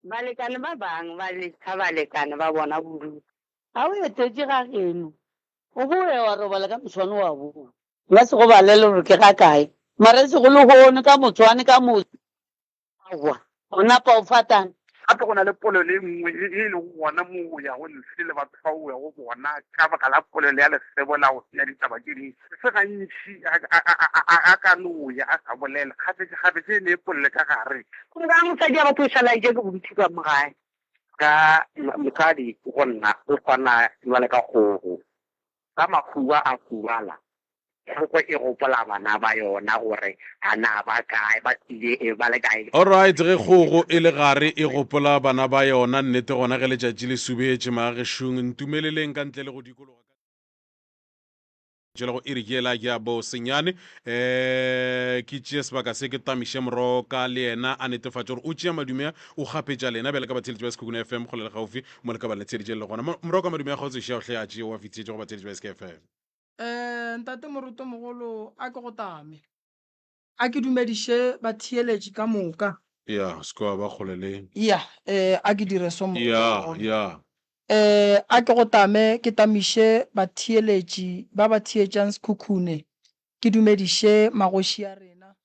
Balekane ba bang ba lesa balekane ba bona bodutu. Ga o etetše ga geno, o boe wa robala ka moswane wa boa. Nka se go balele gore ke ga kae, mara e sego lehono, ka moswane, ka moso. Aowa, o napa o fatana. Gape go na le polelo e nngwe ye e lego gona mo o yago ntle le batho ba o yago bona ka baka la polelo ya lesebo la go senya ditaba tše dintši. Se gantši a ka no ya a sa bolela, kgafetšakgafetša e ne polelo ka gare. Gomme ka mosadi ya batho o šala a eja ke bodutu ka mo gae. Ka mosadi go nna o swana bjale ka kgogo. Ka makhuwa a hubala, kgogo e gopola bana ba yona gore a na ba kae, ba tlile ba le kae. Alright, ge kgogo e le gare e gopola bana ba yona, nnete gona ge letšatši le subetše, magagešong, ntumeleleng ka ntle le go dikologa ka tšwela go iri ke yela ya bo senyane um ke tšee sebaka se ke tamiše moroka le yena a netefatše gore o tšea madume a o kgapetša lena bjale ka batheeletši ba Sekhukhune FM kgole le gaufi mo le ka ba le theeditše le gona. Moroka madume a kgotso šia hle a tšee o a fihlišetše go batheeletši ba SKFM. Eh, Ntate Morutomogolo, a ke go tame. A ke dumediše batheeletši ka moka. Ya, se ke wa ba kgole le. Ya, eh, a ke dire so Ya, Morutomogolo. ya. Eh, a ke go tame, ke tamiše batheeletši ba ba theetšang Sekhukhune, ke dumediše magoši a rena,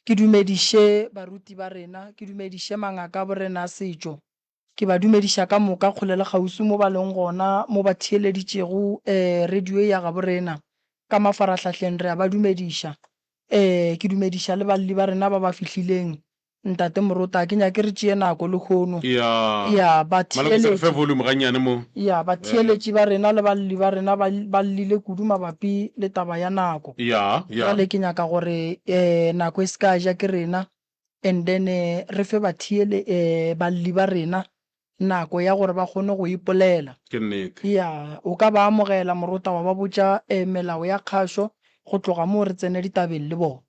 Ke dumediše baruti ba rena, ke dumediše mangaka a borena a setšo. Ke ba dumediša ka moka kgole le kgauswi mo ba leng gona, mo ba theeleditšego radio ye ya gabo rena ka mafarahlahleng, re a ba dumediša. Ke dumediša le balli ba rena ba ba fihlileng. Ntate Morota, ga ke nyake re tšee nako lehono. Ya. Ya, Malome, se re fe batheeletši. volume gannyane mo. Ya, batheeletši ba rena le balli ba rena ba, ba llile kudu mabapi le taba ya nako. Ya, ya. Bjale ke nyaka gore eh, nako e se ka ja ke rena and then re fe batheele, eh, balli ba rena nako ya gore ba kgone go ipolela. Ke nnete. Ya, o ka ba amogela Morota wa ba botša eh, melao ya kgašo, go tloga moo re tsene ditabeng le bona.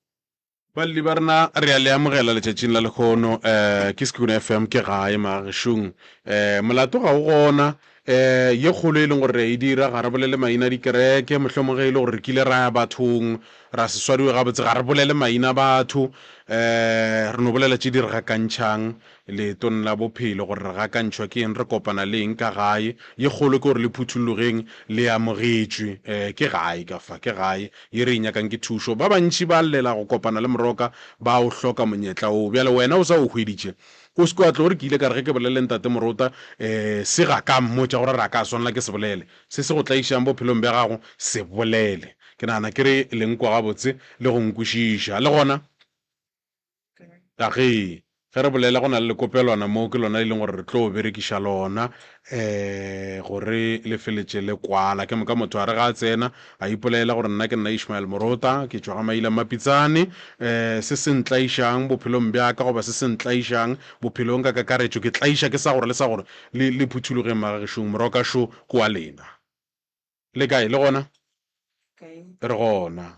Balli ba rena re a le amogela letšatšing la lehono. Um ke Sekhukhune FM, ke gae magešong. Um molato ga o gona. Um ye kgolo e leng gore re a e dira, ga re bolele maina a dikereke, mohlomong ge e le gore re kile ra ya bathong ra se swariwe gabotse, ga re bolele maina a batho. Um re no bolela tše di re gakantšhang leetong la bophelo, gore re gakantšhwa ke eng, re kopana le eng ka gae. Ye kgolo ke gore le phuthullogeng, le amogetšwe. Um ke gae ka fa, ke gae. Ye re e nyakang ke thušo. Ba bantši ba llela go kopana le Moroka, ba o hloka monyetla woo. Bjale wena o sa o hweditše. O se ke wa tlo re ke ile ka re ge ke bolele le Ntate Morota, um se ga ka mmotša gore re a ka swanela ke se bolele. Se se go tlaišang bophelong bja gago, se bolele. Ke nagana ke re le nkwa gabotse le go nkwešiša. Le gona, Ka ge, ge re bolela go na le lekopelwana mo, ke lona e leng gore re tlo berekiša lona um gore le feletše le kwala. Ke moka motho a re ga a tsena a ipolela gore nna ke nna Ishmael Morota, ke tšwa ga Maila Mmapitsane. Um se se ntlaišang bophelong bja ka goba se se ntlaišang bophelong ka kakaretšo, ke tlaiša ke sa gore le sa gore le, le phuthulogeng magagešong, Moroka šo ke wa lena. Le kae? Le gona? Re gona.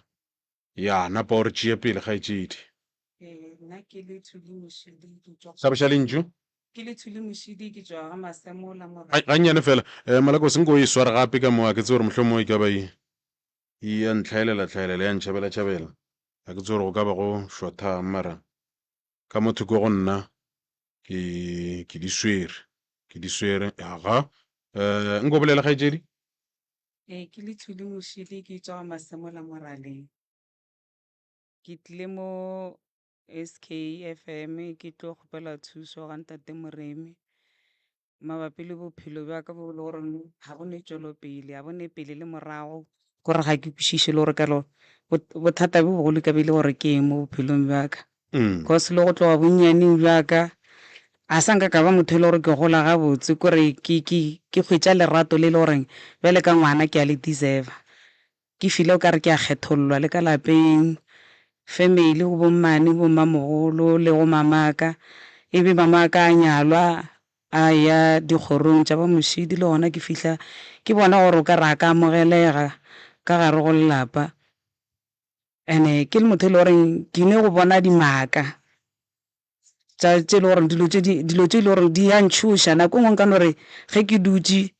Ya, napa o re tšee pele, kgaetšedi. Ee, nna ke le Thuli Mošidi, ke tšwa. Hlaboša lentšu. Ke le Thuli Mošidi, ke tšwa ga Masemola, Morena. Ga, gannyane feela. Eh, Malakose, nko o e sware gape ka mo, ga ke tsebe gore mohlomongwe e ka ba e, e ya ntlhaelela tlhaelela, ya ntšhabela tšhabela. Ga ke tsebe gore go ka ba go šothang, mara ka mo thoko go nna ke, ke di swere, ke di swere. Aga, eh, nko bolele, kgaetšedi. Ee, ke le Thuli Mošidi, ke tšwa ga Masemola Moraleng. Ke tlile mo SKFM ke tlo kgopela thuso ga Ntate Moremi mabapi le bophelo bja ka bo e le gore ga bo ne tšwelopele, ga bo ne pele le morago. Kore ga ke kwešiše le gore kalo bothata bjo bogolo e ka be e le gore ke eng mo bophelong bja ka. Cause le go tloga bonnyaneng bja ka a sa nka ka ba motho e le gore ke gola gabotse kore ke ke ke hwetša lerato le le goreng bjale ka ngwana ke a le deserve-a. Ke feel-a o ka re ke a kgethollwa le ka lapeng, family go bommane, bommamogolo le go mamaka. Ebe mamaka a nyalwa a eya dikgorong tša ba Mošidi le gona ke fihla ke bona gore o ka re a ka amogelega ka gare go lelapa. And-e ke le motho e le goreng ke ne go bona dimaka tša tše e le gore dilo tše di dilo tše e le gore di ya ntšhoša. Nako e nngwe nka no re ge ke dutše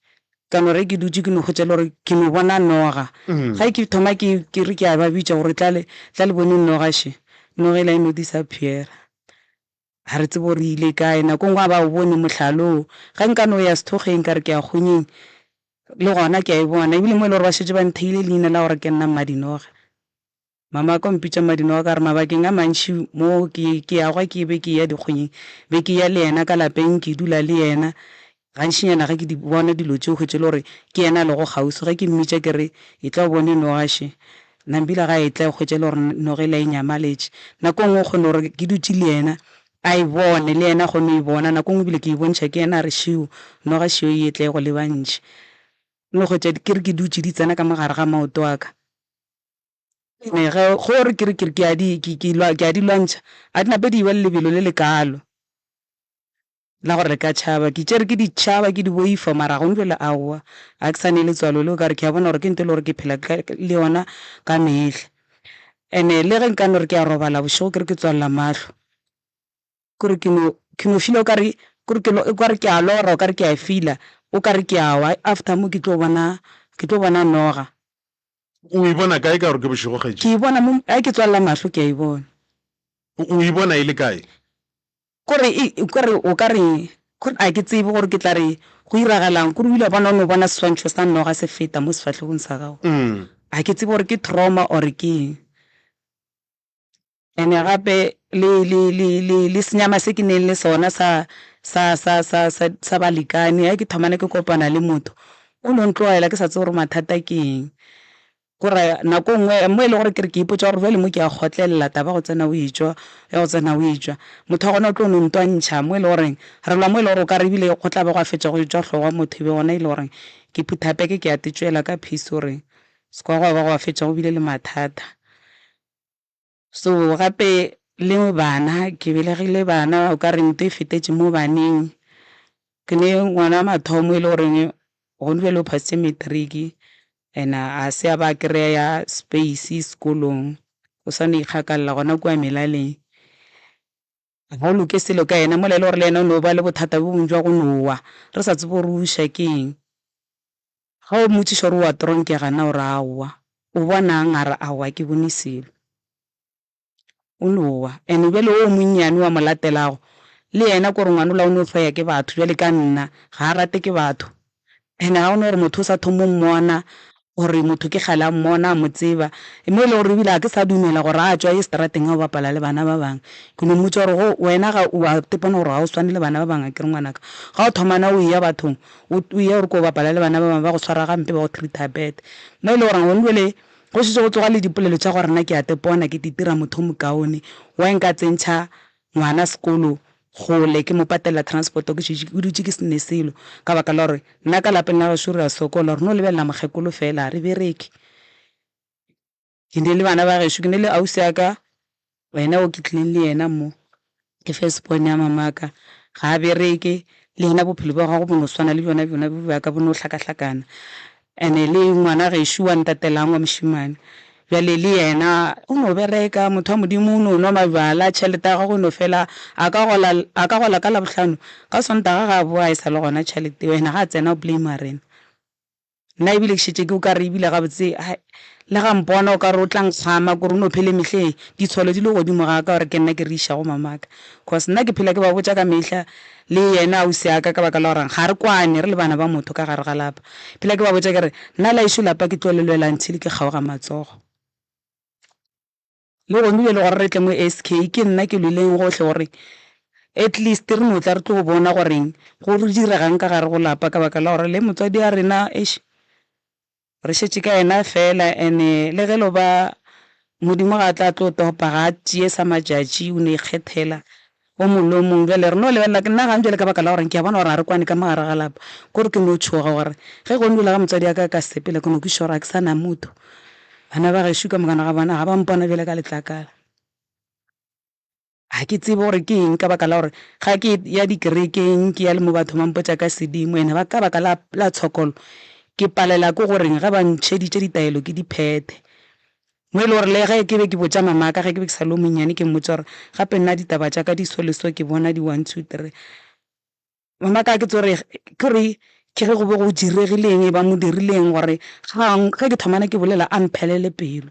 ka no re ke dutše ke no hwetša e le gore ke no bona noga. Ge ke thoma ke ke re ke a ba bitša gore tla le tla le boneng noga še, noga e la e no disappear-a. Ga re tsebe gore e ile kae. Nako nngwe ga ba o bone mohlala oo. Ge nka no ya sethokgweng ka re ke ya kgonyeng, le gona ke a e bona. Ebile mo e le gore ba šetše ba ntheile leina la gore ke nna Mmadinoga. Mama wa ka o mpitša Mmadinoga ka gore mabakeng a mantši mo ke, ke ya gwa ke be ke eya dikgonyeng, be ke eya le yena ka lapeng, ke dula le yena. Gantšinyana ge ke di bona dilo tše, o hwetše e le gore ke yena a lego kgauswi. Ge ke mmitša ke re, Etla o bone noga še. Nambile ga a etla o hwetša e le gore noga ela e nyamaletše. Nako e nngwe o kgona gore ke dutše le yena a e bone, le yena a kgone go e bona. Nako e nngwe ebile ke e bontšha ke yena a re, Šeo, noga šeo e etla e go lebantšhe. No hwetša ke re ke dutše di tsena ka mo gare ga maoto a ka. Ene ge gore ke re ke re ke a di, ke, ke, ke a di lwantšha, a di nape di eba le lebelo le lekaalo. La gore le ka tšhaba. Ke tšere ke di tšhaba, ke di boifa, mara gone bjale aowa, ga ke sa ne letswalo leo ka gore ke a bona gore ke ntho e le gore ke phela le yona ka mehla. And-e le ge nka no re ke a robala bošego ke re ke tswalela mahlo, kore ke no, ke no feel-a o kare, kore ke o kare ke a lora, o kare ke a feel-a, o kare ke a wa, after mo ke tlo bona, ke tlo bona noga. O e bona kae ka gore ke bošego kgaetšedi? Ke e bona mo, ge ke tswalela mahlo ke a e bona. O e bona e le kae? Kore e, kore o ka re, kore a ke tsebe gore ke tla re go iragalang, kore o ile wa bona o no bona seswantšho sa noga se feta mo sefahlegong sa gago. A ke tsebe gore ke trauma or ke eng. And gape le, le, le, le, le senyama se ke neng le sona sa, sa, sa, sa, sa, sa balekane, ge ke thomana ke kopana le motho, o no ntlogela ke sa tsebe gore mathata ke eng. Gore nako nngwe mo e le gore ke re ke ipotša gore bjale mo ke a kgotlelela taba ya go tsena o etšwa, ya go tsena o etšwa. Motho wa gona o tlo no ntwantšha mo e le goreng re lwa mo e le gore o ka re ebile go tla ba gwa fetša go etšwa hlogo ya motho e be gona e le goreng ke phutha peke ke a tšwela ka peace gore se kwa gwa ba gwa fetša go bile le mathata. So gape le bana, ke belegile bana o ka re ntho e fetetše mo baneng. Ke ne ngwana wa mathomo e le goreng gone bjale o phasitše matric and a se a ba a kry-a space sekolong, o sa no ikgakalla gona kua melaleng. Ga o loke selo ka yena mola e le gore le yena o no ba le bothata bjo bongwe bja go no wa, re sa tsebe gore o uša ke eng. Ga o mmotšiša gore o a tronkega na o re aowa. O bonang? A re aowa ke bone selo. O no wa. And bjale o monnyane wa mo latelago le yena kore ngwana ola o no hloya ke batho bjale ka nna, ga a rate ke batho. And ga go na gore motho o sa thoma o mmona or motho ke kgale a mmona a mo tseba, mo e le gore ebile ga ke sa dumela gore a tšwa a ye seterateng a yo bapala le bana ba bangwe. Ke no mmotša gore go wena ga o a tepona gore ga o swane le bana ba bangwe akere ngwanaka. Ga o thomana o eya bathong o eya o re ko bapala le bana ba bangwe ba go tshwara gampe ba go treat-a bad. Mo e le gore gone bjale go šetše go tsoga le dipolelo tša gore nna ke a tepona ke itira motho o mokaone, why nka tsentšha ngwana sekolo kgole ke mo patelela transport ke šetše ke dutše ke se ne selo ka baka la gore nna ka lapeng la gešo re a sokola re no lebelela mokgekolo fela ga re bereke. Ke ne le bana ba gešo ke ne le ausi ya ka wena o ke tlileng le yena mo ke first born ya mamaka ga a bereke le yena bophelo bja gagwe bo no swana le bjona bjona bja ka bo no hlakahlakana. And-e le ngwana gešo wa ntatelang wa mošemane, bjale le yena o no bereka, motho wa Modimo o no nwa mabjala, tšhelete ya gagwe e no fela, a ka gola, a ka gola ka Labohlano, ka Sontaga ga a boa e sa le gona tšhelete eo, ene ga a tsena o blame-a rena. Nna ebile ke šetše ke o ka re ebile gabotse, hai, le ga mpona o ka re o tla nkgama, kore o no phele mehleng, ditsholo di le godimo ga ka gore ke nna ke re išago mamaka. Cause nna ke phela ke ba botša ka mehla, le yena ausi ya ka ka baka la gore ga re kwane re le bana ba motho ka gare ga lapa. Phela ke ba botša ke re, nna la ešo lapa ke tlo le lwela until ke kgaoga matsogo. Le gone bjale gore re tle mo SK ke nna ke lweleng gohle gore at least re no tla re tlo bona goreng go diregang ka gare go lapa ka baka la gore le motswadi wa rena eish Re šetše ka yena feela and-e le ge lo ba Modimo ga a tla tlo topa ga a tšee sa matšatši o no ikgethela o mongwe le o mongwe. Bjale re no lebelela nna gane bjale ka baka la gore ke a bona gore ga re kwane ka mo gare ga lapa kore ke no tšhoga gore ge gone bjale ga motswadi wa ka a ka sepela ke no kwešiša gore ga ke sa na motho. Bana ba gešo ka mokana ga bona ga ba mpona bjale ka letlakala. Ga ke tsebe gore ke eng ka baka la gore ga ke ya dikerekeng ke ya le mo batho ba mpotša ka sedimo ene ba ka baka la la tshokolo ke palela ke goreng ge ba ntšheditše ditaelo ke di phethe. Mo e le gore le ge ke be ke botša mama ka ge ke be ke sa le o monnyane ke mmotša gore gape nna ditaba tša ka di so le so ke bona di one two three. Mama ka ke tsore ke gore ke ge go be go diregile eng ba mo dirile eng gore ga ge ke thomana ke bolela a mphelele pelo.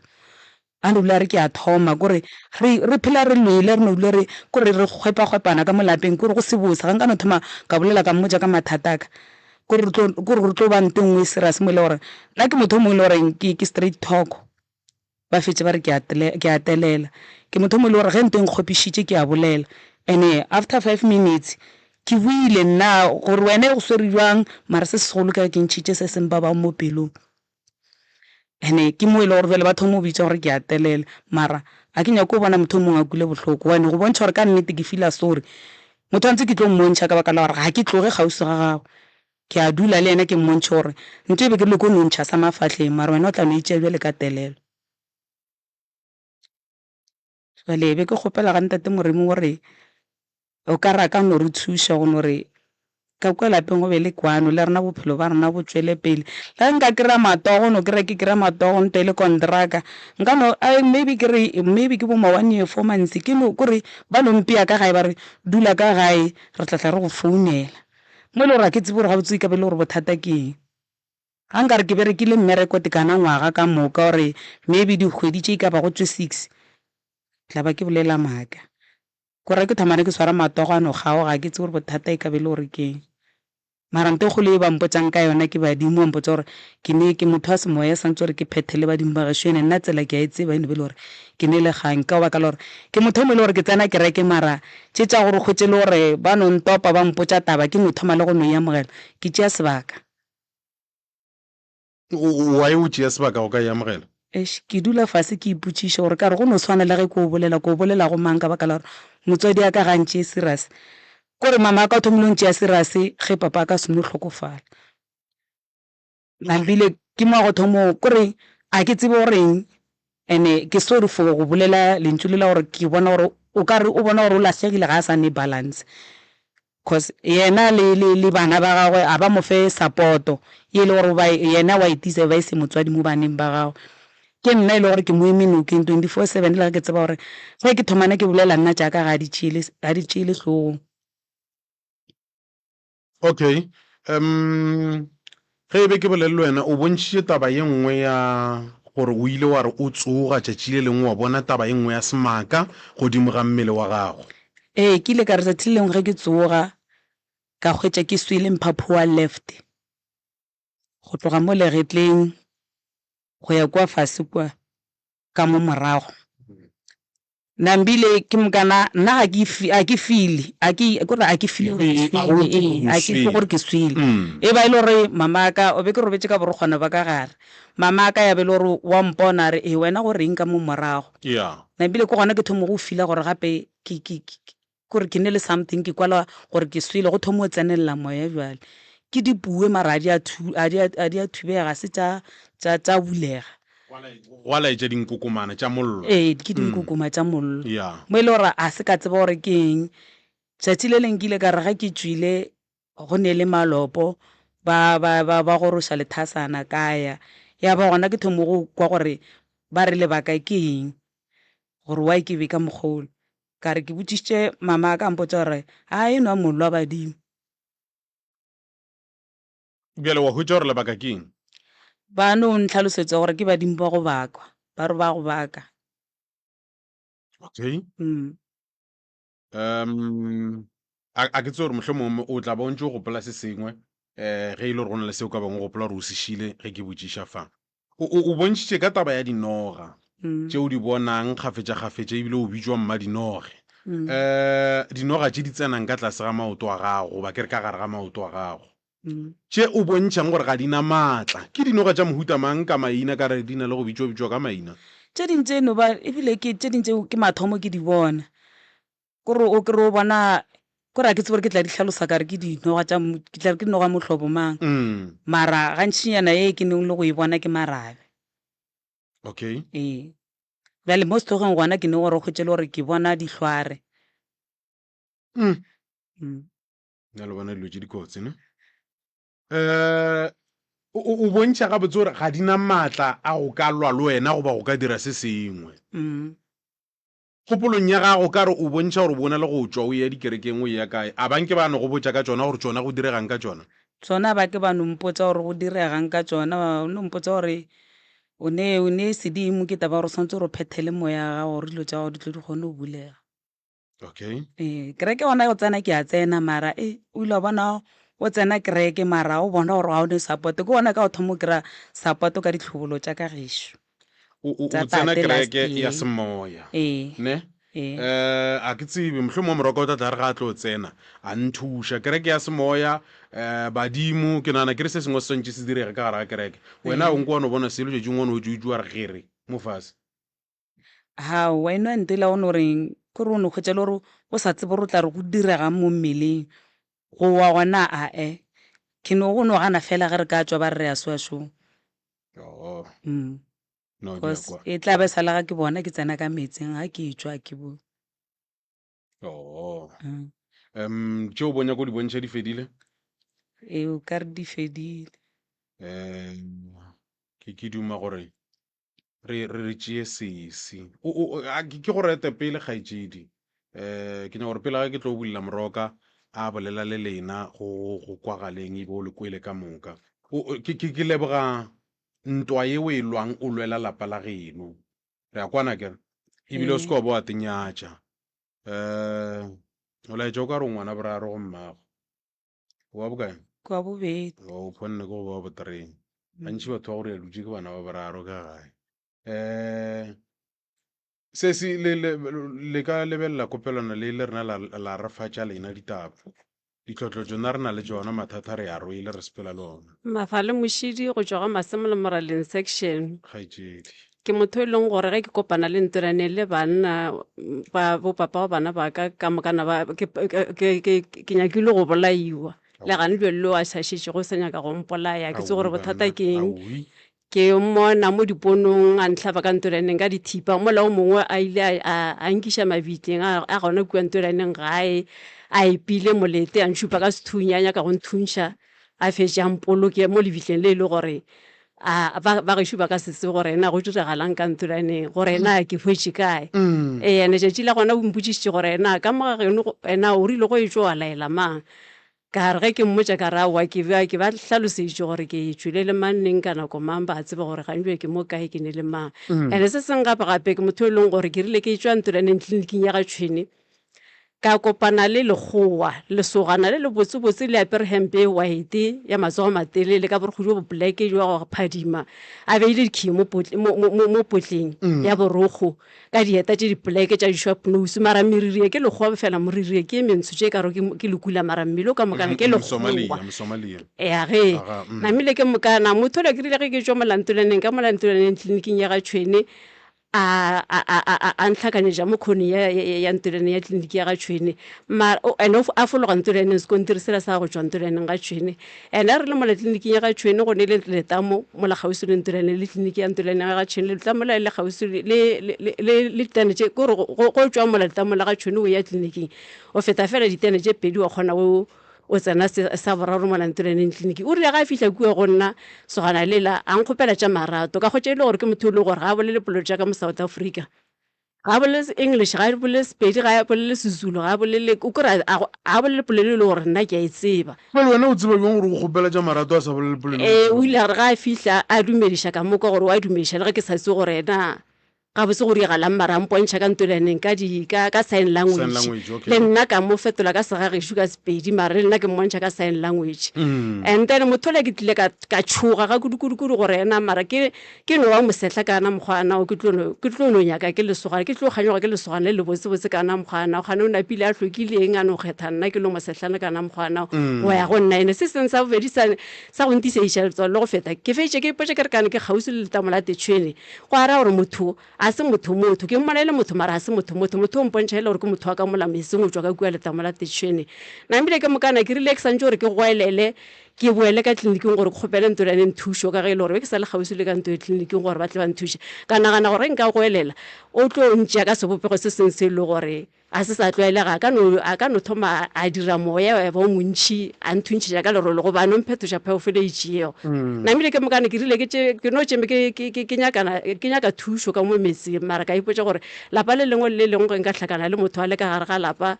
A no dula a re ke a thoma, kore re, re phela re lwele, re no dula re, kore re kgwepakgwepana ka mo lapeng, kore go se bose. Ga nka no thoma ka bolela ka mmotša ka mathata a ka, kore re tlo, kore re tlo ba nto e nngwe e serious mo e le gore nna ke motho o mongwe e le goreng ke, ke straight talk. Ba fetše ba re ke a ke a telela. Ke motho o mongwe e le gore ge nto e nkgopišitše ke a bolela. And-e after five minutes ke boile nna, gore wena e go swere bjang, mara se segolo ke ge ke ntšhitše se se mpabago mo pelong. And-e ke mo e le gore bjale ba thoma go bitša gore ke a telela, mara ga ke nyake go bona motho o mongwe a kwele bohloko gobane go bontšha gore ka nnete ke feel-a sorry. Motho wa ntse ke tlo mmontšha ka baka la gore ga ke tloge kgauswi ga gagwe, ke a dula le yena ke mmontšhe gore ntho e be ke rile ko no ntšha sa mafahleng mara wena o tla no e tšea bjale ka telelo. Jwale be ke kgopela ga Ntate Moremi gore o ka re a ka no re thuša go no re ka kua lapeng go be le kwano le rena bophelo ba rena bo tšwele pele. Le ge nka kry-a matsogo no kry-a ke kry-a matsogo nto e le kontraka nka no maybe ke re maybe ke bo ma one year four months ke no kore ba no mpea ka gae ba re dula ka gae re tla tla re go founela. Mo e le gore ga ke tsebe gore gabotse e ka be e le gore bothata ke eng. Ga nkare ke berekile mmereko tekana ngwaga ka moka or maybe dikgwedi tše e ka bago tše six, tla ba ke bolela maaka. Kore ke thomane ke swara matsogo a no kgaoga, ga ke tsebe gore bothata e ka be e le gore ke eng. Mara nto e kgolo ye ba mpotšang ka yona ke badimo, ba mpotša gore ke ne ke motho wa semoya swantse gore ke phethe le badimo ba gešo, ene nna tsela ke a e tseba e no be e le gore ke ne le kgang. Ka baka la gore ke motho o mongwe e le gore ke tsena kereke mara tše tša gore o hwetše e le gore ba no ntopa ba mpotša taba ke no thoma le go no e amogela, ke tšea sebaka. Why o tšea sebaka go ka e amogela? Eish, ke dula fase ke ipotšiša gore ka re go no swana le ge ke o bolela, ke o bolela go mang ka baka la gore motswadi wa ka ga a ntšee serious. Kore mama wa ka o thomile go ntšea serious ge papa wa ka a seno hlokofala. Nabile ke mo go thomo kore a ke tsebe goreng and-e ke sorry for go bolela lentšu le la gore ke bona gore o ka re o bona gore o lahlegile ga a sa ne balance. Cause yena le, le, le bana ba gagwe a ba mo fe support-o ye e le gore ba, yena wa e deserve e se motswadi mo baneng ba gagwe. Ke nna e le gore ke mo eme nokeng 24/7 le ge ke tseba gore ge ke thomana ke bolela nna tša ka ga di tšeele, ga di tšeele hlogong. Okay, um ge e be ke bolele le wena o bontšhitše taba ye nngwe ya gore o ile wa re o tsoga tšatši le lengwe wa bona taba ye nngwe ya semaka godimo ga mmele wa gago. Ee, ke ile ka re tšatši le lengwe ge ke tsoga ka hwetša ke swele mphaphu wa left go tloga mo legetleng go ya kua fase kua. ka mo morago. Nambile ke mokana nna ga ke ga ke feel a ke kore a ke feel gore ke swele ee a ke kwe gore ke swele. E ba e le gore mama ka o be ke robetše ka borokgwana ba ka gare mama ka ya be e le gore wa mpona a re ee wena go reng ka mo morago. Nambile ke gona ke thomo go feel-a gore gape ke ke Kore ke ne le something ke kwala gore ke swele go thoma go tsenelela moya bjale. Ke dipuwe mara a di a thu a di a a di a thubega ga se tša tša tša bulega. Gwa laetša dinkokomana tša mollo. Ee ke dinkokoma tša mollo. Ya. Mo e le gore a se ka tseba gore ke eng. Tšatši le leng ke ile ka re ge ke tšwile go ne le malopo ba ba ba ba goroša lethasana ka ya. Ya ba gona ke thomo go kwa gore ba re lebaka ke eng gore why ke be ka mokgwa wola. Ka re ke botšišitše mama ka mpotša gore a e nwa mollo wa badimo. Bjale wa hwetša gore lebaka ke eng? Ba no ntlhalosetša gore ke badimo ba go bakwa, ba re ba go baka. Okay. Um a, a ke tsebe gore mohlomongwe o tla ba o ntše o gopola se sengwe um ge e le gore go na le seo ka bangwe o gopola gore o se šile ge ke botšiša fa. O, o, o bontšhitše ka taba ya dinoga tše o di bonang kgafetšakgafetša ebile o bitšwa mmadinoge. Um dinoga tše di tsenang ka tlase ga maoto a gago goba ke re ka gare ga maoto a gago. Tše o bontšhang gore ga di na maatla. Ke dinoga tša mohuta mang ka maina ka re di na le go bitšwa-bitšwa ka maina? Tše ding tše no ba ebile ke tše ding tšeo ke mathomo ke di bona. Kore o kry o bona kore ga ke tsebe gore ke tla di hlalosa ka re ke dinoga tša ke tla re ke noga mohlobo mang. Mara gantšinyana ye ke neng le go e bona ke marabe. Okay. Ee. Bjale mo sehlogeng gona ke ne gore o hwetše le gore ke bona dihlware. Nna le bona dilo tše dikotsi ne. Um o bontšha gabotse gore ga di na maatla a go ka lwa le wena goba go ka dira se sengwe. Kgopolong ya gago ka re o bontšha gore o bona le go tšwa o eya dikerekeng o eya kae, a ba nke ba no go botša ka tšona gore tšona go diregang ka tšona? Tšona ba ke ba no mpotša gore go diregang ka tšona, ba no mpotša gore O ne o ne sedimo ke taba ya gore o swanetše gore o phethele moya wa gago gore dilo tša gago di tle di kgone go bulega. Okay. Ee, kereke gona go tsena ke a tsena mara e o ile wa bona o tsena kereke mara o bona gore ga o ne support ke gona ka o thoma o kry-a support ka ditlhobolo tša ka gešo. O o Tša o tsena tate last kereke ya year. semoya. Ee. Ne? Ee. Eh, a ke tsebe mohlomongwe moroka o tla tla re ga a tlo tsena a nthuša kereke ya semoya eh badimo ke nagana ke re se sengwe se swantše se direge ka gare ga kereke wena o nko wa no bona selo tšatši ngwe o no tšutšu wa re gere mo fase Hao, wa eno ntela o no reng ke gore o no hwetša le gore o sa tsebe gore o tla re go diregang mo mmeleng go wa gona ae ke no go no gana fela ge re ka tšwa ba re re ya soa šoo. Oh. No, di a Cause kwa. e tla be sala ga ke bona ke tsena ka meetseng ga ke tšwa ke bo. Oh. Mm. Um, tšeo bo nyako di bontšha di fedile? Ee, o ka re di fedile. Um, ke ke duma gore re re re tšee sesi. O o a ke ke go rete pele kgaetšedi. Eh, ke nyaka gore pele ga ke tlo bulela moroka a bolela le lena go go kwagaleng e be o le kwele ka moka. O o- ke ke ke leboga ntwa ye o e lwang o lwela lapa la geno. Re a kwana akere? Ebile o se ke wa ba wa tenyatša. Um o laetša o ka re o ngwana boraro go mmago. O wa bokae? Ke wa bobedi. O phonne ke go ba wa botereng. Gantši batho ba go re dutše ke bana ba boraro ka gae. Um sesi le, le, le ka lebelela kopelwana le le rena la, la re fa tša lena ditaba. Ditlhotlo tšona re na le tšona, mathata re a rwele re sepela le ona. Mafale Mošidi go tšwa ga Masemola Moraleng Section. Kgaetšedi. Ke motho e leng gore ge ke kopana le ntolaneng le banna ba bo papa wa bana ba ka ka mokana ba ke, ke, ke, ke nyakile go bolaiwa. Le gane bjalo lo a sa šetšego sa nyaka go mpolaya. Ke tse gore bothata ke eng. Ke mmona mo diponong a ntlhaba ka ntolaneng ka dithipa, mola o mongwe a ile a, a, a nkiša mabitleng a, a gona kua ntolaneng gae, a epile molete, a ntšhupa ka sethunya, a nyaka go nthunša, a fetše a mpoloke mo lebitleng le e le gore a, ba, ba gešo ba ka se tsebe gore na go diragalang ka ntolaneng, gore na ke hwetše kae. Ee, ene tšatši la gona o mpotšišitše gore na ka mo ga geno, na o rile go etšwa wa laela mang. Ka re ge ke mmotša ka re aowa ke ba ke ba hlaloseditše gore ke tšwile le mang neng ka nako mang ba tseba gore gantši ke mo kae ke ne le mang. And se sengwe gape gape ke motho e leng gore ke rile ke tšwa Ntolaneng tleliniking ya ga Tšhwene ka kopana le lekgowa lesogana le le botsebotse le apere hempe e white ya matsogo a matelele ka borokgo jo bo black jwa go phadima a beile dikhiye mo mo potleng ya borokgo. ka dieta tše dipoleke tša di-shop nose mara meriri ke lekgowa fela moriri ke e mentsho tše karo ke lekula mara mmele o ka mokana ke lekgowa ya ge namile ke mokana motho ola ke rile ge ke tšwa molantolaneng ka molantolaneng tleliniking ya ga tšhwene a ntlhakanyetša mo khoneng ya ntolaneng ya tleliniki ya ga tšhwene mara and a fologa ntolaneng sekontiri sela sa go tšwa ntolaneng ga tšhwene And a re le mola tleliniking ya ga Tšhwene go ne le letamo mola kgauswi le Ntolaneng le tleliniki ya Ntolaneng ya ga Tšhwene letamo la le kgauswi le le le le ditene tše kore go go tšwa mola letamo la ga Tšhwene o ya tleliniking o feta fela ditene tše pedi wa kgona o o tsena se sa boraro mola Ntolaneng tleliniking. O rile ga a fihla kua go nna sogana lela a nkgopela tša marato ka hwetša e le gore ke motho e le gore ga a bolele polelo tša ka mo South Africa. Ga a bolele English, ga a bolele Sepedi, ga a bolele Sezulu, ga a bolele, o kore a a bolele polelo e le gore nna ke a e tseba. Bjale wena o tseba bjang gore o kgopela tša marato a sa bolele polelo e o Ee, tsebang? o ile a re ga a fihla a dumediša ka mo kwa gore o a dumediša le ge ke sa tsebe gore yena gabotse go diragalang mara a mpontšha ka ntolaneng ka di ka ka sign Sign language. language, okay. Le nna ka mo fetola ka segagešo ka Sepedi mara le nna ke mmontšha ka sign language. And then motho ola ke tlile ka ka tšhoga ga kudu-kudu-kudu gore yena mara ke Ke no ba mosehla ka na mokgwa na o ke tlo no, ke tlo no nyaka ke lesogana, ke tlo kganyoga ke lesogana le lebotsebotse ka na mokgwa na o, kgane o napile a hlokile eng a no kgetha nna ke lo mosehlana ka na mokgwa na o, go ya go nna. Ene se seng sa bobedi sa, sa go ntišeiša letswalo le go feta, ke fetše ke ipotša ke re kane ke kgauswi le letamo la Tetšhwene, go a ra gore motho a se motho motho, ke mmona e le motho mara a se motho motho, motho o mpontšha e le gore ke motho wa ka mola meseng o tšwa ka kua letamo la Tetšhwene. Namile ke mokana ke rile ke santše gore ke goelele Ke boele ka tleliniking gore ke kgopele Ntolaneng thušo ka ge e le gore be ke sa le kgauswi le ka nto ya tleliniking gore ba tle ba nthuše. Ka nagana gore ge nka goelela o tlo ntšea ka sebopego se sengwe se e le gore ga se sa tlwaelega, a ka no, a ka no thoma a dira moya wa ba o montši a nthuntšhetša ka lerole goba a no mphetoša phoofolo e itšego. Namile ke mokane ke rile ke tše, ke no tšeme ke, ke, ke, ke nyakana, ke nyaka thušo ka mo metseng mara ka ipotša gore lapa le lengwe le le lengwe ge nka hlakana le motho a le ka gare ga lapa.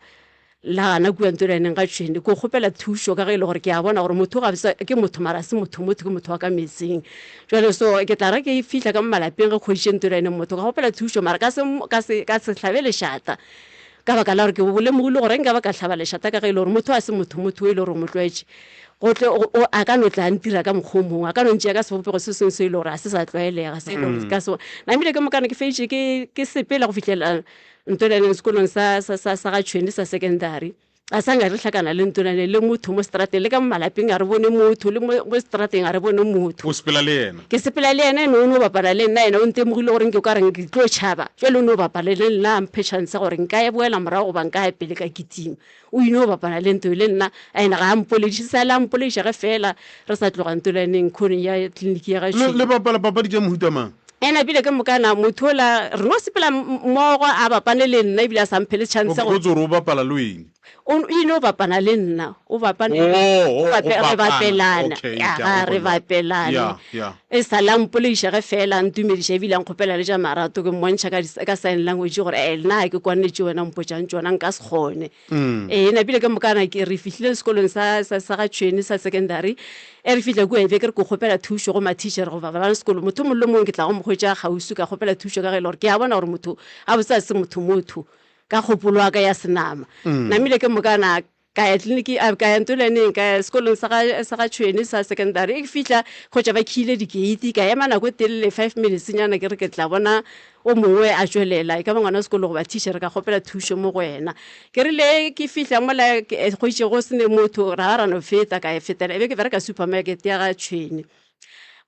La gana kua Ntolaneng ga Tšhwene, ke kgopela thušo ka ge e le gore ke a bona gore motho ga se ke motho mara se motho motho ke motho wa ka metseng. Jwale so ke tla re ke fihla ka mo malapeng ge kgodiše Ntolaneng motho ka kgopela thušo mara ka se ka se ka se hlabe lešata ka baka la gore ke lemogile gore nka ba ka hlaba lešata ka ge e le gore motho ga se motho motho e le gore o mo tlwaetše go tle a ka no tla ntira ka mokgwa o mongwe a ka no ntšea ka sebopego se sengwe se e le gore ga se sa tlwaelega se e le gore ka se namile ke mokana ke feditše ke ke sepela go fihlela Ntolaneng sekolong sa, sa, sa, sa ga Tšhwene sa secondary. A sa nka re hlakana le Ntolaneng le motho mo strateng, le ka mo malapeng a re bone motho, le mo, mo strateng a re bone motho. O sepela le yena? Ke sepela le yena, ene o no bapala le nna, yena o ntemogile gore nke o ka reng ke tlo tšhaba, bjale o no bapala le nna a mphe chance ya gore nka ya boela morago goba nka ya pele ka kitima. O ino bapala le nto le nna, ene ga a mpolediše, sa le a mpolediša ge feela re sa tloga Ntolaneng khoneng ya tleliniki ya ga Le, le Tšhwene. bapala papadi tša mohuta mang? Ena ebile ke mokana motho ola re no sepela mmogo a bapane le nna ebile a sa mphe le chance O gore botse gore o bapala le wena. O ino bapana le nna o bapane Oh, oh, o bape, go re bapana. bapelana Okay, ya ke a ga go re kwa. bapelane Yeah, yeah. e sa la mpolediša ge fela a ntumediša ebile a nkgopela le tša marato ke mmontšha ka, ka sign language gore eh nna ga ke kwane le tše wena mpotšang tšona nka se kgone. Ee, napile ka mokana ke re fihlile sekolong sa, sa, sa ga Tšhwene sa secondary. E re fihla kua e be ke re ke kgopela thušo go mathišere goba ba ba sekolo. Motho o mongwe le mongwe ke tla go mo hwetša kgauswi ka kgopela thušo ka ge e le gore ke a bona gore motho gabotse ga se motho motho ka kgopolo ya ka ya senama. Namile ke mokana ka ya tleliniki, a, ka ya Ntolaneng, ka ya sekolong sa ga, sa ga Tšhwene sa secondary. E ke fihla hwetša ba khile dikeiti, ka ema nako e telele five minutes nyana ke re ke tla bona O mongwe a tšwelela, e ka ba ngwana wa sekolo goba thišere, ka kgopela thušo mo go yena. Ke rile ke fihla mola ke hwetše go se ne motho, ra ba ra no feta, ka e fetela. E be ke bereka supermarket ya ga Tšhwene.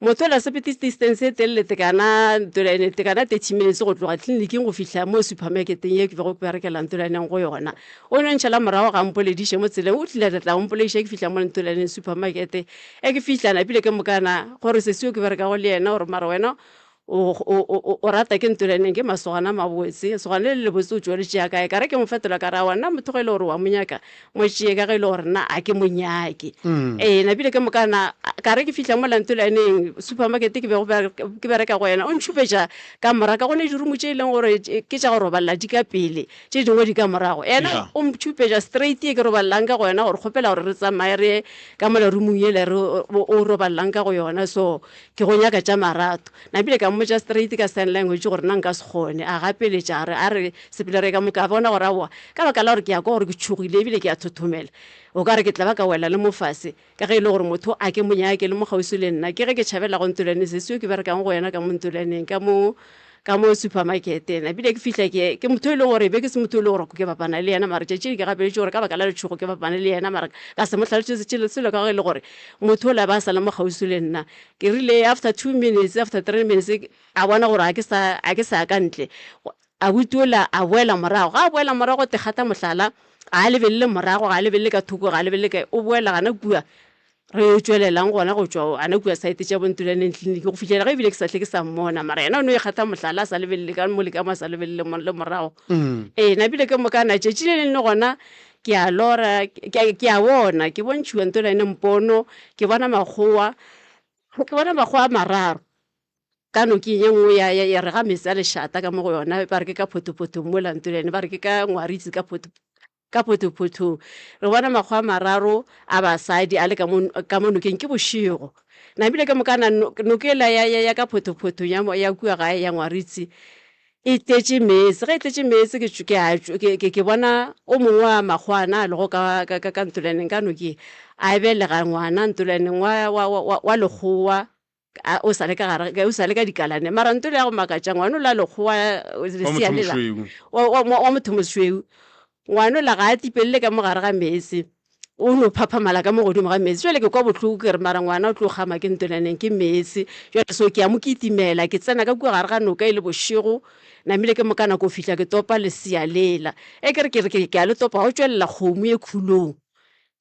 Motho ola sepete distance e telele tekana Ntolane, tekana 30 minutes go tloga tleliniking go fihla mo supermarketeng ye ke bego ke berekela Ntolaneng go yona. O no ntšhala morago ga mpolediše mo tseleng, o tlile a tla mpolediša ke fihla mo Ntolaneng supermarket. E ke fihla napile ke mokana gore sesi yo ke berekago le yena gore mara wena O, o, o, o rata ke Ntolaneng, ke masogana a mabotse. Lesogana le le lebotse o tšo le tšea kae? Ka re ke mo fetola ka re, Aowa, nna motho ge e le gore wa mo nyaka, mo tšee ka ge e le gore nna ga ke mo nyake. Ee, napile ke mokana ka re ke fihla mola Ntolaneng, supermarket ke bego ke bereka go yona, o ntšhupetša ka mora ka go ne dirumo tše e leng gore ke tša go robalela di ka pele, tše dingwe di ka morago. Yena o ntšhupetša straight ye ke robalelang ka go yona gore kgopela gore re tsamaye re ye ka mola rumong yela re o robalelang ka go yona. So Ke go nyaka tša marato. Napile ka mmotša straight ka sign language gore nna nka se kgone. A gapeletša a re, a re sepele re ye ka mo. Ka bona gore aowa, ka baka la gore ke a kwa gore ke tšhogile ebile ke a thothomela, o ka re ke tla ba ka wela le mo fase ka ge e le gore motho a ke mo nyake le mo kgauswi le nna. Ke ge ke tšhabela go Ntolane, sesi yo ke berekang go yena ka mo Ntolaneng, ka mo, ka mo supermarket. Napile ke fihla ke, ke motho e leng gore be ke se motho e leng gore ke bapana le yena mara tšatši le ke gapeletše gore ka baka la letšhogo ke bapane le yena mara ka se mo hlalošetše selo ka ge e le gore Motho ola ba sa le mo kgauswi le nna. Ke rile after 2 minutes, after 3 minutes, a bona gore ga ke sa, ga ke sa ya ka ntle. Abuti ola a boela morago. Ga a boela morago te kgatha mohlala, ga a lebelele morago, ga a lebelele ka thoko, ga a lebelele kae, o boela gana kua re yo tšwelelang gona go tšwa gana kua side tša bo Ntolaneng clinic go fihlela ge ebile ke sa hle ke sa mmona. Mara yena o no ikgatha mohlala a sa lebelele ka mo le ka mo, a sa lebelele le morago. Ee, napile ke mokana tšatši le leng le gona Ke a lora, ke, ke a bona, ke bontšhiwa ntolane mpono, ke bona makgowa, ke bona makgowa a mararo ka nokeng ye nngwe ya, ya, ya re ga meetse a lešata ka mo go yona, ba re ke ka photophothong mola ntolane, ba re ke ka Ngwaritsi ka photo, ka photophothong. Re bona makgowa a mararo a basadi a le ka mo, ka mo nokeng, ke bošego. Namile ke mokana noka ela ya, ya, ya ka photophothong ya, ya kua gae ya Ngwaritsi, E tletše meetse. Ge e tletše meetse ke ke a ke ke ke bona o mongwe wa makgowana a lego ka ka ka ntolaneng ka nokeng a belega ngwana ntolaneng wa wa wa wa lekgowa a o sa le ka gare o sa le ka dikalaneng mara ntho ya go makatša ngwana o la lekgowa Wa lesea motho lela mošweu. wa wa wa motho mošweu ngwana ola ga a tipelele ka mo gare ga meetse. O no phaphamala ka mo godimo ga meetse. Bjale ke kwa bohloko ke re mara ngwana o tlo kgama ke ntolaneng ke meetse. Bjale so ke a mo kitimela, ke tsena ka kua gare ga noka e le bošego, namile ke moka nako fihla ke topa lesea lela. E ke re ke re ke a le topa gwa tšwelela kgomo ye khulong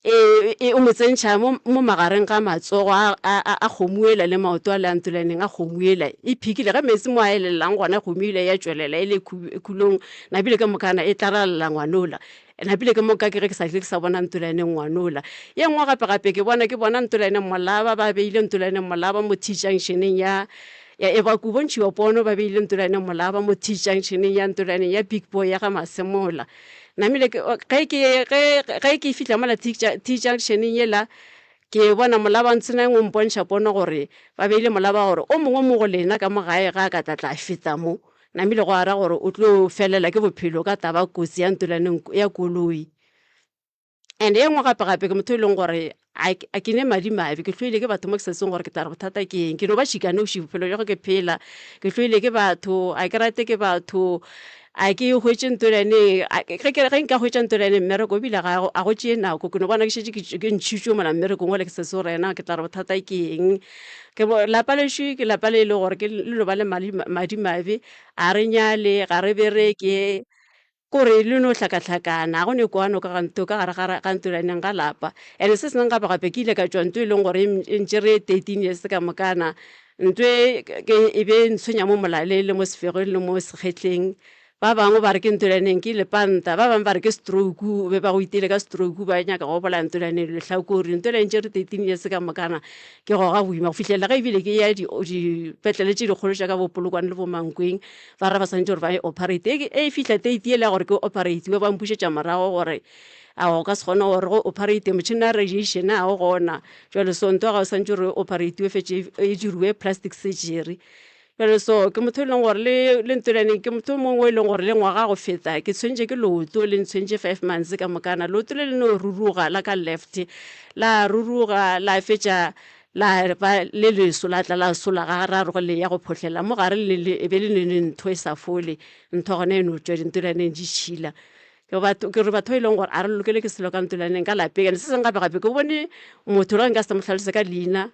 e, e o mo tsentšha mo, mo magareng ga matsogo a, a, a, a kgomo yela le maoto a le a ntolaneng a kgomo yela. E phikile ge meetse mo a elelelang gona kgomo yela ya tšwelela e le khulong, namile ke mokana e tlaralela ngwanola. Napile ke moka ke ge ke sa tle ke sa bona Ntolaneng ngwanola. Ye nngwe gape gape ke bona ke bona Ntolaneng Molaba ba beile Ntolaneng Molaba mo T-junctioneng ya Ya e ba ku bontšhiwa pono ba beile Ntolane molaba mo T-junctioneng ya Ntolane ya Big Boy ya ga Masemola. Namile ke ge ke ge ge ke fihla mola T-junctioneng yela ke bona molaba Ntseneng o mpontšha pono gore ba beile molaba gore o mongwe mo go lena ka mo gae ga a ka tla tla feta mo. Namile go ara gore o tlo felela ke bophelo ka taba kotsi ya Ntolaneng ya koloi. And e nngwe gape gape ke motho e leng gore a ke ne madi mabe, ke hloile ke batho mo ke sa tsebeng gore ke tla re bothata ke eng. Ke no ba tšhikanoši bophelo bja go ke phela, ke hloile ke batho, a ke rate ke batho, a ke hwetše ntolane, ge ke ge nka hwetša ntolane mmereko ebile ga a go tšee nako, ke no bona ke šetše ke ntšhitšwe mola mmerekong ole ke sa tsebe gore yena ke tla re bothata ke eng. Ke lapa lešo ke lapa le e le gore ke le no ba le madi mabe, ga re nyale, ga re bereke. Kore le no hlakahlakana, ga go ne kwano ka ga nto, ka gare ga, ga ntolaneng ga lapa. And se sengwe gape gape, ke ile ka tšwa nto e leng gore e ntšere 13 years ka mokana. Nto e, ke, e be e ntshwenya mo molaleng le mo sefegong le mo segetleng. Ba bangwe ba re ke ntolaneng ke lepanta, ba bangwe ba re ke stroke, be ba go iteile ka stroke ba nyaka go bolaya ntolaneng lehlakore. Ntola e ntšere 13 years ka mokana, ke goga boima go fihlelela ge ebile ke ya di, dipetlele tše dikgolo tša ka bo Polokwane le bo Mankweng. Ba re ba swanetše gore ba e operate. E, e fihla date yela ya gore ke operatiwe, ba mpušetša morago gore a o ka se kgone gore go operate motšhene wa radiation ga o gona. Jwale so ntwa ga o swanetše gore e operatiwe fetše e diriwe plastic surgery. Jwale so ke motho e leng gore le le ntolaneng ke motho o mongwe e leng gore le ngwaga go feta ke tshwentše ke leoto le ntshwentše five months ka mokana. Leoto le le no ruruga la ka left, la ruruga la fetša La ba le leso la tla la sola ga raro go le ya go phohlela mo gare le le e be le ne le ntho e sa fole, ntho gona e no tšwa dintolaneng di tšhila. Ke batho ke re batho ba e leng gore a re lokele ke selo ka ntolaneng ka lapeng. And se sengwe gape gape ke bone motho le ge nka se mo hlalose ka leina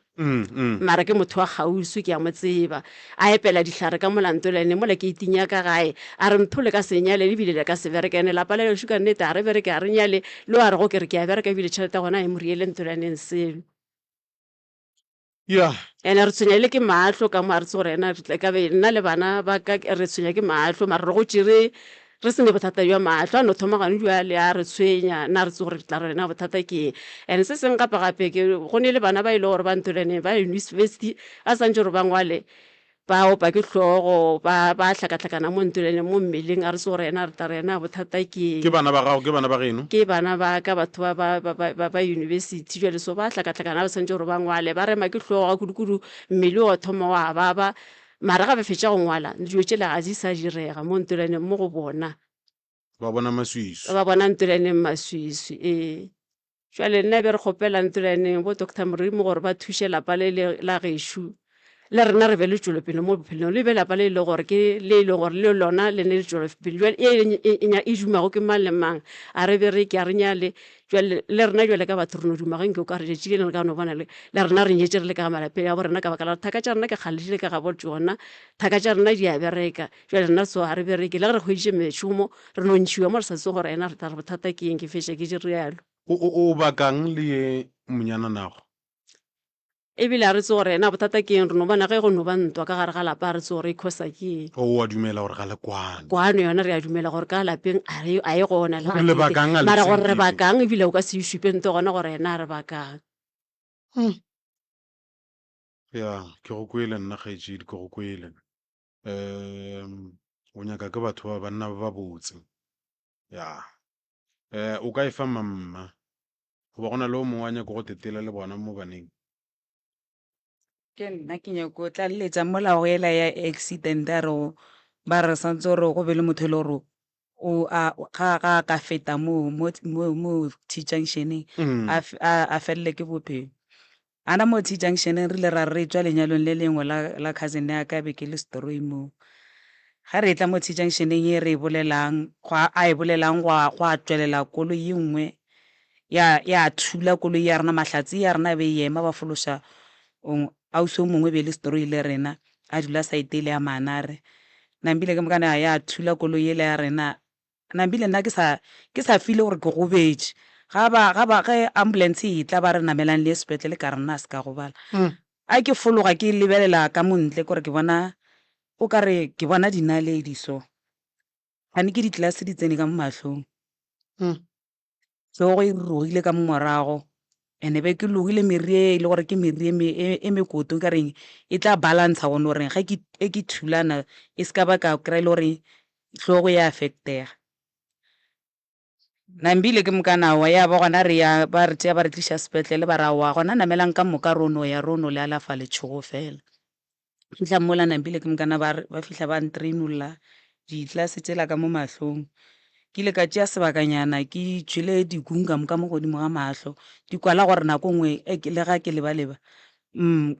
mara ke motho wa kgauswi ke a mo tseba a epela dihlare ka mola ntolaneng mola keiting ya ka gae a re ntho le ka se nyale ebile le ka se bereke ene lapa la gešo ka nnete ga re bereke ga re nyale le a rego ke re ke a bereka ebile tšhelete ya gona ga e mo riele ntolaneng selo. Ya. Ene re tshwenya le ke mahlo ka mo a re tse gore ena re tla ka be nna le bana ba ka re tshwenya ke mahlo mara re gotše re re se ne bothata bja mahlo a no thoma gane bjale a re tshwenya nna re tse gore re tla re na bothata ke eng. And se sengwe gape gape ke go ne le bana ba e le gore ba ntolaneng ba university a santše gore ba ngwale Ba opa ke hlogo, ba, ba hlakahlakana mo ntolene, mo mmeleng, a re se gore yena re tla re yena bothata ke eng. Ke bana ba gago, ke bana ba geno? Ke bana ba ka, batho ba, ba, ba, ba, ba, ba yunibesithi. Bjale so ba hlakahlakana, ba swanetše gore ba ngwale. Ba rema ke hlogo ga kudu-kudu, mmele wa thoma wa baba. Mara ga ba fetša go ngwala, dilo tšela ga di sa direga mo ntolaneng mo go bona. Ba bona maswiswi. Ba bona ntolaneng maswiswi, ee. Jwale nna be re kgopela ntolaneng bo Doctor Morimo gore ba thuše lapa le le la gešo, le rena re be le tšwelopele mo bophelong, le be lapa le e le gore ke le e leng gore le lona le ne le tšwelopele. Jwale e, e, e, e dumago ke mang le mang, a re bereke, a re nyale. Jwale le rena jwale ka batho re no duma ge nke o ka re letšatši le lengwe re ka no bona le, le rena re nyetše re le ka ga malapeng a bo rena ka baka la gore thaka tša rena ke kgale di le ka gabo tšona, thaka tša rena di a bereka. Bjale rena so ga re bereke, le ge re hweditše mešomo, re no ntšhiwa mo re sa tsebe gore ena re tla re bothata ke eng, ke fetša ke di realo. O, o, o bakang le ye monyananago? Ebile ga re tsebe gore ena bothata ke eng, re no bona ge go no ba ntwa ka gare ga lapa, ga re tsebe gore e khosa ke eng. O a dumela gore ga le kwane? Kwano yona re a dumela gore ka lapeng a re, a e gona le Gore le gatee. bakang a le Mara gore re tsebe. bakang ebile o ka se e šupe nto gona gore ena re bakang. Ya, ke go kwele nna kgaetšedi, ke go kwele. Um o nyaka ke batho ba banna ba ba botse. Ya. Eh o ka e fa mamma. Goba go na le o mongwe a nyako go tetela le bona mo baneng. Ke nna ke nyako tlaleletša mola go ela ya accident a re ba re santse gore go be le motho e le gore o a ga ga ka feta mo mo mo mo T junction-eng a a felele ke bophelo. Gana mo T-junction-eng re ile ra re re tšwa lenyalong le lengwe la, la cousin ya ka be ke le setoroi moo. Ga re etla mo T-junction-eng ye re e bolelang, gwa, a e bolelang gwa, gwa tšwelela koloi ye nngwe ya, ya thula koloi ya rena, mahlatse ya rena e be e ema ba fološa ausi o mongwe e be e le setoroi le rena, a dula side yela ya Manare. Nambile ke mokane ya thula koloi yela ya rena, Nambile nna ke sa ke sa feel-e gore ke gobetše. Ga ba ga ba ge ambulance e tla ba re namelang le ye sepetlele ka re nna a se ka gobala. A ke fologa ke lebelela ka mo ntle kore ke bona o ka re ke bona dinaledi so. Kgane ke di-glass di tsene ka mo mahlong. Hlogo e rurugile ka mo morago. And-e be ke logile meriri e e le gore ke meriri e me e e mekoto nka reng e tla balance-a gone gore ge ke e ke thulana e se ka ba ka kry-a e le gore hlogo ya affect-ega. Nambile ke mokana aowa ya ba gona re ya ba re tšea ba re tliša sepetlele ba re aowa gona namelang ka moka ro no ya ro no le alafa letšhogo fela. Fihla mola Nambile ke mokana ba re ba fihla ba ntrainolla di-glass tšela ka mo mahlong. Ke ile ka tšea sebakanyana ke tšwele dikung ka moka mo godimo ga mahlo di kwala gore nako nngwe le ga ke leba-leba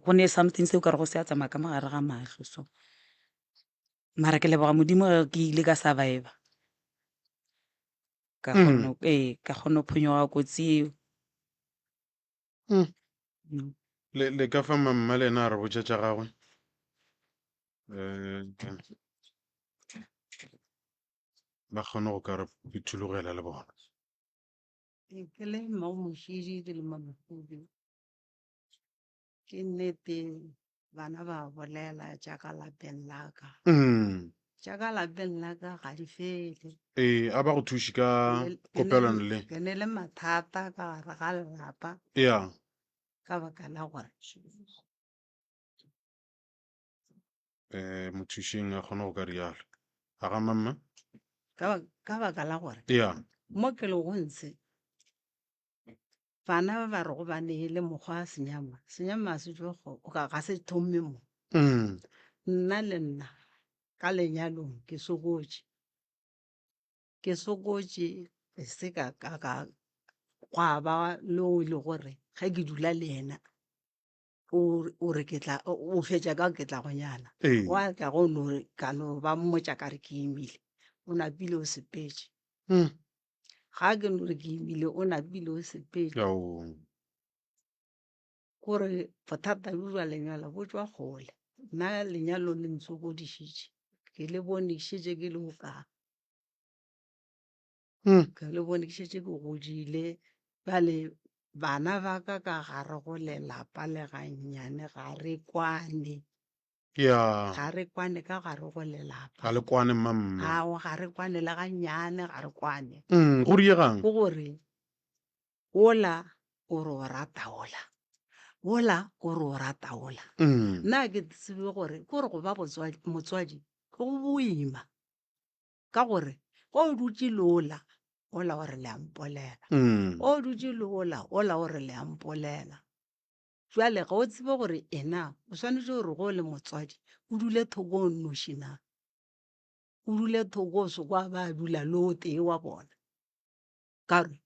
go ne something se o ka rego se a tsamaya ka mo gare ga mahlo so. Mara ke leboga Modimo ge ke ile ka survivor ka kgona ee ka kgona go phonyoga kotsi eo. Le, le ka fa mamma le yena a re botša tša gagwe. Eh, ba kgone go ka re phuthologela le bona. Ke le Mmamošidi ke le Mamohudu. Ke nnete bana ba bolela tša ka lapeng la ka. Mm. Tša ka lapeng la ka ga di fele. Ee, a ba go thuše ka kopelano le. Ke ne le mathata ka gare ga lelapa. Ya. Ka baka la gore. Eh, mothušeng a kgone go ka rialo. A ga mamma? Ka ka baka la gore. Ya. Mo ke lego ntshe Bana ba ba rego ba neele mokgwa wa senyama, senyama ga se tšwe go, o ka ga se thome mo. Mm. Nna le nna ka lenyalong ke sokotše, ke sokotše e se ka ka ka gwa ba le o e le gore ge ke dula le yena o o re ke tla o fetša ka ke tla go nyala. Ee. Gwa tla go no re ka no ba mmotša ka re ke imile, o napile o sepetše. Mm. Ga ke no re ke imile o napile o sepetše. Ao. Kore bothata bjo bja lenyalo bo tšwa kgole. Nna lenyalo le ntsokodišitše. Ke le bone ke šetše ke le o kaa. Mm. Ke le bone ke šetše ke godile. Bjale bana ba ka ka gare go lelapa le gannyane ga re kwane. Ya. Ga re kwane ka gare go lelapa. Ga le kwane mma mma. Aowa, ga re kwane le gannyane, ga re kwane. Go diegang? Ke gore wola o re o rata wola, wola o re o rata wola. Nna ga ke tsebe gore, ke gore go ba botswadi, motswadi ke go boima ka gore ge o dutše le wola, wola o re le a mpolela, ge o dutše le wola, wola o re le a mpolela. Bjale ga o tsebe gore ena o swanetše gore ge o le motswadi o dule thoko o nnoši na? O dule thoko o se kwa ba dula le o tee wa bona. Ka gore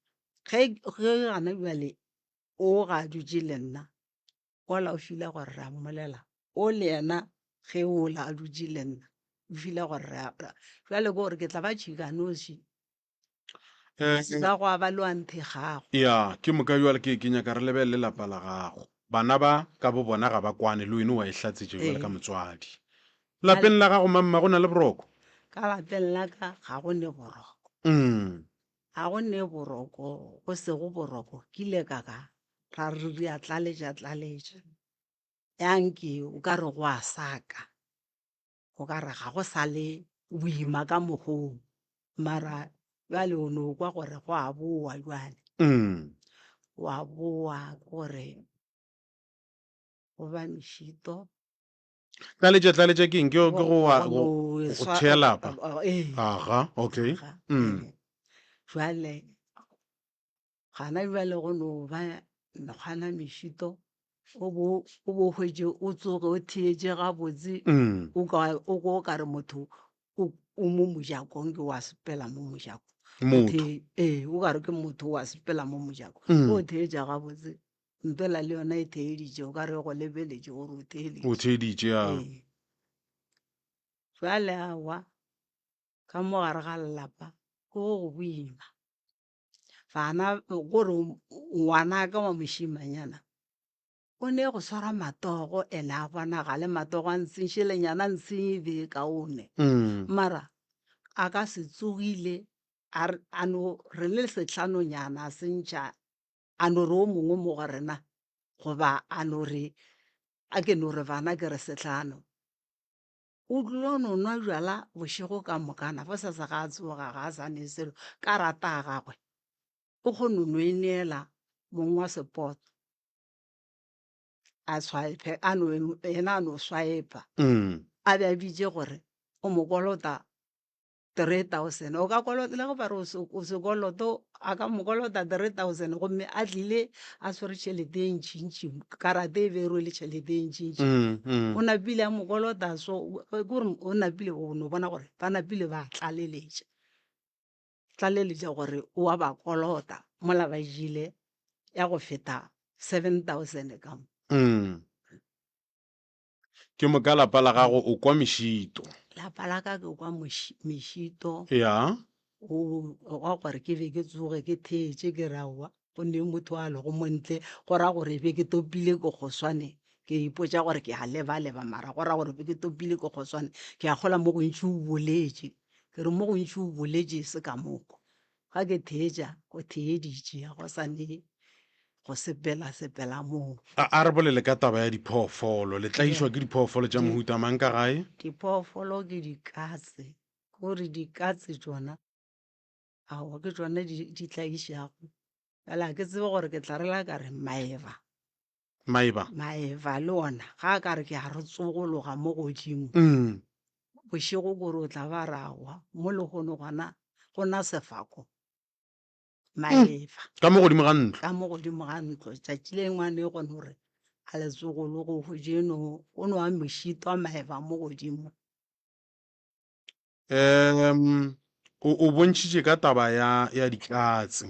ge ge gana bjale o ga a dutše le nna ola o feel-a gore re a mmolela, o le yena ge ola a dutše le nna o feel-a gore re a, bjale ke gore ke tla ba tšhikanoši. Eh, Ka gwa ba lo a nthegago. Ya, ke moka bjale ke, ke nyaka re lebelele lapa la gago. Bana ba ka bo bona ga ba kwane, le wene wa e hlatsetša bjale ka Ee. motswadi. Lapeng la gago, mamma, go na le boroko? Ka lapeng la ka ga go ne boroko. Mm. Ga go ne boroko, go sego boroko, ke ile ka ka ra re re a tlaletša tlaletša. Ya nke o ka re go a saka. O ka re ga go sa le boima ka mokgoo, mara bjale o no kwa gore go a boa bjale. Go a boa gore go ba mešito. Tlaletša, tlaletša ke eng? Ke go Go wa, go go, no go swa, thea lapa. ee. Aga, okay. Aga, ee. Jwale Gana bjale go no ba mekgwana mešito, o bo o bo hwetše o tsoge o theetše gabotse, Mm. o ka o kwa o ka re motho o o mo mojakong ke wa sepela mo mojako. O Motho. the ee, o ka re ke motho wa sepela mo mojako. Mm. O theetša gabotse, mpela le yona e theeditše, o ka re e go lebeletše gore o theeditše. O theeditše, ya. Ee. Bjale aowa, ka mo gare ga lelapa ke go go boima. Bana gore ngwanaka wa mošimanyana o ne go swara matogo ene a bonagale matogo a ntshešelenyana a ntsheng e be e kaone. Mara a ka se tsogile a re a no re le sehlanonyana a se ntšha a no re o mongwe mo go rena goba a no re a ke no re bana ke re sehlano. O tlilo no nwa bjala bošego ka mokana, bosasa ga a tsoga ga a sa ne selo, karata ya gagwe o kgono no e neela Mong wa sepoto a swipe a no yena a no swipe Mm. a be a bitše gore o mo kolota 3000 o ka kolota le ge ba re o sekoloto a ka mo kolota 3000 gomme a tlile a swere tšhelete e ntšintši karata e be e rwele tšhelete e ntšintši Mm, mm. o napile a mo kolota so ke gore o napile o no bona gore ba napile ba tlaleletša tlaleletša gore o a ba kolota mola ba jele ya go feta 7000 ka mo. Mm. Ke moka lapa la gago o kwa mešito. Lapa la ka ke kwa mešito. Ya. O wa gore ke be ke tsoge ke theetše ke re aowa go ne motho a lego mo ntle go ra gore be ke topile ko kgoswane ke ipotša gore ke a lebaleba mara go ra gore be ke topile ko kgoswane ke a kgola mo gontši o boletše ke re mo gontši o boletše e se ka moko ga ke theetša go theeditše ga go sa ne go sepela sepela moo. A, a re bolele ka taba ya diphoofolo. Le tlaišwa ke diphoofolo tša mohuta mang ka gae? Diphoofolo ke dikatse, ke gore dikatse tšona, aowa ke tšona di, di tlaišago. Bjale ga ke tsebe gore ke tla rela ka re maeba. Maeba? Maeba le ona ga a ka re ke a re tsogologa mo godimo. Mm. Bošego kore o tla ba ra wa, mo lehono gona go na sefako. Maeba. Ka mo godimo ga ntlo. Ka mo godimo ga ntlo. Tšatši le lengwe a ne gone gore a le tsogologo go je no go no a mošito a maeba mo godimo. Um o o bontšhitše ka taba ya ya dikatse.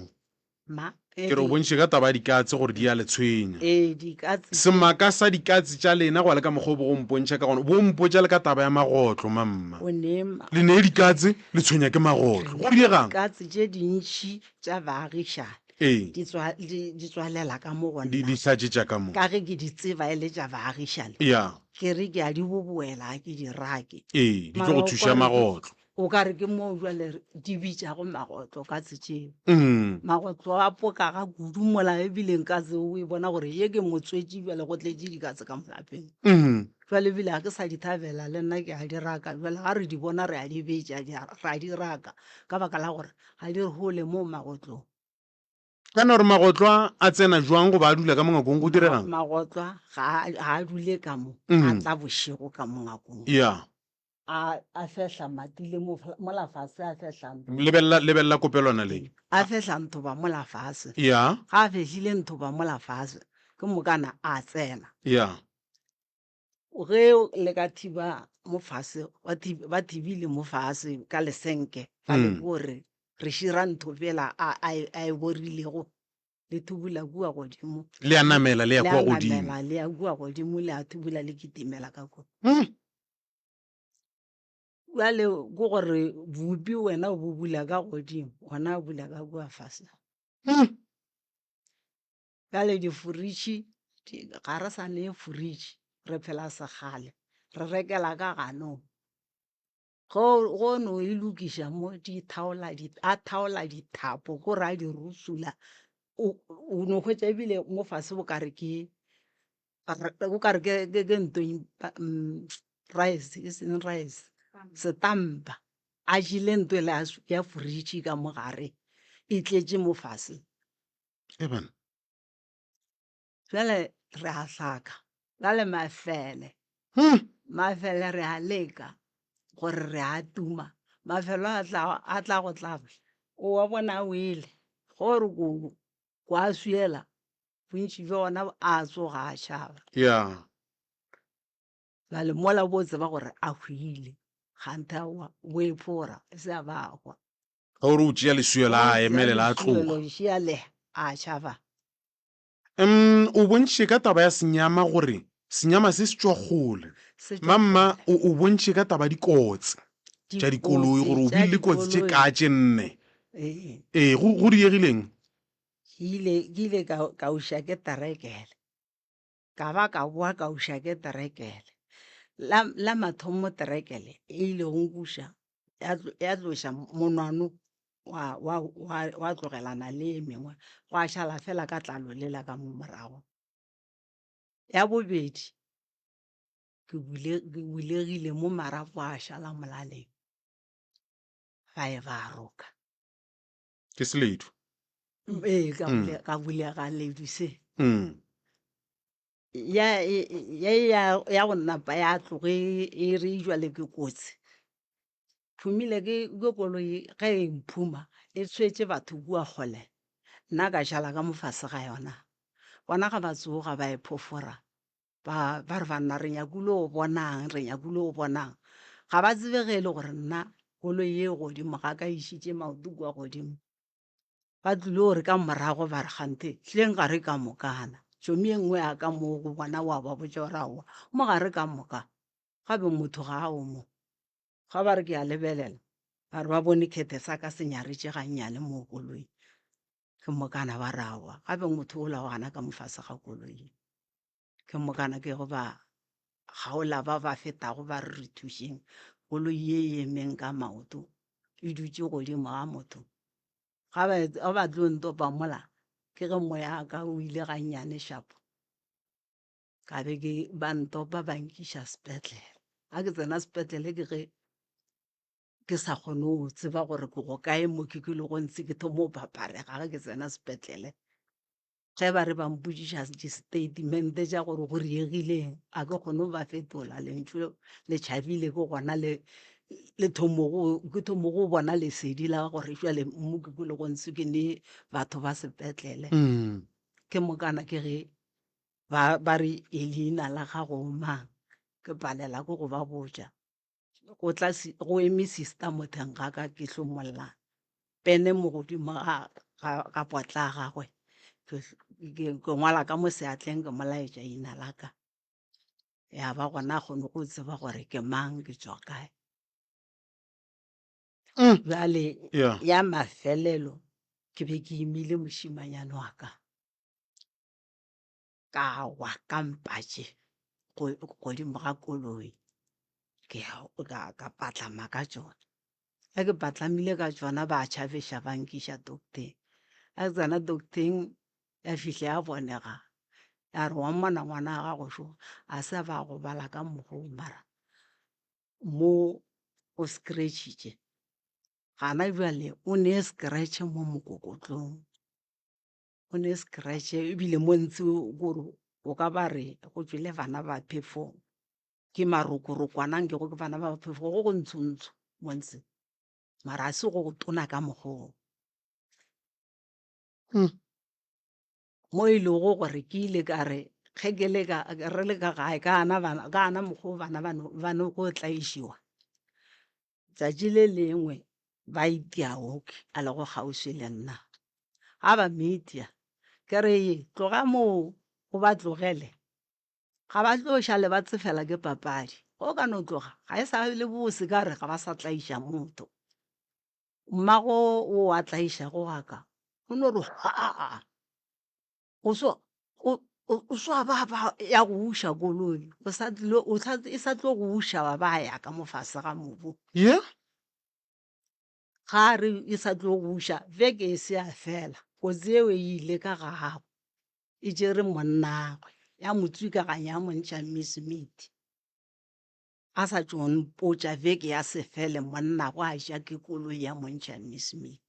Ma, Ke re o bontšhitše ka taba ya dikatse gore di a le tshwenya. Ee, dikatse. Semaka sa dikatse tša lena go ya le ka mokgwa o bo go mpontšha ka gona, bo mpotša le ka taba ya magotlo, mamma. O ne ma. Le ne dikatse, le tshwenya ke magotlo. Go diegang? Dikatse tše dintši tša baagišani. Ee. Di tswa, di, di tswalela ka mo go Di, nna. di hlatšetša ka mo. Ka ge ke di tseba e le tša baagišani. Ya. Ke re ke a di boboela, ga ke di rake. Ee, di tlo Mara go o thuša ka re ke, magotlo. o ka re ke moo bjale di bitšago magotlo ka tsetšeo. Mm. Magotlo a pokaga kudu mola ebile nka se o e bona gore ye ke motswetši bjale go tletše dikatse ka molapeng. Mm. Bjale ebile ga ke sa di thabela le nna ke a di raka bjale ga re di bona re a di betša re a di raka ka baka la gore ga di re hole mo magotlong. Kana gore magotlo a a tsena jwang goba a dula ka mo ngakong go diregang? Magotlo a ga a a dule ka mo a Mm. tla bošego ka mo ngakong. Ya. A a fehla matile mo mola fase a fehla ntho. Lebelela lebelela kopelwana le. A fehla nthoba mola fase. Ya. Ga a fehlile nthoba mola fase ke mokana a tsena. Ya. Ge le ka thiba mo fase ba ba thibile mo fase ka lesenke ba le Mm. gore re šira ntho bjela a a e a e borilego le thubula kua godimo. Le a namela le ya Le a kua godimo. namela le ya kua godimo le a thubula le kitimela ka kua. Mm. Bjale ke gore bupi wena o bo bula ka godimo, ona a bula ka kua fase. Mm. Bjale diforitšhi ga re sa ne foritšhi, re phela sekgale, re rekela ka ganong. Go go no e lokiša mo di thaola di a thaola dithapo ko re a di rusula o o no hwetša ebile mo fase o ka re ke o ka re ke ke ke ntweng rice e seng rice setampa a jele ntho ela ya fridge ka mo gare e tletše mo fase. E bana. Bjale re a hlaka bjale mafele Hmm. mafele re a leka gore re a tuma mafelo a tla a tla go tlaba o wa bona a wele gore ko kwa swiela bontši bja ona a tsoga a tšhaba. Ya. Bjale mola bo tseba gore a hwile kganthe aowa o ephora e se a ba hwa. Ge o re o tšea leswielo a emelela a tloga. Leswielo le a tšhaba. Um o bontšhitše ka taba ya senyama gore senyama se se tšwa kgole. Mamma o o bontšhitše ka taba ya dikotsi tša dikoloi gore o bile le dikotsi tše kae tše nne. Ee. Ee, go go diegileng? Ke ile ke ile ka ka uša ke terekele. Ka ba ka boa ka uša ke terekele. La la mathomo terekele e ile go nkuša ya ya tloša monwano wa wa wa wa tlogelana le e mengwe gwa šala fela ka tlalo lela ka mo morago. Ya bobedi ke bule ke bulegile mo marapo a šala molaleng ba e ba roka. Ke seledu. Ee, ka Mm. bule- ka bulega ledu se. Mm. Ya ya ya ya go napa ya tloge e re jwale ke kotsi. Phumile ke ke koloi ge e mphuma e tshwetše batho kua kgole, nna ka šala ka mo fase ga yona. Bona ga ba tsoga ba e phofora ba ba re banna re nyakile go bonang, re nyakile go bonang. Ga ba tsebe ge e le gore nna koloi ye godimo ga ka e išitše maoto kua godimo. Ba tlile gore ka morago ba re kganthe hleng ga re ka mokana. Tšhomi e nngwe ya ka mo go bona wa ba botša gore aowa mo ga re ka moka, gape motho ga a o mo. Ga ba re ke a lebelela, ba re ba bone khethe sa ka se nyaretše gannyane mo koloing. Ke mokana ba re aowa gape motho ola o gana ka mo fase ga koloi. Ke mokana ke go ba kgaola ba ba fetago ba re re thušeng, koloi ye e emeng ka maoto e dutše godimo ga motho. Ga ba ga ba tlo ntopa mola ke ge moya wa ka o ile gannyane shapo. Ka be ke ba ntopa ba nkiša sepetlele. Ga ke tsena sepetlele ke ge ke sa kgone go tseba gore ke go kae mo ke kilego ntse ke thomo go phaparega ge ke tsena sepetlele. Ge ba re ba mpotšiša di-statement tša gore go diregileng, a ke kgone go ba fetola lentšu le tšhabile ke gona le le thomo go ke thomo go bona lesedi la gore jwale mo ke kwele go ntse ke ne batho ba sepetlele. Ke mokana ke ge ba ba re leina la gago o mang, ke palela ke go ba botša. Go tla go eme sister mo teng ga ka ke hlomolla pene mo godimo ga ga ga potla ya gagwe ke ke ke ngwala ka mo seatleng ke mo laetša ina la ka. Ya ba gona a kgone go tseba gore ke mang ke tšwa kae. Bjale Yeah. ya mafelelo ke be ke imile mošimanyana wa ka. Ka wa ka mpatše godimo ga koloi ke ya ka ka patlama ka tšona. Ge ke patlamile ka tšona ba tšhabeša ba nkiša doctor-eng. Ga ke tsena doctor-eng ya fihla ya bonega ya re wa mmona ngwana wa gago šo a se a ba a gobala ka mokgwa wo mara mo o scratch-itše gana bjale o ne scratch mo mokokotlong. O ne scratch ebile mo ntse kore o ka ba re go tšwele bana ba phefong ke marokorokwana nkego ke bana ba phefo go go ntsho-ntsho mo ntse mara a se go go tona ka mokgwa oo. Mo e lego gore ke ile ka re ge ke le ka re le ka gae ka ana bana ka ana mokgwa o bana ba no go tlaišiwa Tšatši le lengwe ba itia Oki a lego kgauswi le nna. Ga ba mo itia, ke re, Tloga moo o ba tlogele. Ga ba tlo šale ba tsefela ke papadi. Ge o ka no tloga, ga e sa le bose ka re ga ba sa tlaiša motho. Mmago wo a tlaišago wa ka o no re hwaa! O so o o swa ba ba ya go uša koloi o sa tlilo o sa e sa tlo go uša wa ba ya ka mo fase ga mobu. Yeah. Ga a re e sa tlo go uša beke e se ya fela kotsi eo e ile ka gabo e tšere monnagwe ya mo tswikaganya ya mo ntšha Miss Meat. A sa tšo mpotša beke ya se fele monnagwe a ja ke koloi ya mo ntšha Miss Meat.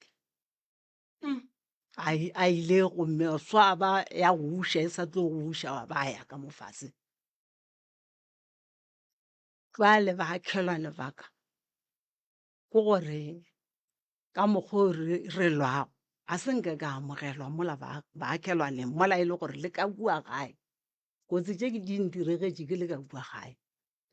A, a ile gomme swa ba ya go uša e sa tlo go uša wa ba ya ka mo fase. Jwale baakelwane ba ka ke gore ka mokgwa o re, re lwago ga se nke ka amogelwa mola ba, baakelwaneng mola e le gore le ka kua gae Kotsi tše ke di ntiregetše ke le ka kua gae.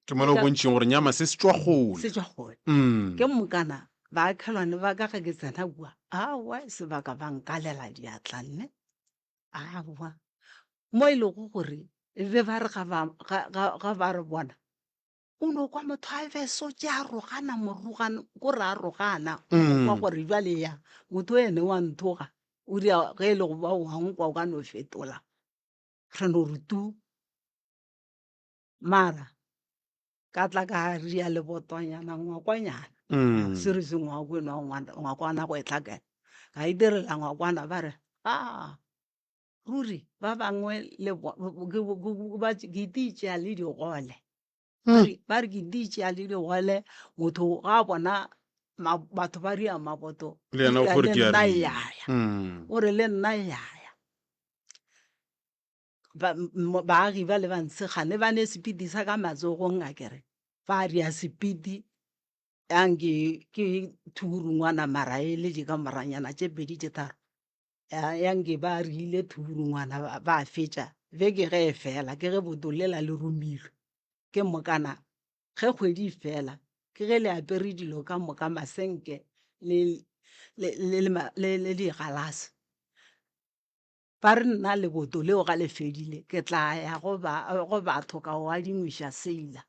Ke mola o bontšheng gore nyama se se tšwa kgole. Se tšwa kgole. Mm. Ke mokana baakhelwane ba ka ge ke tsena kua, aowa sebaka ba nkalela diatla nne. Aowa. Mo e lego gore e be ba re ga ba, ga, ga, ga ba re bona, o no kwa motho a besotše a rogana morogano, ko re a rogana, o no kwa gore bjale ya, motho ene wa nthoga, o ria ge e le go ba wa nkwa o ka no fetola. Re no re tu. Mara ka tla ka ria lebotonyana ngwakwanyana. Mm. Se re se ngwako eno ngwakwana go e tlhakela. Ka e direla ngwakwana ba re, ah, ruri ba bangwe le ba ke itšea le digole. Ba re ke itšea le digole motho ga a bona. Ma, batho ba ria maboto. Le yena o Eupša gore le ke a nna ria. ya ya. Mm. O re le nna ya ya. Ba, m- baagi ba le ba ntshegane ba ne sepiti sa ka matsogong a kere. Ba ria sepiti yang ke ke thurungwana mara e le dikamoranyana tše pedi tše tharo. Ya, yang ke ba rile thurungwana ba, ba fetša. Beke ge e fela ke ge boto lela le romilwe. Ke mokana ge kgwedi e fela ke ge le apere dilo ka moka masenke le le le le le digalase. Ba re nna leboto leo ga le fedile ke tla ya go ba go batho ka o adimiša seila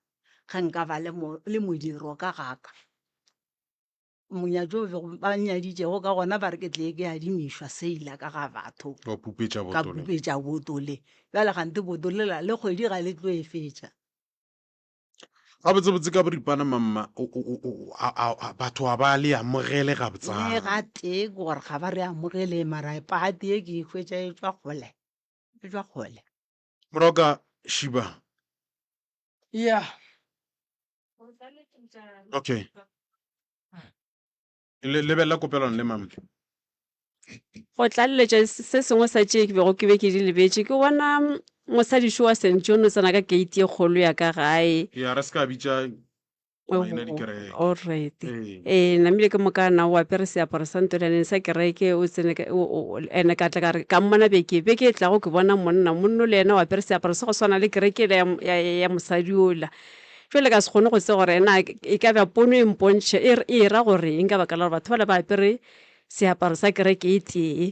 ge nka ba le mo le modiro ka ga ka. Monyatšo o bego ba nnyaditšego ka gona ba re ke tle ke adimišwa seila ka ga batho. Wa pupetša Ka boto le. pupetša boto le. Bjale kganthe boto lela le kgwedi ga le tlo e fetša. Gabotsebotse ka boripana mamma batho a ba le amogele Le gabotsana. gatee ke gore ga ba re amogele mara pati e ke e hwetša e tšwa kgole, e tšwa kgole. Moroka Shiba. Yeah. Okay. Le lebelela kopelano le mamma. Go tlaleletša se sengwe sa tše ke bego ke be ke di lebetše, ke bona mosadi šo wa St. John o tsena ka keiti e kgolo ya ka gae. Ya, re se ka bitša maina a dikereke. Alright. Ee. Ee, namile ke mokana o apere seaparo sa ntolaneng sa kereke, o tsene ka, o, o, ene ka tla ka re, ka mmona beke, beke e tlago ke bona monna, monno le yena o apere seaparo sa go swana le kereke yela ya, ya, ya mosadi yola. Bjale ka se kgone go tseba gore na e ka ba pono e mpontšha, e, e ra gore eng ka baka la gore batho bale ba apere seaparo sa kereke e tee.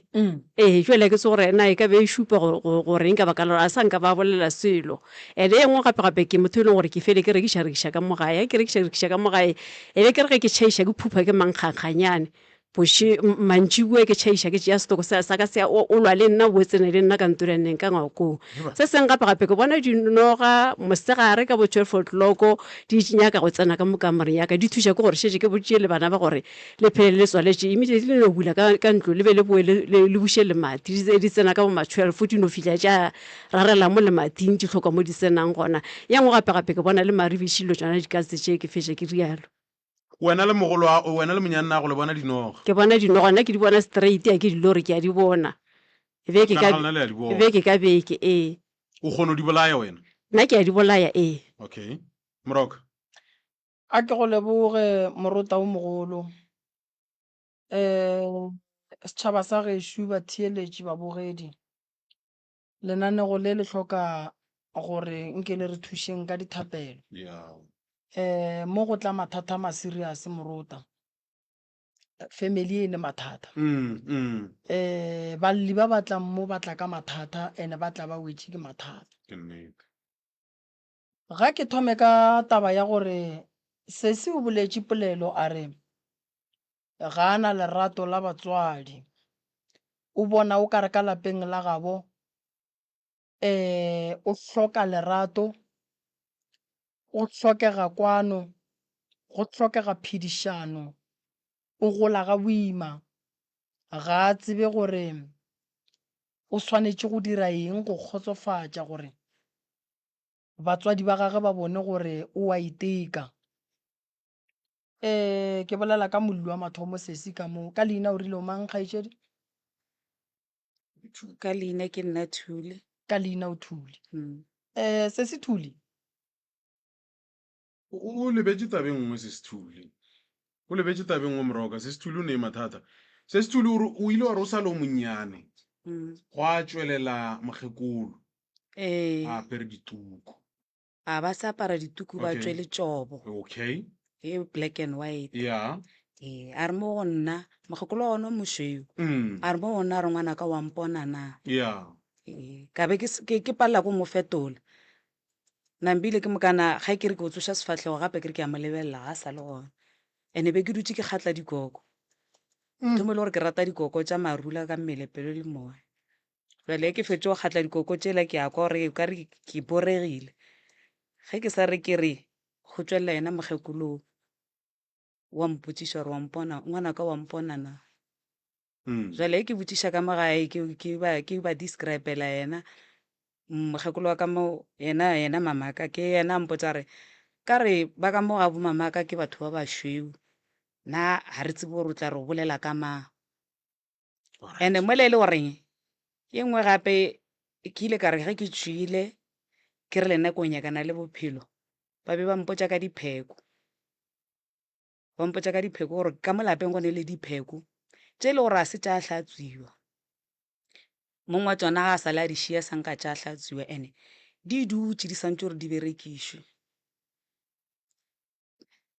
Ee, bjale ga ke tsebe gore na e ka be e šupa go, go, gore eng ka baka la gore a sa nka ba bolela selo. And-e e nngwe gape-gape ke motho e leng gore ke fele ke rekiša-rekiša ka mo gae. Ge ke rekiša-rekiša ka mo gae, e be ke re ge ke tšhaiša ke phupha ke mankgankganyane. Boše, mantšiboa ke tšhaiša ke tšea setoko sa, sa ka se o, o lwa le nna o bo tsene le nna ka ntolaneng ka ngwakong. Se sengwe gape-gape ke bona dinoga mosegare ka bo 12 o'clock di nyaka go tsena ka mo kamoreng ya ka. Di thuša ke gore šetše ke botšie le bana ba gore le phele le tswaletše immediately le no bula ka, ka ntlo le be le boe le, le, le buše lemati. Di, di tsena ka bo ma 12 di no fihla tša rarela mo lemating di hloka mo di tsenang gona. Ye nngwe gape-gape ke bona le maribiši dilo tšona dikatse tše ke fetša ke rialo. Wena le mogolo wa, wena le monyannago le bona dinoga. Ke bona dinoga, nna ke di bona straight, a ke di lore, ke a di bona. Beke ka, Ka lona le a di bona. beke ka beke, ee. O kgona go di bolaya wena? Nna ke a di bolaya, ee. Okay. Moroka. A ke go leboge morota o mogolo. Um setšhaba sa gešo, batheeletši, babogedi. Lenanego le le hloka gore nke le re thušeng ka dithapelo. Yeah. Eh, mo go tla mathata a ma serious morota. Family e ne mathata. Mm, mm. Eh, balli ba ba tlang mo ba tla ka mathata ene ba tla ba wetše ke mathata. Ke nnete. Ga ke thome ka taba ya gore sesi o boletše polelo a re Ga a na lerato la batswadi. O bona o ka re ka lapeng la gabo um o hloka lerato, go hlokega kwano, go hlokega phedišano, o gola ga boima, ga a tsebe gore o swanetše go dira eng go kgotsofatša gore batswadi ba gagwe ba bone gore o a iteka. Ee, ke bolela ka molli wa mathomo sesi ka mo. Ka leina o rile o mang, kgaetšedi? Ka leina ke nna Thuli. Ka leina o Thuli. Mm. Eh, sesi Thuli. O, o lebetše taba e nngwe, Sesi Thuli. O lebetše taba e nngwe, Moroka. Sesi Thuli o ne mathata. Sesi Thuli o re, o ile wa re o sa le o monnyane, Mm. gwa tšwelela mokgekolo Ee. a apere dituku. A ba sa apara dituku ba Okay. tšwe letšobo. Okay. E black and white. Yeah. Ee, a re mo go nna, mokgekolo wa ona o mošweu. Mm. A re mo go nna a re ngwanaka wa mpona na? Yeah. Ee, ka be ke s- ke ke palela ko mo fetola. Nambile ke mokana ga ke re ke o tsoša sefahlego gape ke re ke a mo lebelela ga a sa le gona. Ene be ke dutše ke kgatla dikoko. Thomile gore ke rata dikoko tša marula ka mmele, pelo le moya. Bjale ge ke fetše go kgatla dikoko tšela ke a kwa gore o ka re ke boregile. Ge ke sa re ke re go tšwelela yena mokgekolo wo, wa mpotšiša gore wa mpona, ngwanaka wa mpona na? Bjale ge ke botšiša ka mo gae ke ke ba ke ba describe-ela yena mokgekolo wa ka mo yena yena mamaka ke yena a mpotša a re ka re ba ka mo ga bo mamaka ke batho ba bašweu. Nna ga re tsebe gore o tla re o bolela ka mang. And-e mola e le goreng ye nngwe gape ke ile ka re ge ke tšwile ke re le nna ko nyakana le bophelo, ba be ba mpotša ka dipheko. Ba mpotša ka dipheko gore ka mo lapeng go ne le dipheko tše e le gore ga se tša hlatswiwa. Mong wa tšona ga a sa le a di šia sa nka tša hlatswiwa and-e di dutše di swantše gore di berekišwe.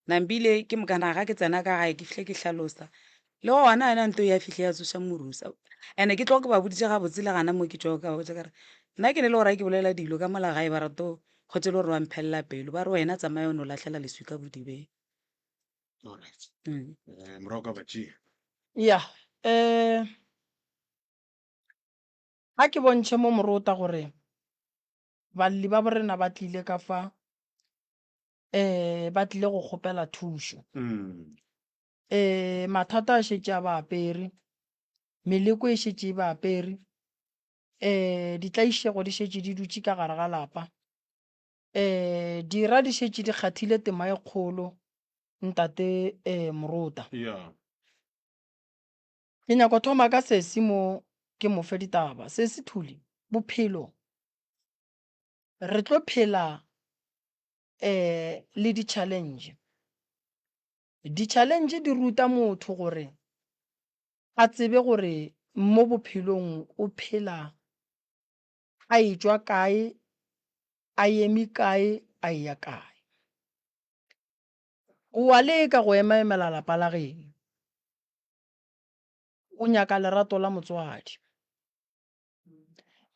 Nambile ke mokana ga ke tsena ka gae ke fihle ke hlalosa le gona yona nto ya fihle ya tsoša morusa and-e ke tloga ke ba boditše gabotse le gana mo ke tšwago ka ba botša ka re nna ke ne le gore ga ke bolela dilo ka mola gae ba rato kgotse le gore ba mphelela pelo ba re wena tsamaya o no lahlela leswika bodibeng. Alright. Eh, morago ka ba tšea. Ya, eh, ga ke bontšhe mo morota gore balli ba borena ba tlile ka fa eh ba tlile go kgopela thušo. Mm. Eh mathata a šetše a ba apere, meleko e šetše e ba apere, eh ditlaišego di šetše di dutše ka gare ga lapa. Eh dira di šetše di kgathile tema e kgolo ntate eh Morota. Yeah. Ke nyaka go thoma ka sesi mo ke mo fe ditaba. Sesi Thuli, bophelo re tlo phela eh le di-challenge. Di-challenge di ruta motho gore a tsebe gore mo bophelong o phela a etšwa kae, a eme kae, a eya kae. O a leka go emaemela lapa la geno. O nyaka lerato la motswadi.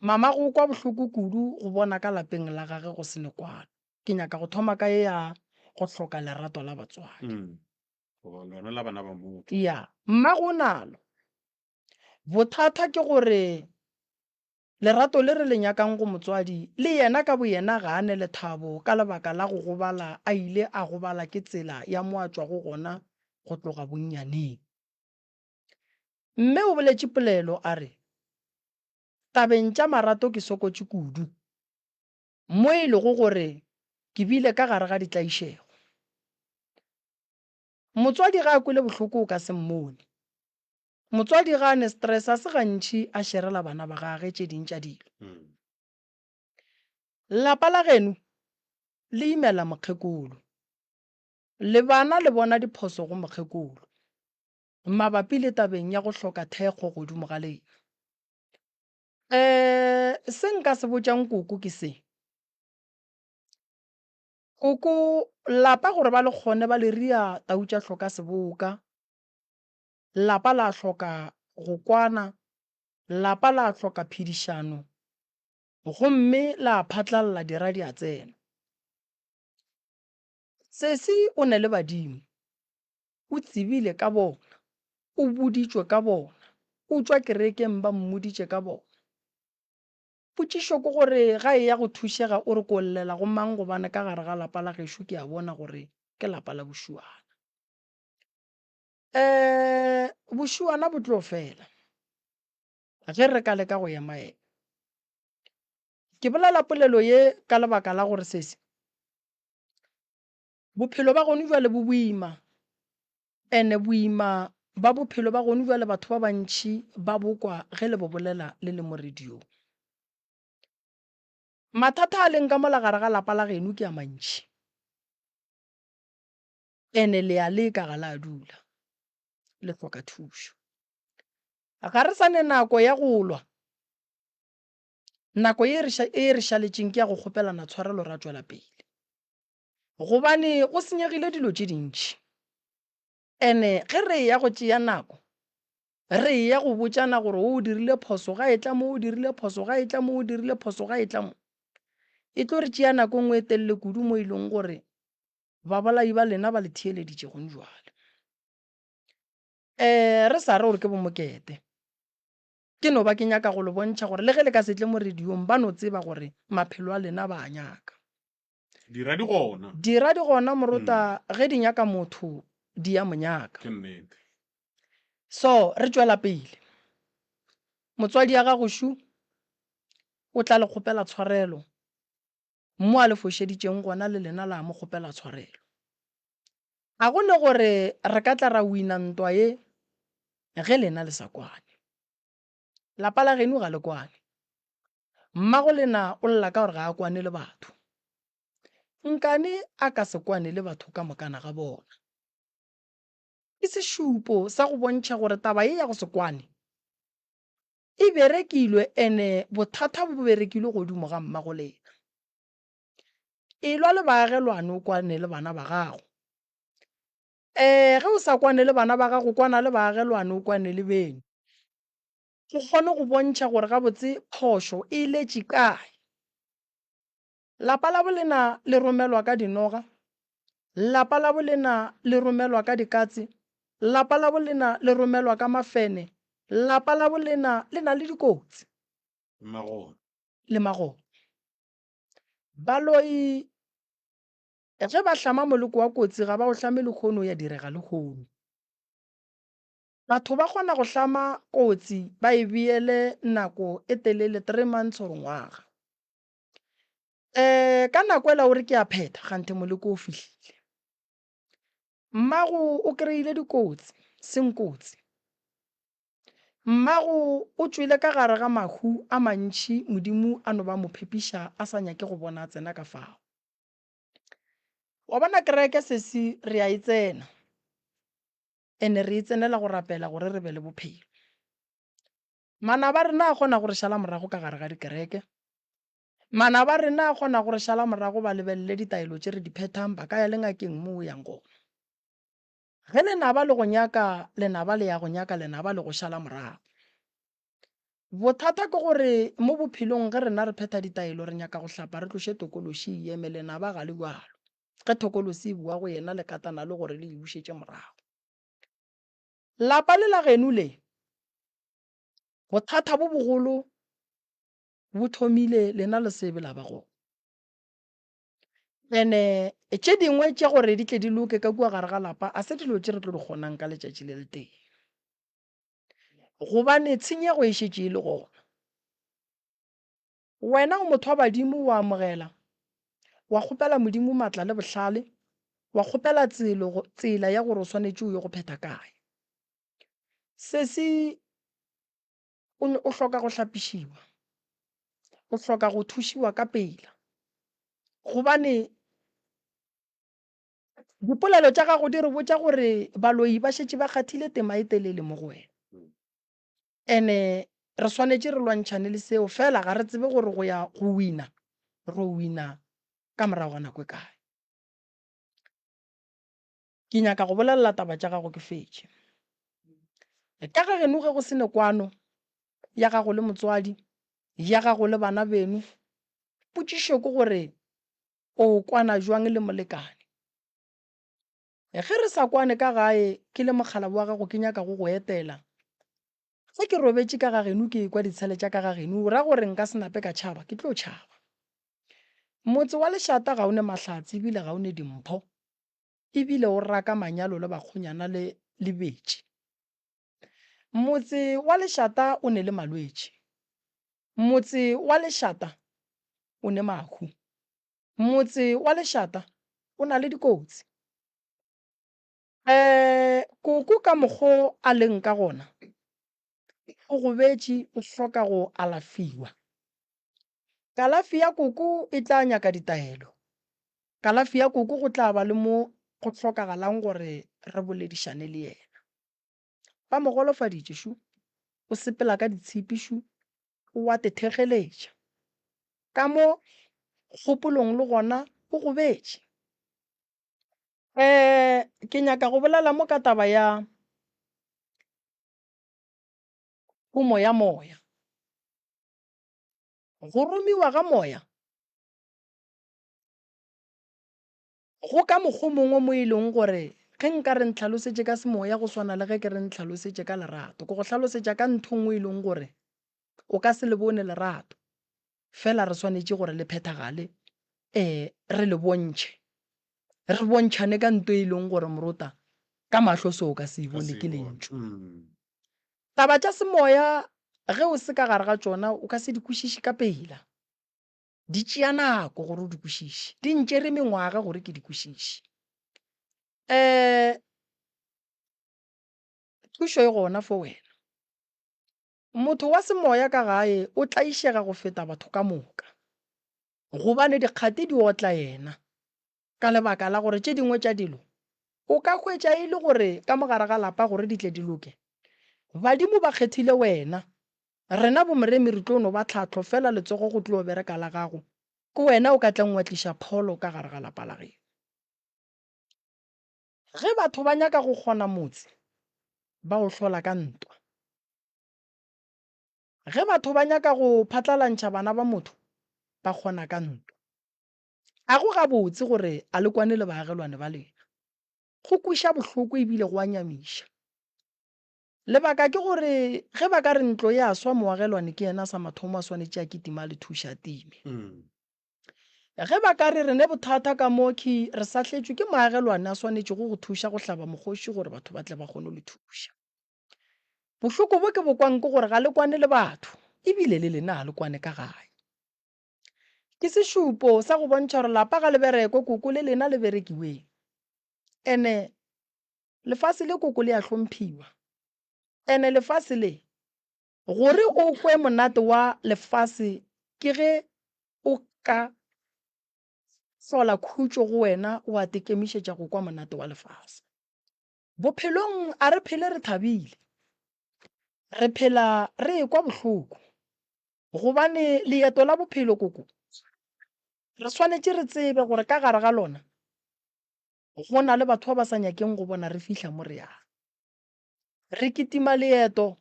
Mama go kwa bohloko kudu go bona ka lapeng la gage go se ne kwano. Ke nyaka go thoma ka ye ya go hloka lerato la batswadi. Mm. Goba lona la bana ba motho. Ya, mmago o nalo. Bothata ke gore lerato le re le nyakang go motswadi, le yena ka boyena ga a ne lethabo ka lebaka la go gobala a ile a gobala ke tsela ya mo a tšwago gona go tloga bonnyaneng. Mme o boletše polelo a re, Tabeng tša marato ke sokotše kudu, mo e lego gore ke bile ka gare ga ditlaišego. Motswadi ge a kwele bohloko o ka se mmone. Motswadi ge a ne stress a se gantši a šerela bana ba gage tše ding tša dilo. Lapa la geno le imela mokgekolo. Le bana le bona diphoso go mokgekolo. Mabapi le tabeng ya go hloka thekgo godimo ga lena. Um se nka se botšang koko ke se. Koko, lapa gore ba le kgone ba le ria tau tša hloka seboka, lapa la hloka go kwana, lapa la hloka phedišano, gomme la phatlalla dira di a tsena. Sesi o ne le badimo. O tsebile ka bona. O boditšwe ka bona. O tšwa kerekeng ba mmoditše ka bona. Potšišo ke gore ga eya go thušega o re ko llela go mang gobane ka gare ga lapa la gešo ke a bona gore ke lapa la bošuana. Um bošuana bo tlo fela ge re ka leka go emaema. Ke bolela polelo ye ka lebaka la gore sesi Bophelo ba gonu bjale bo boima, ene boima ba bophelo ba gonu bjale batho ba bantši ba bo kwa ge le bo bolela le le mo radiong. Mathata a leng ka mola gare ga lapa la geno ke a mantši, ene le a leka ga la dula, le hloka thušo. Ga re sa ne nako ya go lwa, nako ye e re šaletšeng ke ya go kgopelana tshwarelo ra tšwela pele. Gobane go senyegile dilo tše dintši. Ene ge re eya go tšea nako, re eya go botšana gore o dirile phoso ga e tla mo, o dirile phoso ga e tla mo, o dirile phoso ga e tla mo. E tlo re tšea nako e nngwe e telele kudu mo e leng gore babolai ba lena ba le theeleditše gone jwale. Um re sa re gore ke bomokete. Ke no ba ke nyaka go le bontšha gore le ge le ka se tle mo radiong ba no tseba gore maphelo a lena ba a nyaka. Dira di gona. Dira di gona morota ge di nyaka motho di ya mo nyaka. Ke nnete. So re tšwela pele. Motswadi ya gago šu o tla le kgopela tshwarelo mo a le fošeditšeng gona le lena la mo kgopela tshwarelo. Ga go ne gore re ka tla ra wina ntwa ye ge lena le sa kwane. Lapa la geno ga le kwane. Mmago lena o lla ka gore ga a kwane le batho. Nkane a ka se kwane le batho ka mokana ga bona. Ke sešupo sa go bontšha gore taba ye ya go se kwane e berekilwe ene bothata bo berekilwe godimo ga mmago lena. Elwa le baagelwane o kwane le bana ba gago. Ee, ge o sa kwane le bana ba gago, kwana le baagelwane o kwane le beno. O kgone go bontšha gore gabotse phošo e letše kae. Lapa la bolena le romelwa ka dinoga, lapa la bolena le romelwa ka dikatse, lapa la bolena le romelwa ka mafene, lapa la bolena le na le dikotsi. Le magona. Baloi ge ba hlama moleko wa kotsi ga ba o hlame lehono ya direga lehono. Batho ba kgona go hlama kotsi ba e beele nako e telele three months or ngwaga. Um ka nako ela o re ke a phetha kganthe moleko o fihlile. Mmago o kry-ile dikotsi seng kotsi. Mmago o tšwele ka gare ga mahu a mantši Modimo a no ba mo phepiša a sa nyake go bona a tsena ka fao. Wa bona kereke sesi re a e tsena ene re e tsenela go rapela gore re be le bophelo. Manaba a rena a kgona go re šala morago ka gare ga dikereke. Manaba a rena a kgona go re šala morago ba lebelele ditaelo tše re di phethang ba ka ya le ngakeng mo o yang gona. Ge lenaba le go nyaka, lenaba le ya go nyaka, lenaba le go šala morago. Bothata ke gore mo bophelong ge rena re phetha ditaelo re nyaka go hlapa re tloše tokološi e eme, lenaba ga le bjalo. Ge thokolosi e boa go yena le katana le gore le e bušetše morago. Lapa le la geno le, bothata bo bogolo bo thomile lena le sebe la ba gona. Ene tše dingwe tša gore di tle di loke ka kua gare ga lapa a se dilo tše re tlo di kgonang ka letšatši le letee. Gobane tshenyego e šetše e le gona. Wena o motho wa badimo wa amogela, wa kgopela Modimo matla le bohlale, wa kgopela tselo, tsela ya gore o swanetše o ye go phetha kae. Sesi O, o hloka go hlapišiwa. O hloka go thušiwa ka pela. Gobane dipolelo tša gago di re botša gore baloi ba šetše ba kgathile tema e telele mo go wena. Ene re swanetše re lwantšhane le seo, fela ga re tsebe gore go ya go wina, ro wina ka morago ga nako e kae. Ke nyaka go bolelela taba tša gago ke fetše. Ka ga geno ge go se ne kwano ya gago le motswadi, ya gago le bana beno, potšišo ke gore o kwana jwang le molekane? Ge re sa kwane ka gae ke le mokgalabo wa gago ke nyaka go go etela, ge ke robetše ka ga geno ke ekwa ditshele tša ka ga geno, o ra gore nka se nape ka tšhaba? Ke tlo tšhaba. Motse wa lešata ga o ne mahlatse ebile ga o ne dimpho. E bile o raka manyalo le bakgonyana le le betši. Motse wa lešata o ne le malwetši. Motse wa lešata o ne mahu. Motse wa lešata o na le dikotsi. Ee, koko ka mokgo a leng ka gona, o gobetše o hloka go alafiwa. Kalafi ya koko e tla nyaka ditaelo. Kalafi ya koko go tla ba le mo go hlokagalang gore re boledišane le yena. Ba mo golofaditše šu, o sepela ka ditshipi šu, o a tethegeletša. Ka mo kgopolong le gona o gobetše. Um ke nyaka go bolela mo ka taba ya khumo ya moya. Go romiwa ga moya go ka mokgwa mongwe mo e leng gore ge nka re ntlhalosetše ka semoya go swana le ge ke re ntlhalosetše ka lerato. Ke go hlalosetša ka ntho nngwe e leng gore o ka se le bone lerato, fela re swanetše gore le phethagale, um re le bontšhe. Re bontšhane ka nto e leng gore morota ka mahlo so o ka se e bone ke lentšu. Taba tša semoya ge o se ka gare ga tšona o ka se di kwešiše ka pela. Di tšea nako gore o di kwešiše. Di ntšere mengwaga gore ke di kwešiše. Um thušo e gona for wena. Motho wa semoya ka gae o tlaišega go feta batho ka moka, gobane dikgati di otla yena ka lebaka la gore tše dingwe tša dilo o ka hwetša e le gore ka mo gare ga lapa gore di tle di loke, badimo ba kgethile wena. Rena boMoremi re tlo no ba tlhahlo fela letsogo go tlo bereka la gago, ke wena o ka tlang wa tliša pholo ka gare ga lapa la geno. Ge batho ba nyaka go kgona motse, ba o hlola ka ntwa. Ge batho ba nyaka go phatlalantšha bana ba motho, ba kgona ka ntwa. A go gabotse gore a le kwane le baagelwane ba lena. Go kweša bohloko e bile go a nyamiša. Lebaka ke gore ge ba ka re ntlo e a swa moagelwane ke yena sa mathomo a swanetše a kitima a le thuše a time. Ge ba ka re re ne bothata ka mo khi re sahletšwe ke moagelwane a swanetšego go thuša go hlaba mokgoši gore batho ba tle ba kgone go le thuša. Bohloko bo ke bo kwang ke gore ga le kwane le batho e bile le lena ga le kwane ka gae. Ke sešupo sa go bontšha gore lapa ga le berekwe koko le lena le berekiweng. Ene lefase le koko le a hlomphiwa. Ene lefase le gore o kwe monate wa lefase ke ge o ka hlola khutšo go wena wa tekemišetša go kwa monate wa lefase. Bophelong a re phele re thabile, re phela re ekwa bohloko. Gobane leeto la bophelo koko, re swanetše re tsebe gore ka gare ga lona go na le batho ba ba sa nyakeng go bona re fihla mo re yang. Re kitima leeto,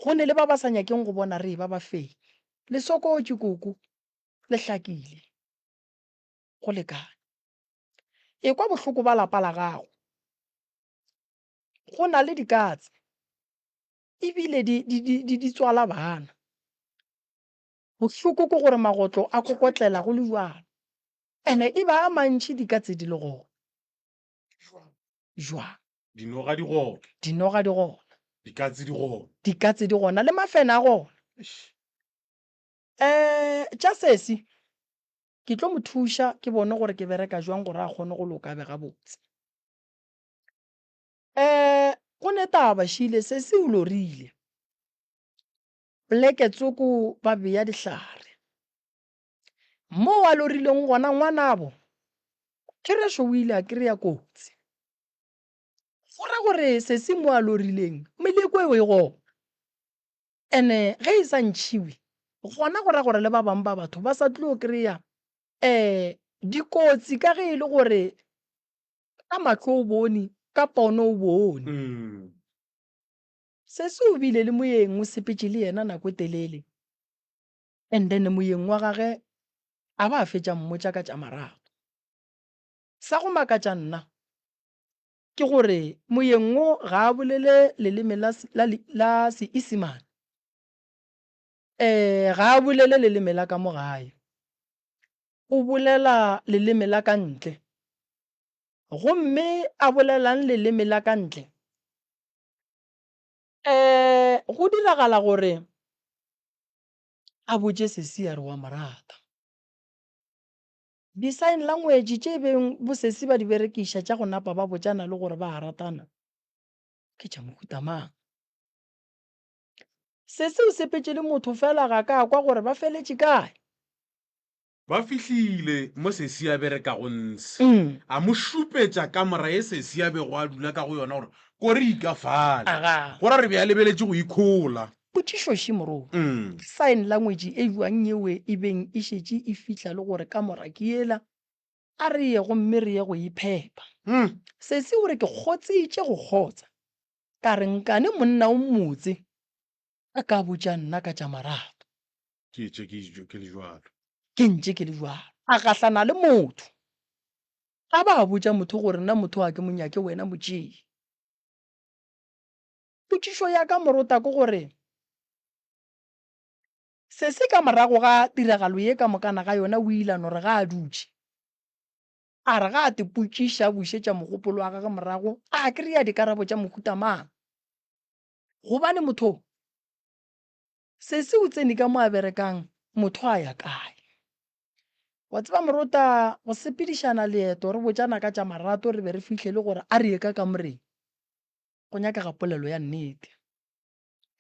go ne le ba ba sa nyakeng go bona re eba bafenyi. Le sokotše koko, le hlakile, go lekane. Ekwa bohloko ba lapa la gago. Go na le dikatse. Ebile di, di, di, di, di tswala bana. Bohloko ke gore magotlo a kokotlela go le bjalo. Ene e ba a mantši dikatse di le gona. Jwang? Dinoga di gona. Dinoga di gona. Dikatse di gona. Dikatse di gona le mafene a gona. Eh, tša sesi, ke tlo mo thuša ke bone gore ke bereka jwang gore a kgone go loka a be gabotse. Eh, go ne taba šile, sesi o lorile. Poleke tsoko ba bea dihlare. Moo a lorileng gona ngwanabo, therešo o ile a kry-a kotsi. Go ra gore sesi mo a lorileng, meleko eo e gona. Ene ge e sa ntšhiwe, gona go ra gore le ba bangwe ba batho ba sa tlo kry-a um dikotsi ka ge e le gore Ka mahlo o bone, ka pono o bone. Sesi o bile le moyeng o sepetše le yena nako e telele and then moyeng wa gage a ba a fetša mmotša ka tša marato. Sa go makatša nna ke gore moyeng wo ga a bolele leleme la, la, la Seisemane, eh ga a bolele leleme la ka mo gae. O bolela leleme la ka ntle. Gomme a bolelang leleme la ka ntle? E, go diragala gore a botše sesi a re o a mo rata. Di-sign language tše beng bosesi ba di berekiša tša go napa ba botšana le gore ba a ratana ke tša mohuta mang? Sesi o sepetše le motho fela ga ka kwa gore ba feletše kae. Ba fihlile mo Sesi a berekago ntshe. A mo šupetša kamora ye Sesi a bego a dula ka go yona gore kore e ka fale. Go ra re be a lebeletše go ikhola. Potšišo še morongwa, Ke sign language e bjang yeo e beng e šetše e fihla le gore kamora ke yela? A re ye gomme re ye go iphepa. Sesi o re ke kgotsitše go kgotsa. Ka re nkane monna o mmotse a ka botša nna ka tša marato. Ke ntše ke le bjalo. Ke ntše ke le bjalo. A gahlana le motho. A ba a botša motho gore nna motho ga ke mo nyake wena mo tšee. Potšišo ya ka morota ke gore sesi ka morago ga tiragalo ye ka mokana ga yona o ile a no re ga a dutše a re ga a tepotšiša a bušetša mogopolo wa gagwe morago a kry-a dikarabo tša mohuta mang. Gobane motho Sesi o tsene ka mo a berekang, motho a ya kae? Wa tseba morota, go sepedišana leeto re botšana ka tša marato re be re fihlele gore a re ye ka kamoreng, go nyakega polelo ya nnete.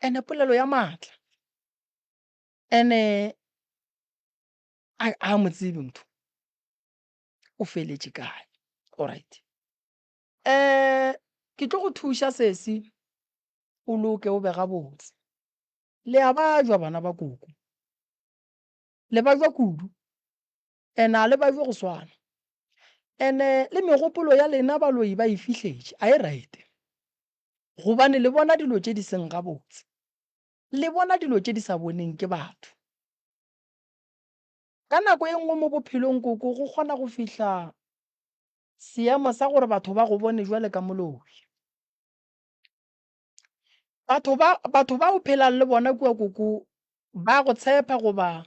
Ene polelo ya maatla. Ene a a mo tsebe motho. O feletše kae. Alright. Eh, ke tlo go thuša sesi, o loke o be gabotse. Le a bajwa bana ba koko. Le bajwa kudu. Ene a le bajwe go swana. Ene le megopolo ya lena baloi ba e fihletše, a e right. Gobane le bona dilo tše di seng gabotse. Le bona dilo tše di sa boneng ke batho. Ka nako e nngwe mo bophelong koko go kgona go fihla seemo sa gore batho ba go bone jwale ka moloi. Batho ba batho ba o phelang le bona kua koko ba go tshepa goba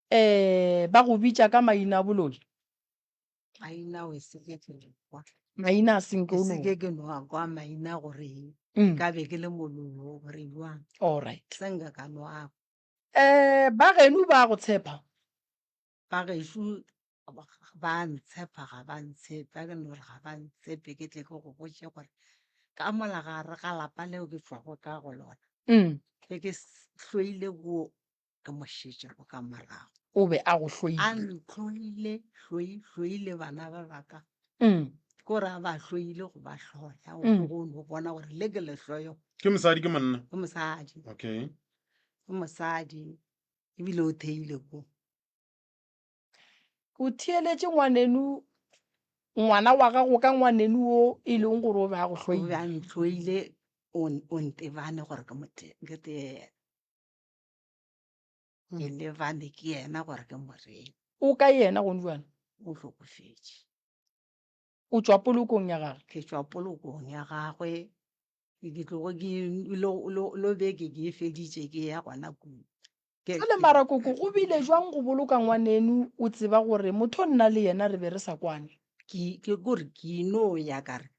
um ba go bitša ka maina a boloi? Maina o se ke ke no kwa. Maina a senke o no. Se ke ke no a kwa maina gore ka be ke le moloi o gore jwang. All right. Se nka ka no a. Eh ba geno ba go tshepa? Ba gešo ba ntshepa ga ba ntshepe, a ke no re ga ba ntshepe ke tle ke go botše gore ka mola gare ga lapa leo ke tšwago ka go lona ge ke hloile ko ke mo šetšego ka morago. O be a go hloile. A ntlhoile, hloi, hloile bana ba ba ka. Ke gore a ba hloile go ba hloya, go no bona gore le ke lehloyo. Ke mosadi ke monna? Ke mosadi. Okay. Ke mosadi ebile o theile ko. O theeletše ngwanenu, ngwana wa gago ka ngwanenu wo e leng gore o be a go hloile. O be a ntlhoile, o ntebane gore ke mo ke tee Ke lebane ke yena gore ke mo reng. O kae yena gone bjale? O hlokofetše. O tšwa polokong ya gagwe? Ke tšwa polokong ya gagwe. Ke tlogo ke lo beke ke e feditše ke ya gona kua. Jwale mara koko go bile jwang go boloka ngwaneno o tseba gore motho nna le yena re be re sa kwane? Ke ke kore ke ino ya ka re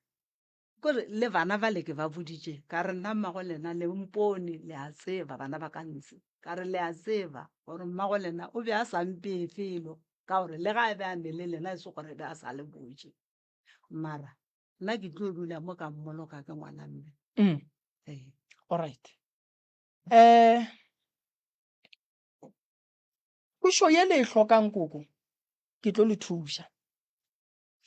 kore le bana bale ke ba boditše ka re nna mmago lena le mpone le a tseba bana ba ka ntshe ka re le a tseba gore mmago lena o be a sa mpee felo ka gore le ga a be a ne le lena e se gore be a sa le botše mara nna ke tlo dula mo ka mmoloka ke ngwana mme. Ee. Alright. Um thušo ye le e hlokang koko ke tlo le thuša.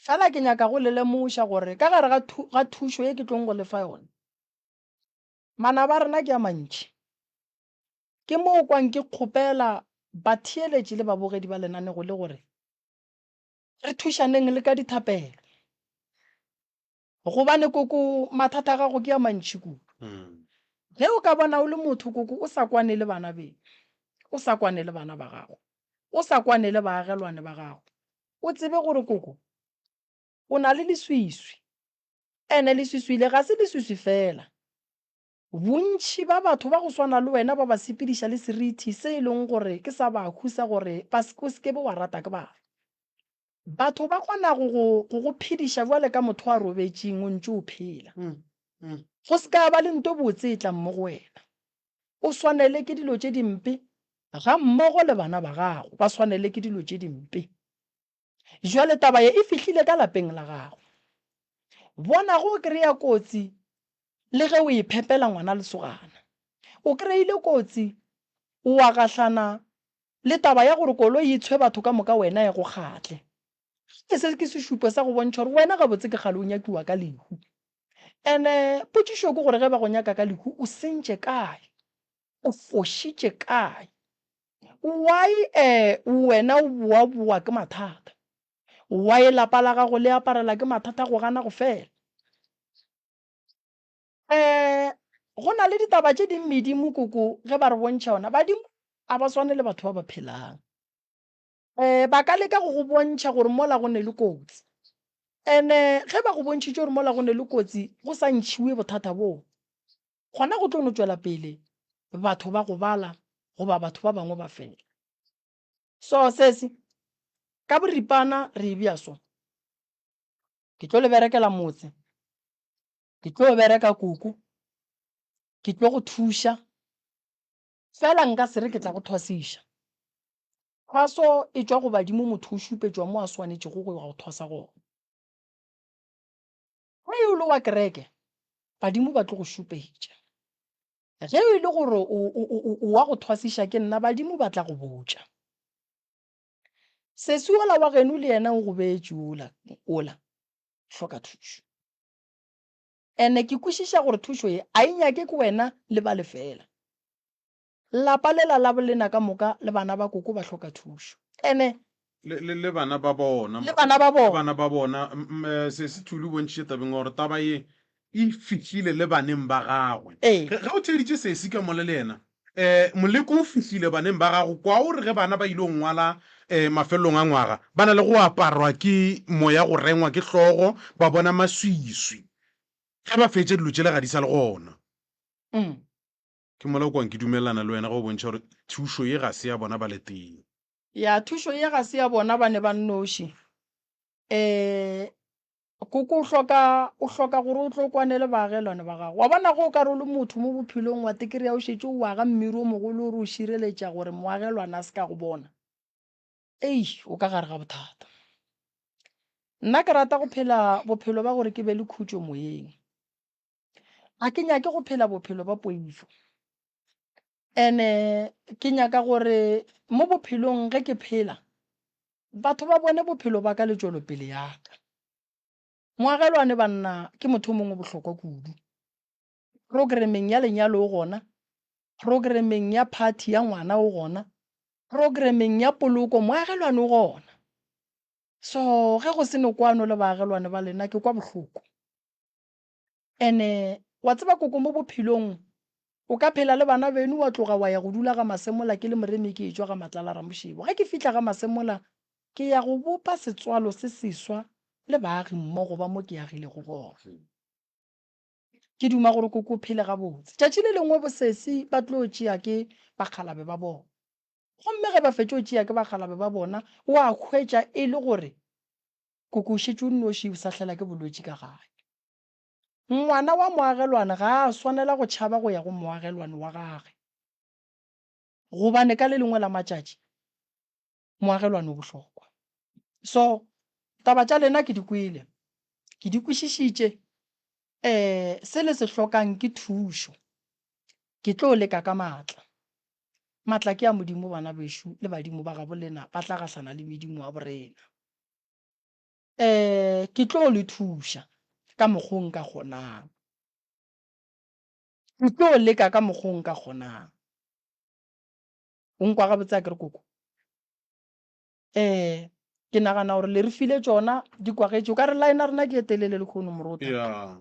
Fela ke nyaka go le lemoša gore ka gare ga ga thušo ye ke tlong go le fa yona, manaba a rena ke a mantši. Ke mo o kwang ke kgopela batheeletši le babogedi ba lenanego le gore re thušaneng le ka dithapelo. Gobane koko mathata a gago ke a mantši kudu. Ge o ka bona o le motho koko o sa kwane le bana beno, o sa kwane le bana ba gago, o sa kwane le baagelwane ba gago, o tsebe gore koko o na le leswiswi. Ene leswiswi le ga se leswiswi fela. Bontši ba batho ba go swana le wena ba ba sepediša le seriti se e leng gore ke sa bahu sa gore ba o se ke be wa rata ke batho. Batho ba kgona go go go go phediša bjale ka motho a robetšeng o ntše o phela. Go se ka ba le nto botse e tlang mo go wena. O swanele ke dilo tše dimpe gammogo le bana ba gago ba swanele ke dilo tše dimpe. Jwale taba ye e fihlile ka lapeng la gago. Bona go kry-a kotsi le ge o e phepela ngwana lesogana. O kry-ile kotsi wa gahlana le taba ya gore koloi e tshwe batho ka moka wena e go kgatle. Gape se ke sešupo sa go bontšha gore wena gabotse ke kgale o nyakiwa ka lehu. Ene potšišo ke gore ge ba go nyaka ka lehu o sentše kae? O fošitše kae? Why wena o boaboa ke mathata? Why lapa la gago le aparela ke mathata go gana go fela? Go na le ditaba tše ding medimo koko ge ba re bontšha yona, badimo a ba swane le batho ba ba phelang. Ba ka leka go go bontšha gore mola go ne le kotsi. Ene ge ba go bontšhitše gore mola go ne le kotsi go sa ntšhiwe bothata boo, gona go tlo no tšwela pele batho ba gobala goba batho ba bangwe ba fela. So sesi ka boripana re e bea so, ke tlo le berekela motse, ke tlo bereka koko, ke tlo go thuša, fela nka se re ke tla go thwasiša. Thwaso e tšwa go badimo motho o šupetšwa mo a swanetšego go ya go thwasa gona. Ge e le wa kereke, badimo ba tlo go šupetša. Ge e le gore o, o, o, o wa go thwasiša ke nna, badimo ba tla go botša. Sesi wola wa geno le yena o gobetše wola, wola, hloka thušo. Ene ke kwešiša gore thušo ye a e nyake ke wena le ba lefela. Lapa lela la bolena ka moka le bana ba koko ba hloka thušo. Ene. Le, le, le bana ba bona. Le bana ba bona. Le bana ba bona. M, m, Sesi Thuli o bontšhitše tabeng ya gore taba ye e fihlile le baneng ba gagwe. Ee. Ge, ge o theeditše Sesi ka mola le yena, eh, moleko o fihlile baneng ba gago. Kwa o re ge bana ba ile go ngwala eh, mafelelong a ngwaga, ba na le go aparwa ke moya go rengwa ke hlogo, ba bona maswiswi. Ge ba fetša dilo tšela ga di sa le gona. Mm. Ke mola o kwang ke dumelelana le wena ge o bontšha gore thušo ye ga se ya bona ba le tee. Ya, thušo ye ga se ya bona ba ne ba nnoši. Um koko o hloka, o hloka gore o tlo kwane le baagelwane ba gago. Wa bona ge o ka re o le motho mo bophelong wa tekreya o šetše o aga mmiri o mogolo o re o šireletša gore moagelwane a se ka go bona, eish, o ka gare ga bothata. Nna ke rata go phela bophelo ba gore ke be le khutšo moyeng. Ga ke nyake go phela bophelo ba poifo. Ene ke nyaka gore mo bophelong ge ke phela, batho ba bone bophelo ba ka le tšwelopele ya ka. Moagelwane banna ke motho o mongwe bohlokwa kudu. Programmeng ya lenyalo o gona, programmeng ya party ya ngwana o gona, programmeng ya poloko moagelwane o gona. So ge go se ne kwano le baagelwane ba lena ke kwa bohloko. Ene wa tseba koko mo bophelong o ka phela le bana beno wa tloga wa ya go dula ga Masemola ke le Moremi ke etšwa ga Matlala Ramošebo. Ge ke fihla ga Masemola ke ya go bopa setswalo se seswa le baagi mmogo ba mo ke agilego gona. Ke duma gore koko o phele gabotse. Tšatši le lengwe bosesi ba tlo tšea ke bakgalabe ba bona. Gomme ge ba fetšo tšea ke bakgalabe ba bona wa hwetša e le gore Koko o šetše o nnoši o sahlela ke bolwetši ka gae. Ngwana wa moagelwane ga a swanela go tšhaba go ya go moagelwane wa gage, gobane ka le lengwe la matšatši moagelwane o bohlokwa. So, taba tša lena ke di kwele, ke di kwešišitše. Um se le se hlokang ke thušo. Ke tlo leka ka maatla. Maatla ke a Modimo bana bešo le badimo ba gabo lena ba tla gahlana le medimo wa borena. Um ke tlo le thuša ka mokgo nka kgonang. Ke tlo leka ka mokgo nka kgonang. O nkwa gabotse akere koko? Um ke nagana gore le re file tšona di kwagetše. O ka re line ya rena ke e telele lehono morota. Yeah.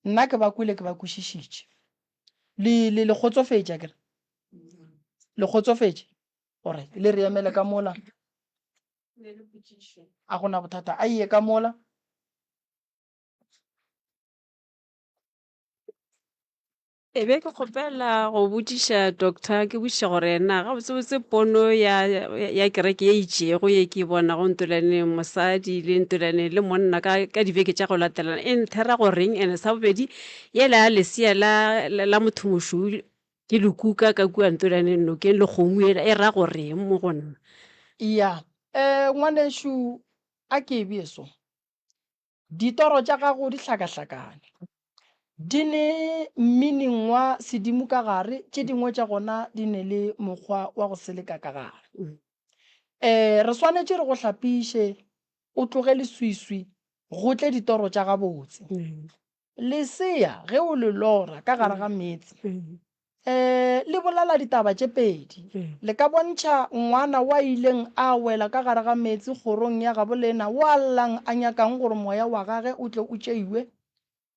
Nna ke ba kwele ke ba kwešišitše. Le le le kgotsofetše akere? Le kgotsofetše? Alright, le re emele ka mola. A gona bothata, a ye ka mola. E be ke kgopela go botšiša doctor, ke botšiša gore na gabotsebotse pono ya, ya kereke ye itšego ye ke e bonago Ntolaneng mosadi le Ntolaneng le monna ka, ka dibeke tša go latelana e nthera goreng? And sa bobedi, yela ya lesea la, la, la mothomošweu ke lekuka ka kua Ntolaneng nokeng le kgomo yela e ra goreng mo go nna? Ya, um ngwanešu a ke e bee so. Ditoro tša gago di hlakahlakane. Di ne meaning wa sedimo ka gare, tše dingwe tša gona di ne le mokgwa wa go seleka ka gare. Um re swanetše re go hlapiše, o tloge leswiswi, go tle ditoro tša gabotse. Lesea ge o le lora ka gare ga meetse, um le bolela ditaba tše pedi. Le ka bontšha ngwana wa ileng a wela ka gare ga meetse kgorong ya gabo lena wo a llang a nyakang gore moya wa gage o tle o tšeiwe.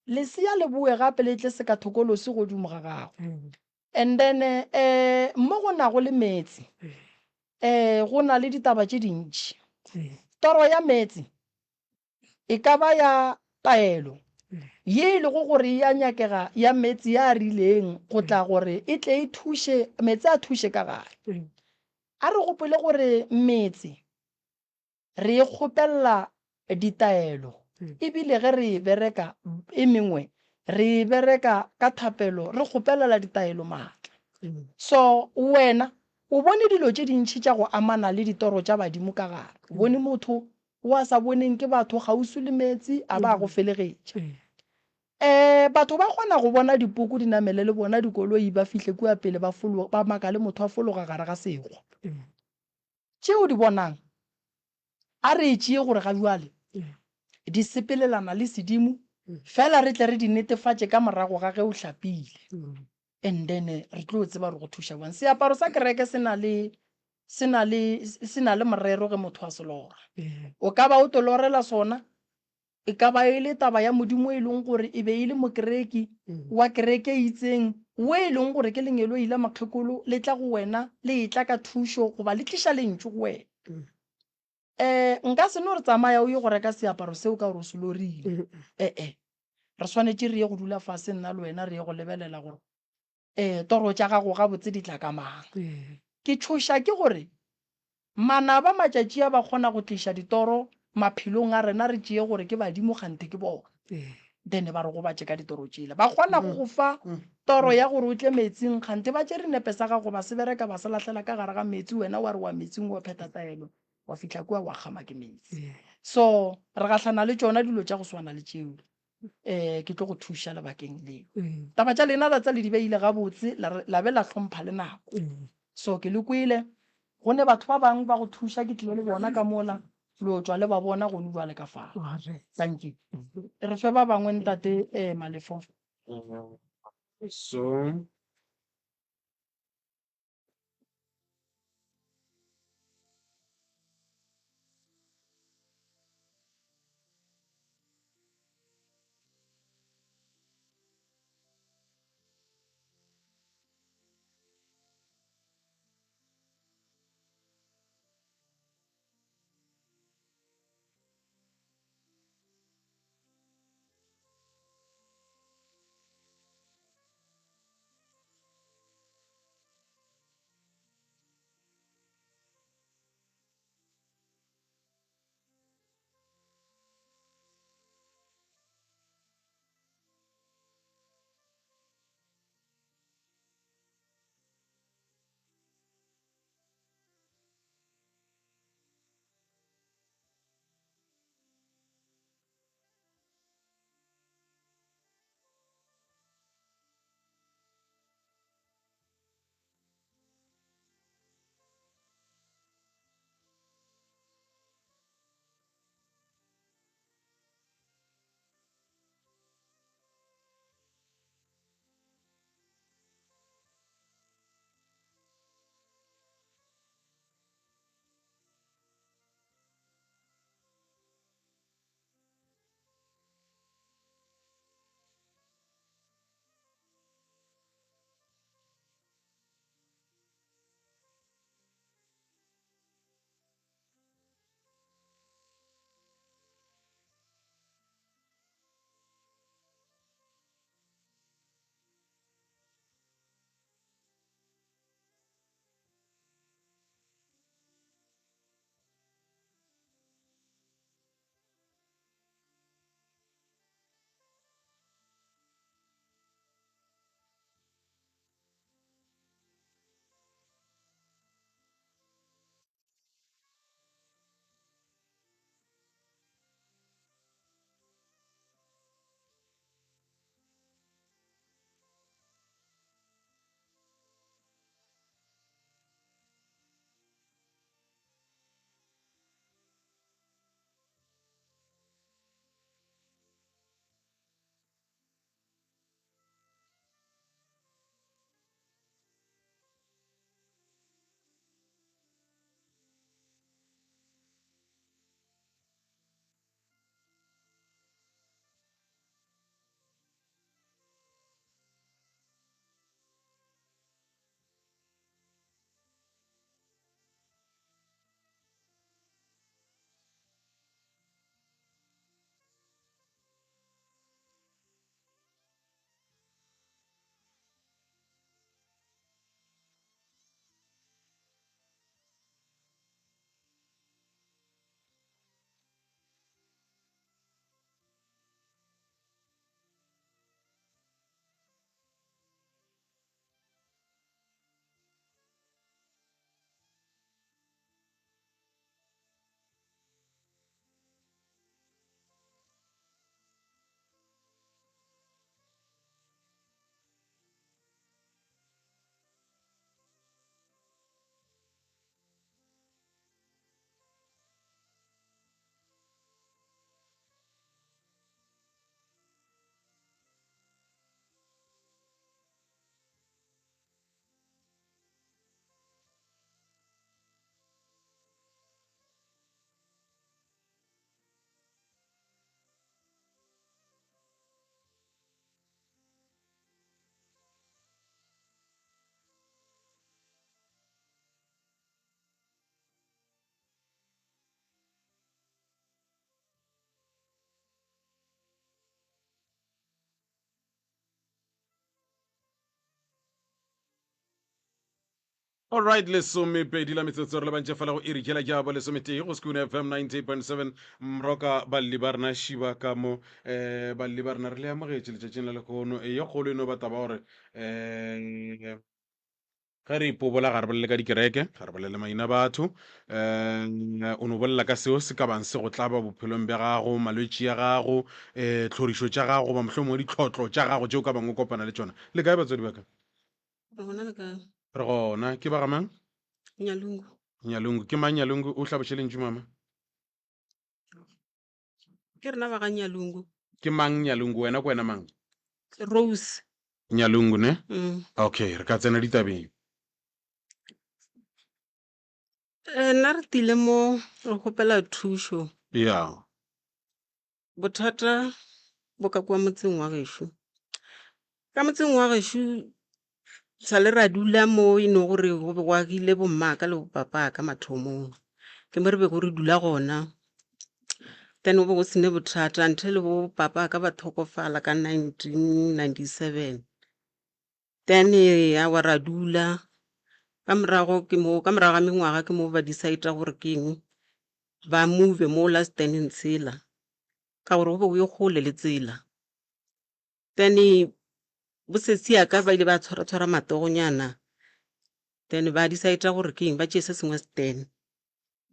Lesea le boe gape le tle sekathokolosi godimo ga gagwe. And then um mo go nago le meetse, um go na le ditaba tše dintši. Toro ya meetse e ka ba ya taelo ye e lego gore e a nyakega ya meetse ya a rileng go tla gore e tle e thuše meetse a thuše ka gare. A re gopole gore metse re e kgopelela ditaelo ebile ge re e bereka e mengwe re e bereka ka thapelo re kgopelela ditaelo maatla. So wena O bone dilo tše dintši tša go amana le ditoro tša badimo ka gare. O bone motho o a sa boneng ke batho kgauswi le meetse a ba a go felegetša. Um batho ba kgona go bona dipoko di namele le bona dikoloi ba fihle kua pele ba fologa, ba makale motho a fologa gare ga sekgwa. Tše o di bonang a re e tšee gore ga bjale di sepelelana le sedimo fela re tle re di netefatše ka morago ga ge o hlapile and then re tlo tseba gore go thuša bjang. Seaparo sa kereke se na le se na le se na le morero ge motho a se lora. O ka ba o to lorela sona E ka ba e le taba ya Modimo e leng gore e be e le mokereki wa kereke e itseng, wo e leng gore ke lengeloi la mokgekolo le tla go wena le etla ka thušo goba le tliša lentšu go wena. Um nka se no re tsamaya o ye go reka seaparo seo ka gore o se lorile. E-e. Re swanetše re ye go dula fase nna le wena re ye go lebelela gore um toro tša gago gabotse di tla ka mang. Ke tšhoša ke gore manaba matšatši a ba kgona go tliša ditoro maphelong a rena re tšee gore ke badimo kganthe ke bona. Then ba re gobatše ka ditoro tšela. Ba kgona go go fa toro ya gore o tle meetsing kganthe ba tšere nepe sa gago ba se bereka ba se lahlela ka gare ga meetse wena wa re wa meetsing wa phetha taelo wa fihla kua wa kgama ke meetse. So re gahlana le tšona dilo tša go swana le tšeo. um ke tlo go thuša lebakeng leo mm. taba tša lena la tsa le di beile gabotse la be la hlompha le nako mm. so ke le kwele go ne batho ba bangwe ba go thuša ke tlile le bona ka mola lo tswa le ba bona go jwale ka fa thank you re fe ba bangwe ntate um malefo so Alright, lesomepedi la metsotso re lebantše fela go iri jela ja bo lesometee go Sekune FM 98.7 mroka balli ba rena šiba ka mo um balli ba rena re le amogetše letšatšing la lehono e ye kgolo e no ba taba gore um ge re ipobola ga re bolele ka dikereke ga re bolele maina batho um o no bolela ka seo se ka bang se go tlaba bophelong bja gago malwetši ya gago um tlhorišo tša gago goba mohlomongwe ditlhotlo tša gago tše o ka bang o kopana le tšona le kae batswadi ba ka Re gona le kae? Re gona. Ke ba ga mang? Nyalungu. Nyalungu. Ke mang Nyalungu? O hlaboše lentšu mama. Ke rena ba ga Nyalungu. Ke mang Nyalungu? Wena ke wena mang? Rose. Nyalungu ne? Mm. Okay, re ka tsena ditabeng. Eh, nna re tile mo re kgopela thušo. Yeah. Bothata bo ka kua motseng wa gešo. Ka motseng wa gešo sa le ra dula mo e no gore go be go agile bo mmaka le bo papaka mathomong. Ke mo re bego re dula gona. Then go be go sene bothata until bo papaka ba hlokofala ka 1997. Then aowa ra dula, ka morago ke mo ka morago ga mengwaga ke mo ba decide-a gore ke eng ba move mola stand-eng sela ka gore go be go ye kgole le tsela. Then bo sesi ya ka ba ile ba tshwara-tshwara matogonyana then ba decide-a gore ke eng ba tšee se sengwe stand.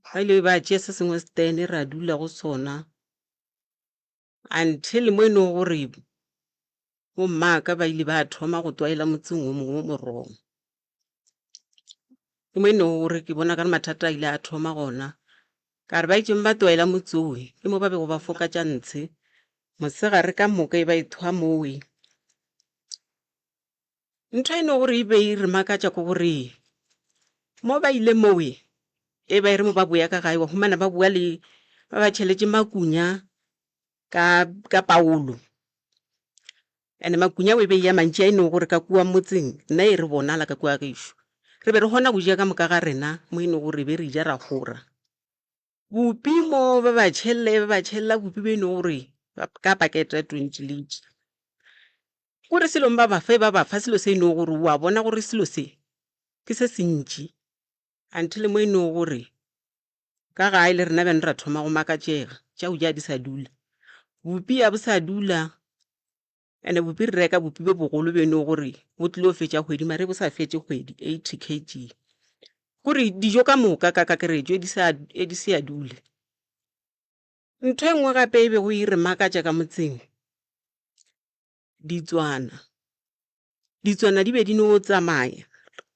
Ba ile ba tšea se sengwe stand ra dula go sona until mo e lego gore bommaka ba ile ba thoma go tlwaela motseng o mongwe o morong. Ke mo e lego gore ke bona ka re mathata a ile a thoma gona. Ka re ba itšeng ba tlwaela motse owe, ke mo ba bego ba foka tša ntshe mosegare ka moka e ba ethwa mowe. Ntho e no gore e be e re makatša ke gore mo ba ile mowe e ba e re mo ba boya ka gae wa humana ba boa le ba ba tšheletše makunya ka ka paolo. And-e makunya o e be e ya mantši a e no gore ka kua motseng nna e re bonala ka kua gešo. Re be re kgona go ja ka moka ga rena mo e no gore be re ja ra kgora. Bupi mo ba ba tšhelela e ba ba tšhelela bupi bo e no gore ka pakete ya 20 litre. Kore selo ba ba fa e ba ba fa selo se e no gore wa bona gore selo se ke se sentši until mo e no gore ka gae le rena bjang ra thoma go makatšega tša go ja di sa dula. Bupi a bo sa dula and-e bupi re reka bupi bo bogolo bo e no gore bo tlilo fetša kgwedi mare bo sa fetše kgwedi 80 kg. Kore dijo ka moka ka kakaretšo e di sa e di se ya dule. Ntho e nngwe gape e bego e re makatša ka motseng ditswana. Ditswana di be di no tsamaya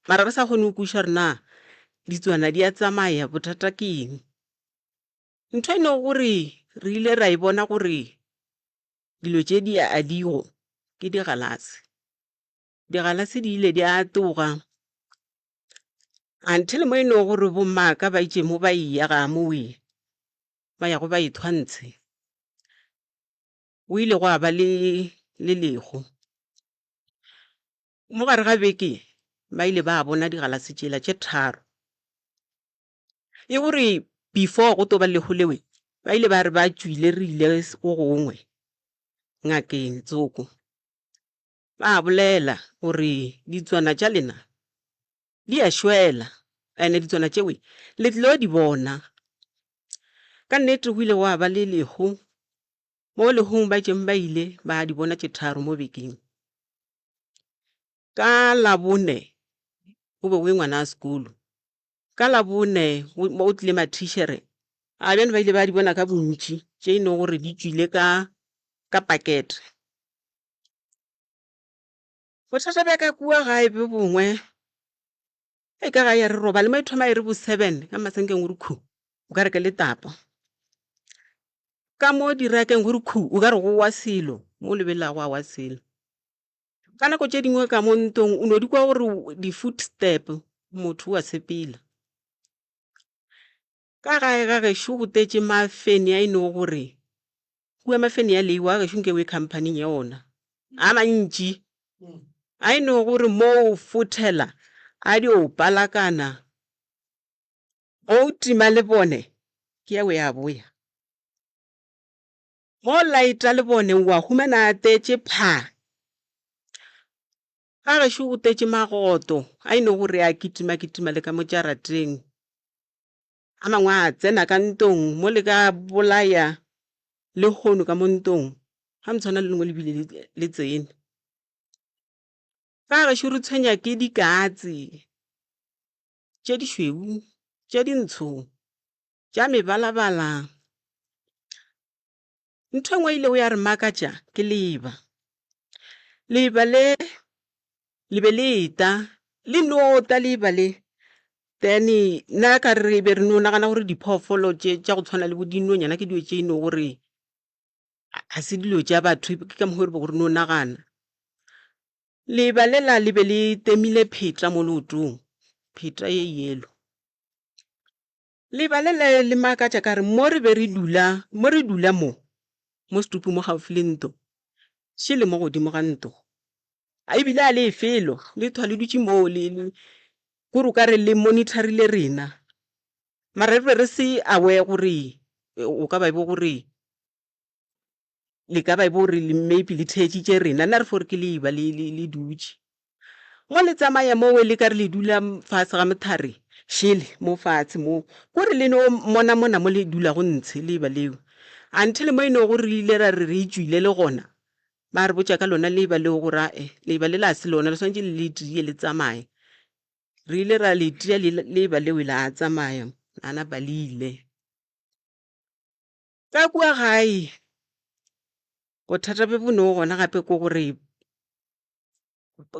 mara re sa kgone go kwešiša gore na ditswana di a tsamaya bothata ke eng. Ntho e no gore re ile ra e bona gore dilo tše di a digo ke digalase. Digalase di ile di a tloga until mo e no gore bo mmaka ba itše mo ba eya ga mowe ba yago ba ethwa ntshe. Go ile gwa ba le le lehu. Mo gare ga beke ba ile ba bona digalase tšela tše tharo. E gore before go tlo ba lehu lewe ba ile ba re ba tšwile re ile go gongwe ngakeng tsoko. Ba bolela gore ditswana tša lena di a šwela and-e ditswana tšewe le tlilo di bona. Ka nnete go ile gwa ba le lehu, mo lehung ba tšeng ba ile ba di bona tše tharo mo bekeng. Ka Labone go be go ye ngwana wa sekolo, ka Labone go tlile mathišere a bjale ba ile ba di bona ka bontši tše e lego gore di tšwile ka ka pakete. Bothata bja ka kua gae bjo bongwe, e ka gae ya re robale mo e thoma e re bo seven ka masenkeng gore khu o ka re ke letapa. Ka mo dirakeng gore khu o ka re go wa selo mo o lebelelago gwa wa selo. Ka nako tše dingwe ka mo ntong o no di kwa gore di-footstep motho o a sepela. Ka gae ga gešo go tletše mafene a e no gore Kua mafene ya leiwa gešo nke o ye khamphaning ya ona a mantši a e no gore mo o fothela a dio palakana mo o tima lebone ke ya o ya boya mo o laeta lebone wa humana a tetše phaa. Ga gešo go tletše magoto a e no gore a kitima-kitima le ka mo jarateng. A mangwe a tsena ka ntong mo le ka bolaya lehono ka mo ntong, ga motshwana le lengwe le bile le tsene. Ga gešo re tshwenya ke dikatse tše dišweu, tše dintsho, tša mebalabala. Ntho e nngwe e ilego ya re makatša ke leeba. Leeba le le be le eta, le no ta leeba le. Then nna ka re be re no nagana gore diphoofolo tše tša go tshwana le bo dinonyana ke dilo tše e no gore ga se dilo tša batho, ke ka mokgo re bego re no nagana. Leeba lela le be le temile pheta mo leotong, pheta ye yellow. Leba le le le makatša ka re mo re be re dula, mo re dula mo, mo setupung mo gaufi le ntlo, še le mo godimo ga ntlo. A ebile a le e felo, le thwa le dutše moo le, le, kore o ka re le monitorile rena. Mara re be re se aware gore o ka ba e bo gore le ka ba e bo gore maybe le theetšitše rena, nna re fo re ke leeba le, le, le dutše. Mo le tsamaya mowe le ka re le dula fase ga mothare šele mo fatshe mo, kore le no mona mona mo le dulago ntshe leeba leo. Until mo e no gore re ile ra re re tšwile le gona, ba re botša ka lona leeba leo gore ae leeba lela ga se lona le swanetše le le tie le tsamaye. Re ile ra le tia leeba leo la tsamaya, la napa le ile. Ka kua gae bothata bjo bo no gona gape ke gore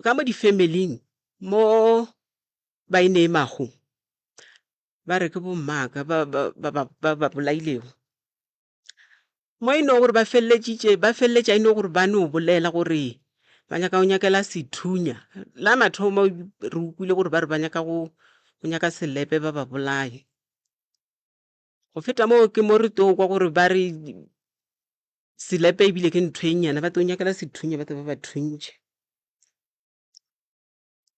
ka mo di-family-ing mo ba e name-ago ba re ke bo mmaka ba ba bolailego. Mo e no gore ba feleletšitše ba feleletša e no gore ba no bolela gore ba nyaka go nyakela sethunya. La mathomo re kwele gore ba re ba nyaka go nyaka selepe ba ba bolaye. Go feta moo ke mo re tlo kwa gore ba re selepe ebile ke ntho e nnyane ba tlo nyakela sethunya ba tlo ba ba thuntšhe.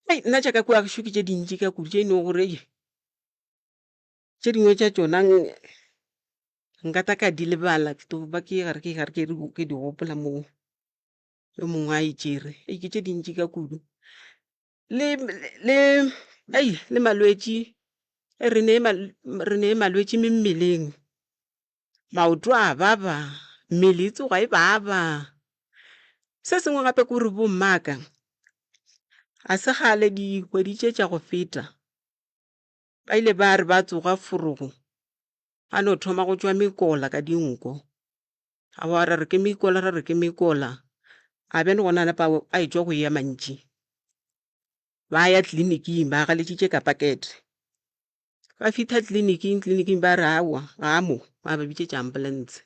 Hei nna tša ka kua gešo ke tše dintši ka kudu tše e lego gore tše dingwe tša tšona nka tla ka di lebala ke tlo ba ke gare ke gare ke di gopola mo yo mongwe a e tšere. Hei ke tše dintši ka kudu. Le le hei le malwetši re ne re ne malwetši me mmeleng. Maoto a baba, mmele e tsoga e baba. Se sengwe gape ke gore bo mmaka ga se kgale dikgwedi tše tša go feta ba ile ba re ba tsoga forogo ba no thoma go tšwa mekola ka dinko. Aowa ra re ke mekola ra re ke mekola, a bjale gona napa a etšwa go ya mantši. Ba ya tleliniking ba galetšitše ka pakete. Ba fihla tleliniking, tleliniking ba re aowa ga a mo, ba ba bitšetša ambulance.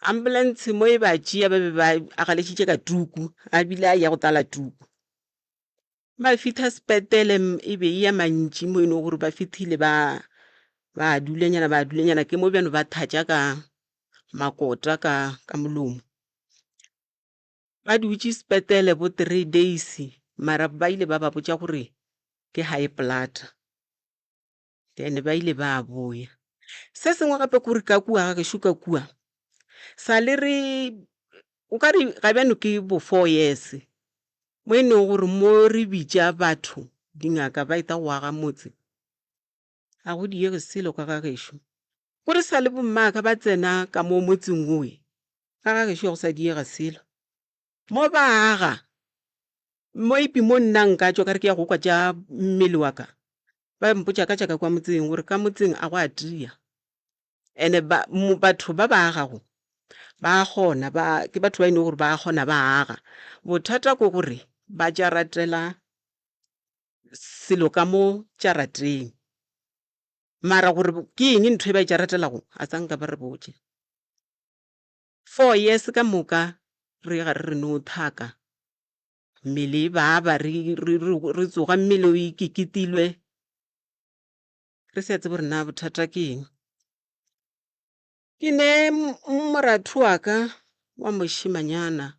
Ambulance mo e ba tšea ba be ba agaletšitše ka tuku, a bile a ya go tlala tuku. Ba fihla sepetlele e be e ya mantši mo e lego gore ba fihlile ba ba dulanyana ba dulanyana ke mo bjalo ba thatša ka makota ka ka molomo. Ba dutše sepetlele bo 3 days mara ba ile ba ba botša gore ke high blood, then ba ile ba boya. Se sengwe gape ke gore ka kua ga gešo ka kua sa le re o ka re ga bjano ke bo 4 years mo e leng gore mo re bitša batho dingaka ba etla go aga motse ga go diege selo ka ga gešo. Gore sa le bommaka ba tsena ka mo motseng owe ka ga gešo ga go sa diega selo. Mo ba aga maybe mo nna nka tšwa ka re ke ya go kwa tša mmele wa ka ba mpotša ka tša ka kwa motseng gore ka motseng a go a tia. And-e ba batho ba ba agago ba kgona ba ke batho ba e leng gore ba kgona ba aga. Bothata ke gore ba jaratela selo ka mo jarateng mara gore ke eng ntho e ba e jaratelago a sa nka ba re botša. 4 years ka moka re gare re no thaka mmele e baba re re re tsoga mmele o ikeketilwe re sa tsebe gore na bothata ke eng. Ke ne moratho wa ka wa mošemanyana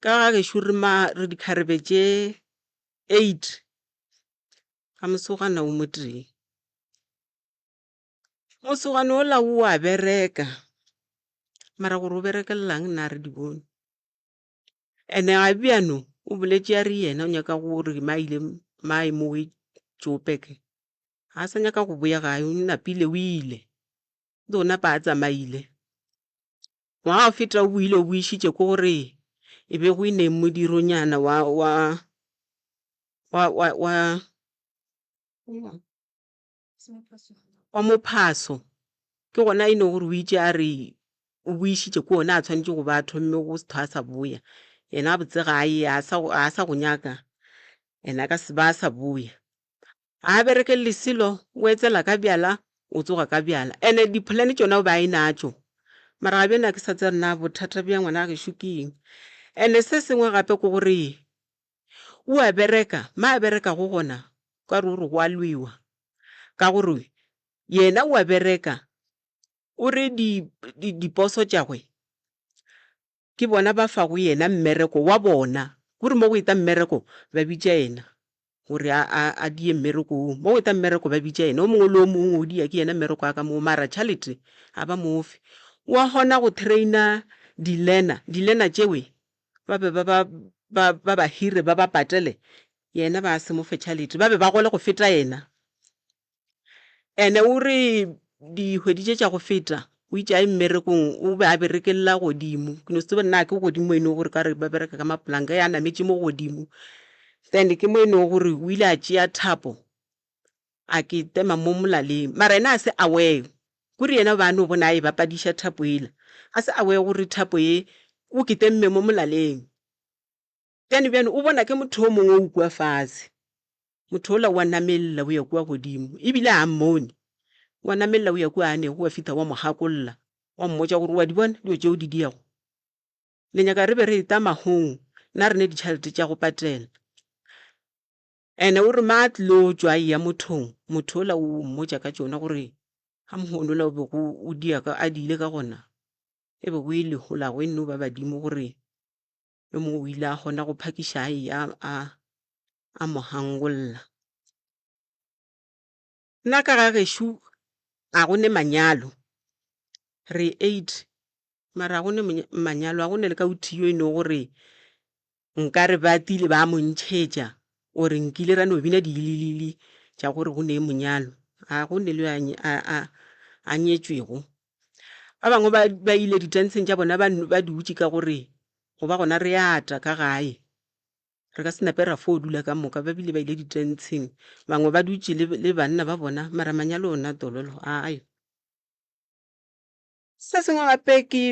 ka ga gešo re ma re dikgarebe tše 8 ka mosogana o motee. Mosogana ola o a bereka mara gore o berekelang nna ga re di bone. And-e ga bjano O boletše a re yena o nyaka gore ma ile mae mowe Joburg, ga a sa nyaka go boya gae, o napile o ile. O napa a tsamaile. Ngwaga wa go feta o boile o boišitše ke gore e be go e ne modironyana wa wa wa wa wa wa mophaso. Ke gona e no gore o itše a re o boišitše ke ona a tshwanetše go ba a thomme go se thwe a sa boya. Yena gabotse ga a ye, ga a sa ga a sa go nyaka and a ka se ba a sa boya. Ga a berekele selo, o etsela ka bjala, o tsoga ka bjala. And-e di-plan tšona o be a e natšo. Mara ga bjale ga ke sa tseba na bothata bja ngwana gešo ke eng. And-e se sengwe gape ke gore o a bereka, mo a berekago gona o ka re o re go a lwewa. Ka gore yena o a bereka, o re diposo tša gwe Ke bona ba fago yena mmereko wa bona. Kore mo go eta mmereko, ba bitša yena gore a, a, a die mmereko woo. Mo go eta mmereko, ba bitša yena. O mongwe le o mongwe o dia ke yena mmereko wa ka moo, mara tšhalete ga ba mo fe. Wa kgona go trainer di-learner, di-learner tšewe ba be ba ba, ba, ba ba hire, ba ba patele, yena ba se mo fe tšhalete. Ba be ba gole go feta yena. Ene o re dikgwedi tše tša go feta o itše a ye mmerekong o be a berekella godimo, ke no se tsebe na ke godimo mo e lego gore o ka re ba bereka ka mapolanka, ge a nametše mo godimo then ke mo e lego gore o ile a tšea thapo a ke tema mo molaleng mara yena a se aware kore yena o be a no bona a e bapadiša thapo yela a se aware gore thapo ye o ke temme mo molaleng. Then bjale o bona ke motho o mongwe o kua fase. Motho ola o a namelela o ya kua godimo, e bile ga a mmone. O a namelela o ya kua a nego, wa fihla wa mo gakolla, wa mmotša gore, Wa di bona dilo tše o di diago? Le nyaka re be re eta mahong, na re ne ditšhelete tša go patela? Ene o re ma a tlilo tšwa a eya mothong, motho ola o mmotša ka tšona gore ga mohono ola o bego o dia ka, a diile ka gona, e bego e le holago e nno ba badimo gore yo mongwe o ile a kgona go phakiša a eya a a mo hangolla. Nna ka ga gešo ga go ne manyalo, re eight mara ga go ne manyalo, ga go ne le ka o tee yo e no gore nkare ba tlile ba mo ntšhetša or nkile ra no bina diililili tša gore go ne monyalo, ga go ne le yo a nyetšwego. Ba bangwe ba ba ile ditantsheng tša bona ba ba dutše ka gore go ba gona re ata ka gae. Re ka se nape ra fo dula ka moka, ba bile ba ile ditantsheng. Bangwe ba dutše le le banna ba bona, mara manyalo ona dololo a ayo. Se sengwe gape ke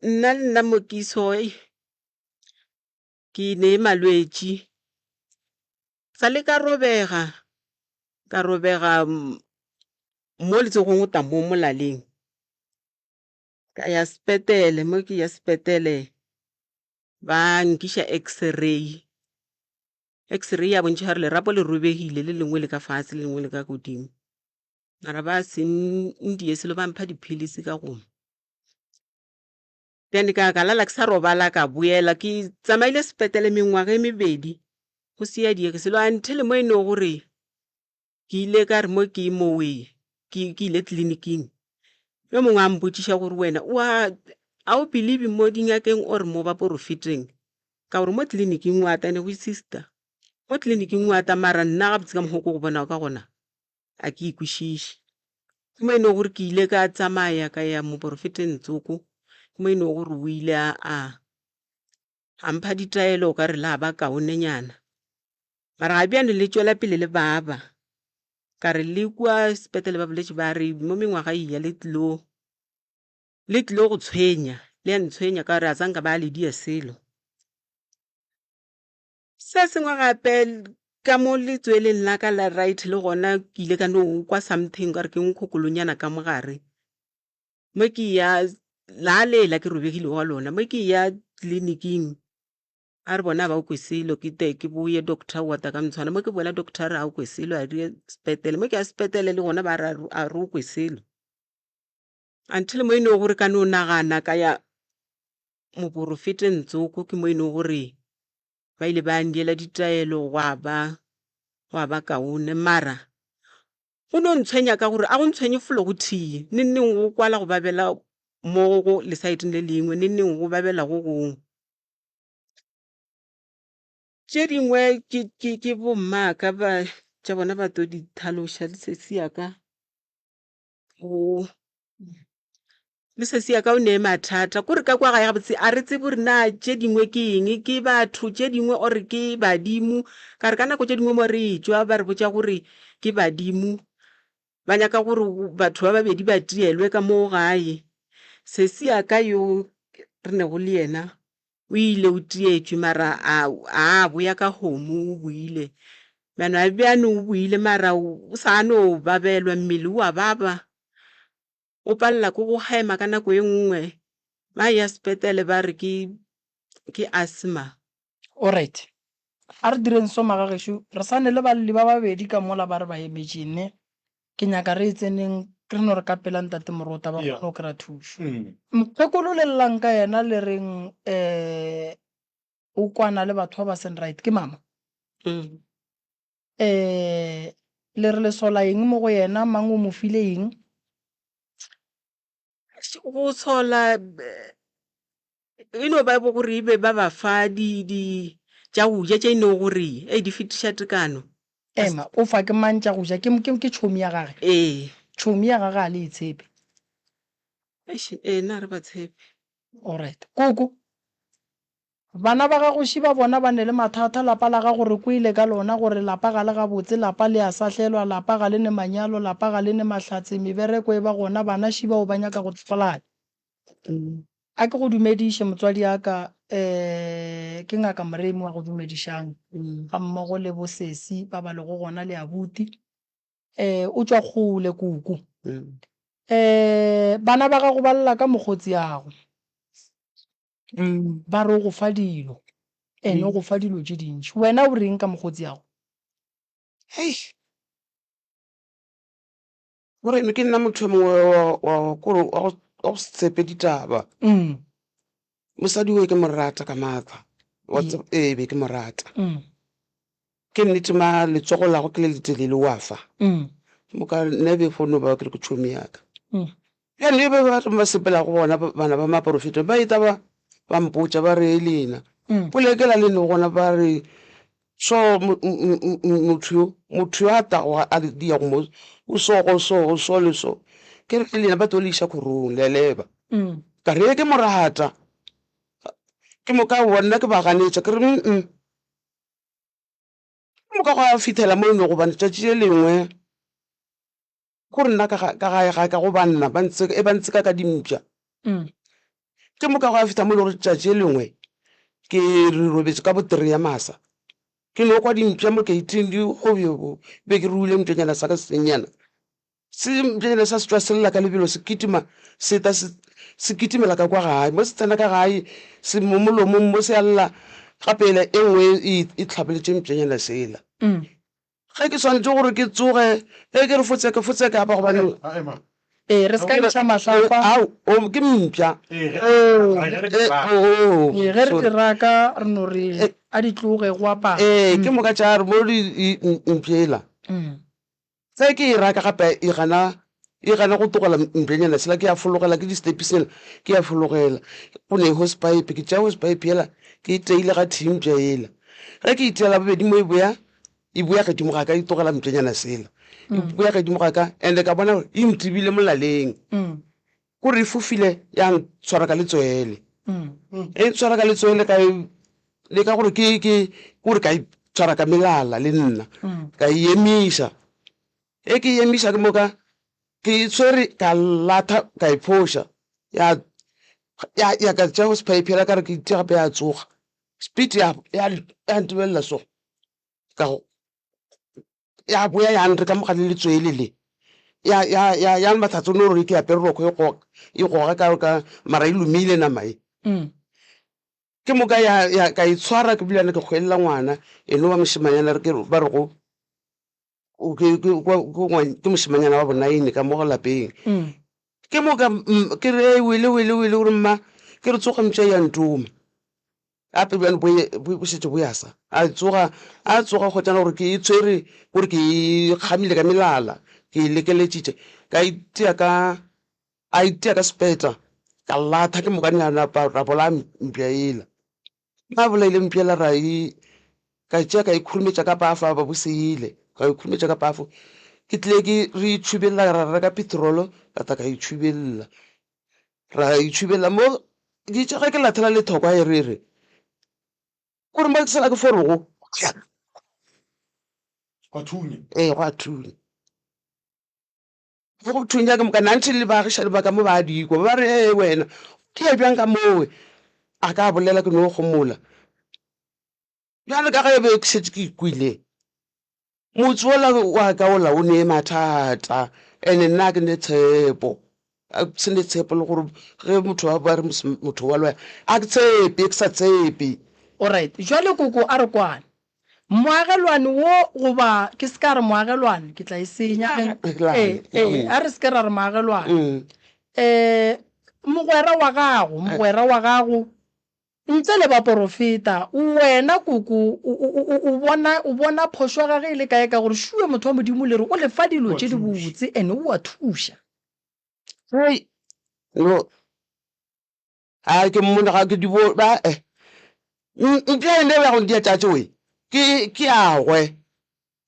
nna le nna mo ke so ke ne malwetši. Sa le ka robega, ka robega mo letsogong go tla mo molaleng. Ka ya sepetele, mo ke ya sepetele ba nkiša x-ray. X-ray ya bontšha gore lerapo le robegile, le lengwe le ka fase, le lengwe le ka godimo. Mara ba se ndie selo, ba mpha diphilisi ka gongwe. Then ka ka lala ke sa robala ka boela ke tsamaile sepetlele mengwaga e mebedi go se ya diege selo until mo e no gore ke ile ka re mo ke mowe ke ke ile tleliniking yo mongwe a mpotšiša gore wena o a a o believe mo dingakeng or mo baporofeteng ka gore mo tleliniking wa ta ne go sister mo tleliniking wa ta mara nna gabotse ka mokgwa o ke go bonago ka gona A ke e kwešiše. Ke mo e no gore ke ile ka tsamaya ka ya moporofeteng tsoko, ke mo e no gore o ile a a a mpha ditaelo o ka re la ba kaonenyana. Mara ga bjale le tšwela pele le baba. Ka re le kua sepetlele ba boletše ba re mo mengwaga e ya le tlilo le tlilo go tshwenya, le a ntshwenya ka gore a sa nka ba le dia selo. Se sengwe gape ka mo letsweleng la ka la right le gona ke ile ka no kwa something ka re ke nkgokolonyana ka mogare. Mo ke ya la lela ke robegile wa lona, mo ke ya tleliniking a re bona ba o kwe selo ke te ke boye doctor wa ta ka motshwana. Mo ke boela doctor a re ga o kwe selo a re ye sepetlele, mo ke ya sepetlele le gona ba re a re o kwe selo. Until mo e no gore ka no nagana ka ya moporofeteng tsoko ke mo e no gore ba ile ba ndiela ditaelo gwa ba gwa ba kaone mara go no ntshwenya ka gore a go ntshwenye felo go thii neng neng go kwala go babela mo go lesaeteng le lengwe neng neng go babela go gongwe. Tše dingwe ke, ke, ke bommaka ba, tša bona ba tlo di tlhaloša le sesi ya ka. O, le sesi ya ka o ne mathata. Kore ka kwa gae gabotse a re tsebe gore na tše dingwe ke eng, ke batho tše dingwe or ke badimo. Ka re ka nako tše dingwe mo re etšwa ba re botša gore ke badimo. Ba nyaka gore batho ba babedi ba tielwe ka mo gae. Sesi ya ka yo re nego le yena o ile o tietšwe mara a a boya ka kgomo o boile. Bjano a bjano o boile mara o sa no babelwa mmele o a baba. O palela ke go hema ka nako e nngwe. Ba ya sepetlele ba re ke ke asthma. Alright. A re direng so magagešo, re sa ne le balli ba babedi ka mola ba re ba emetše ne. Ke nyaka re e tseneng re no re ka pela Ntate Morota ba kgone go kry-a thušo. Mokgekolo le llang ka yena le reng um o kwana le batho ba ba seng right ke mama? Um le re le sola eng mo go yena, mang o mo file eng? Go sola e no ba bo gore e be ba ba fa di di tša go ja tše e no gore e di fetiša tekano. Ema, o fa ke mang tša go ja? Ke ke ke tšhomi ya gage? Ee. Tšhomi ya gage a le e tshepe? Eish, ee nna ga re ba tshepe. Alright. Koko, Bana ba gago ši ba bona ba ne le mathata, lapa la gago re kwele ka lona gore lapa ga le gabotse, lapa le a sahlelwa, lapa ga le ne manyalo, lapa ga le ne mahlatse, mebereko e ba gona, bana ši bao ba nyaka go tlolana. A ke go dumediše motswadi ya ka, eh, ke Ngaka Moremi wa go dumedišang, ga mmogo le bo sesi ba ba lego gona le abuti. Eh, o tšwa kgole koko. Eh, bana ba gago ba lla ka mokgotsiago. Ba re o go fa dilo, ene o go fa dilo tše dintši. Wena o reng ka mokgotsi ago? Hei, Morena, ke nna motho yo mongwe wa, wa, kore wa go, wa go se tshepe ditaba. Mosadi o ke mo rata ka maatla. Wa tseba, ee, be ke mo rata. Ke nnete ma letsogo lago ke le letelele wa fa. Moka nna e be fo no ba ke re ke tšhomi ya ka. Bjale be ba ba sepela go bona bana ba maporofeta ba eta ba ba mpotša ba re lena polekela le no gona ba re so motho yo motho yo a tago a le dia go mo o so go so o so le so ke re lena ba tlo le iša kgorong le leba ka re ke morata ke moka bona ke ba ganetša ke re mm ke moka go a fithela mo e no gobane tšatši le lengwe Gore nna ka ga, ka gae ga ka go banna ba ntse, e ba ntseka ka dimpša. Ke moka gwa fihla mo e le gore tšatši le lengwe ke re robetše ka bo three ya masa, ke no kwa dimpša mo gate-ing di gobjebo, be ke ruile mpšanyana sa ka se sennyana. Se mpšanyana sa se tšwa se lla ka lebelo se kitima se ta se, se kitimela ka kwa gae. Mo se tsena ka gae se mo molomong mo se a lla gape e nngwe e, e hlabeletše mpšanyana sela. Ge ke swanetše gore ke tsoge, ge ke re fotseke, fotseke apa gobane. Ee, re se ka ntšha mahlapa. Ao, o, ke mpša. Ee, ge re di raka re no re a di tloge go apara. Ee, ke moka tša re mo di mpša ela. Ge ke e raka gape e gana, e gana go tlogela mpšanyana sela, ke a fologela ke di-stepisnyana, ke a fologela. Go ne hosepipe, ke tšea hosepipe yela ke e teile ga thii mpša yela. Ge ke e teela bobedi mo e boya, e boya gedimo ga ka e tlogela mpšanyana sela e boya gedimo ga ka and ka bona gore e ntibile molaleng kore e fofile ya ntshwara ka letswele e ntshwara ka letswele ka e le ka gore ke ke kore ka e tshwara ka melala le nna ka e emiša e ke e emiša ke moka ke e tshwere ka latha ka e phoša ya ya ya ka tšea go sephaephela ka re ke itia gape ya tsoga speed ya ya ya ntebelela so ka go ya boya ya nre ka mogale letswele le ya ya ya ya matlhatso no re ke apere rokgo e goga e goga ka ka mara e lomile nama e ke moka ya ya ka e tshwara ke bilane ke kgwelela ngwana e no ba mošemanyana re ke ba re go o ke ke ke mošemanyana wa bonaine ka mo lapeng ke moka ke re wele wele wele gore mma ke re tsoga mpša ya ntoma Gape bjale bo ye, bo, bo šetše bo ya sa. A tsoga, a tsoga kgotšana gore ke e tshwere, gore ke e kgamile ka melala, ke e lekeletšitše, ka itia ka, a itia ka sepeta, ka latha ke mokane a napa ra bolaya mpša yela. Ba bolaile mpša yela ra e. Ka e tšea ka e khurumetša ka pafo, a ba bo seile, ka e khurumetša ka pafo. Ke tlile ke re itšhubelela, ra reka petrolo, ka tla ka itšhubelela. Ra itšhubelela mo, ke itše ge ke lathela lethokwa e re re, kore mo ke sela ke forogo, Gwa thunya. Ee, gwa thunya. Ge go thunya ke moka nantši le baagišani ba ka mo ba a di kwa, ba re, Ee wena, o ya bjang ka mowe? A ka bolela ke no gomola. Bjale ka ge be ke šetše ke ikwile, motse wola wa ka wola o ne mathata, and-e nna ga ke ne tshepo, ga ke ne tshepo le gore ge motho a ba re motho wa loya, ga ke tshepe, ke sa tshepe. Alright, jwale koko a re kwane. Moagelwane wo, goba ke se ka re moagelwane, ke tla e senya. Ee, ee, a re se ke ra re moagelwane. Um mogwera wa gago, mogwera wa gago, ntle le baporofeta, wena koko, o, o, o, o bona, o bona phošo ya gage e le kae ka gore šue motho wa Modimo le re o le fa dilo tše dibotse and o a thuša. Hei, no. A ke mmone ga ke di bo ba eh. Mpša ene ya go ndia tšatši we ke ke ya gwe.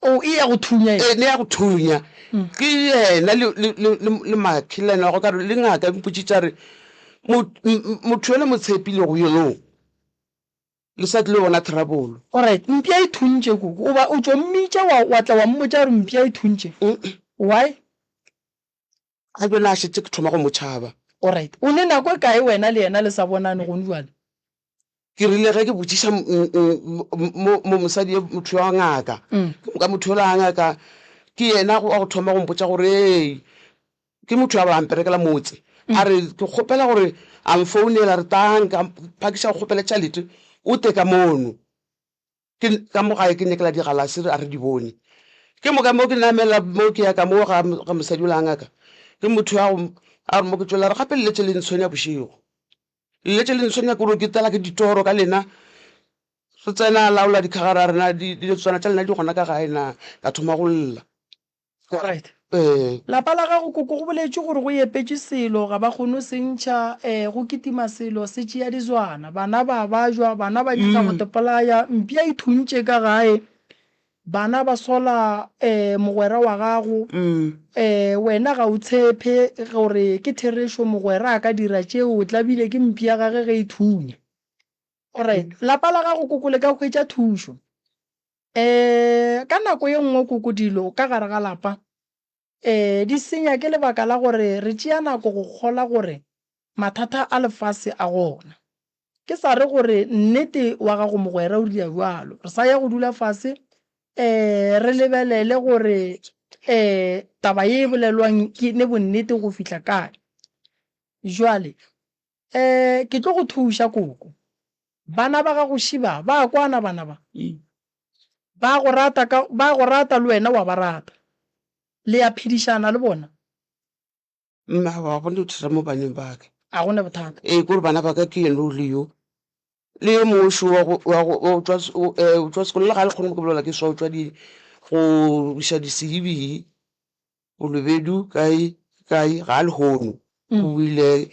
O e ya go thunya e. Ne ya go thunya. Ke yena le le le le makhilane wa go ka re le ngaka e mpotšitše re motho yo le mo tshepilego yo le sa tlile bona trouble. Alright, mpša e thuntše koko. O ba o tšo mmitša wa wa tla wa mmotša gore mpša e thuntše. Why? Ga bjale a šetše ke thoma go mo tšhaba. Alright. O ne nako e kae wena le yena le sa bonane gone jwale? Ke rile ge ke botšiša mo mosadi yo motho wa ngaka, ke moka motho yola wa ngaka ke yena wa go thoma go mpotša gore hei ke motho wa ba mperekela motse. A re ke kgopela gore a mfounela a re tlang ka phakiša go kgopela tšhalete o tle ka mono. Ke ka mo gae ke nyakela digalase a re di bone. Ke moka mo ke namela mo ke ya ka mo ga ga mosadi ola ngaka. Ke motho ya go a re mo ke tšwela re gape le letše le ntshwenya bošego. Le letše le ntshwenya kore ke tlala ke ditoro ka lena. Re tsena a laola dikhagara rena diletswana tša lena di gona ka gae na ka thoma go lla. Alright. Ee. Lapa la gago koko go boletšwe gore go epetšwe selo ga ba kgone go se ntšha eh go kitima selo se tšea dizwana bana ba bajwa bana ba nyaka go tepolaya mpša e thuntše ka gae bana ba sola eh mogwera wa gago eh wena ga o tshepe gore ke therešo mogwera a ka dira tšeo o tlabile ke mpša ya gage ge e thunya. Alright. Lapa la gago koko le ka hwetša thušo. Um ka nako ye nngwe koko dilo ka gare ga lapa um di senya ke lebaka la gore re tšea nako go kgola gore mathata a lefase a gona. Ke sa re gore nnete wa gago mogwera o dira bjalo, re sa ya go dula fase um re lebelele gore um taba ye e bolelwang ke ne bonnete go fihla kae. Jwale um ke tlo go thuša koko. Bana ba gago šiba ba kwana bana ba. Ba go rata ka ba go rata le wena wa ba rata. Le a phedišana le bona. Mma ga go ne bothata mo baneng ba ka. A go ne bothata. Ee, kore bana ba ka ke yena o le yo. Le yo mongwe šo wa go wa go o tšwa o tšwa sekolong le ga le kgone go bolela ke swa o tšwa di go iša di-C_V. Bolobedu kae kae ga a lehono o ile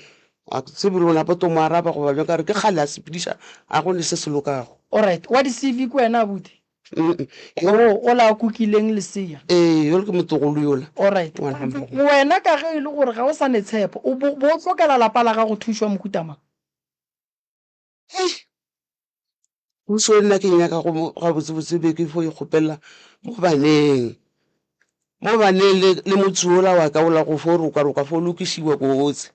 a ke tsebe le gona ba mo araba goba bjang ka re ke kgale a sepediša a go ne se se lokago. Alright, wa di-C_V ke wena abuti? O ola a kukileng lesea? Ee, yola ke motlogolo yola. Alright, wena ka ge e le gore ga o sa ne tshepo, o bo o tlokela lapa la gago thušo ya mohuta mang? Hei, pušo nna ke nyaka go gabotsebotse be ke fo ikgopela mo baneng, mo baneng le le motse wola wa ka wola go fo rokaroka fo lokišiwa kotsi.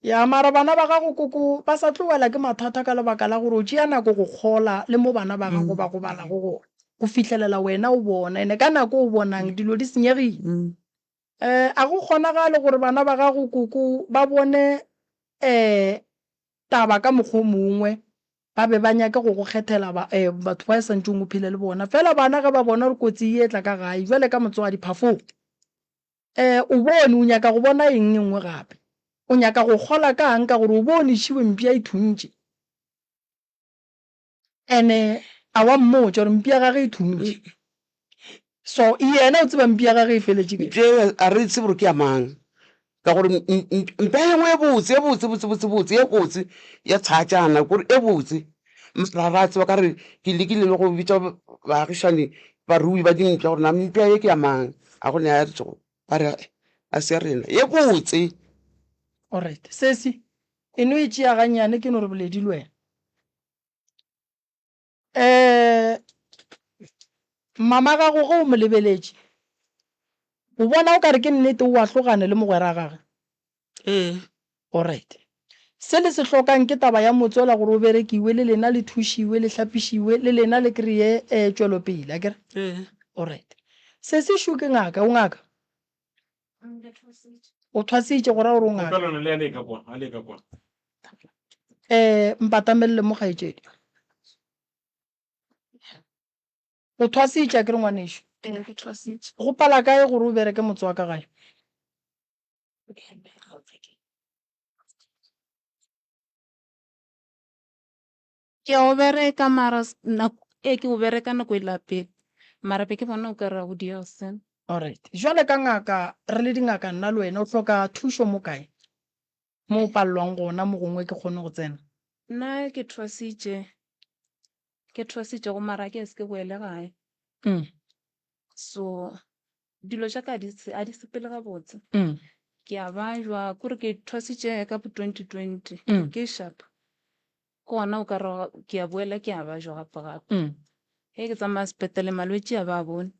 Ya, mara bana ba gago koko ba sa tlo wela ke mathata ka lebaka la gore o tšea nako go kgola le mo bana ba gago ba gobalago gona go fihlelela wena o bona, ene ka nako o bonang dilo di senyegile. Um a go kgonagale gore bana ba gago koko ba bone um taba ka mokgwa o mongwe, ba be ba nyake go go kgethela ba, eh, batho ba e sa ntšeng o phele le bona. Fela bana ge ba bona gore kotsi e etla ka gae, bjale ka motswadi, phafoga. Eh, o bone, o nyaka go bona eng e nngwe gape? O nyaka go kgola ka'ng ka gore o bone šiwe mpša e thuntše? Ene a wa mmotša gore mpša ya gage e thuntše. So yena o tseba mpša ya gage e feletše kae. Mpša eo a re tsebe gore ke ya mang, ka gore mpša e nngwe e botse, e botse, botse, botse, botse, e botse ya tshatšana, kore e botse. Mara ra tseba ka re ke lekile le go bitša baagišani barui ba dimpša gore na mpša ye ke ya mang, a go ne a re tšego ba re a se ya rena ye botse. Alright sesi e no e tšea gannyane ke no re boledi le wena. Um mama gago ge o mo lebeletše o bona o ka re ke nnete o ahlogane le mogwera gage? Ee. Alright. Se le se hlokang ke taba ya motse ola gore o berekiwe le lena le thušiwe le hlapišiwe le lena le kreye um tšwelopele akere? Ee. Alright. Sesi šo ke ngaka, o ngaka? O thwasitše go ra gore o ngaka. Kgopelano le a le ka kwa, a le ka kwa. Um mpatamelele mo kgaetšedi. O thwasitše akere ngwanešu? Ee, ke thwasitše. Go pala kae gore o bereke motse wa ka gae? Ke a o bereka mara nako e ke o bereka nako e la pele mara be ke bona o ka re ga go diega selo. Alright. Jwale ka ngaka, re le dingaka nna le wena, o hloka thušo mo kae? Mo o palelwang gona mo gongwe ke kgone go tsena? Nna ke thwasitše, ke thwasitše go mara ke se ke boele gae. So dilo tša ka a di sepele gabotse. Ke a bajwa, kore ke thwasitše ka bo 2020, ke sharp. Ke gona o ka re ke a boela ke a bajwa gape gape. Ge ke tsamaya sepetlele malwetši a ba a bone.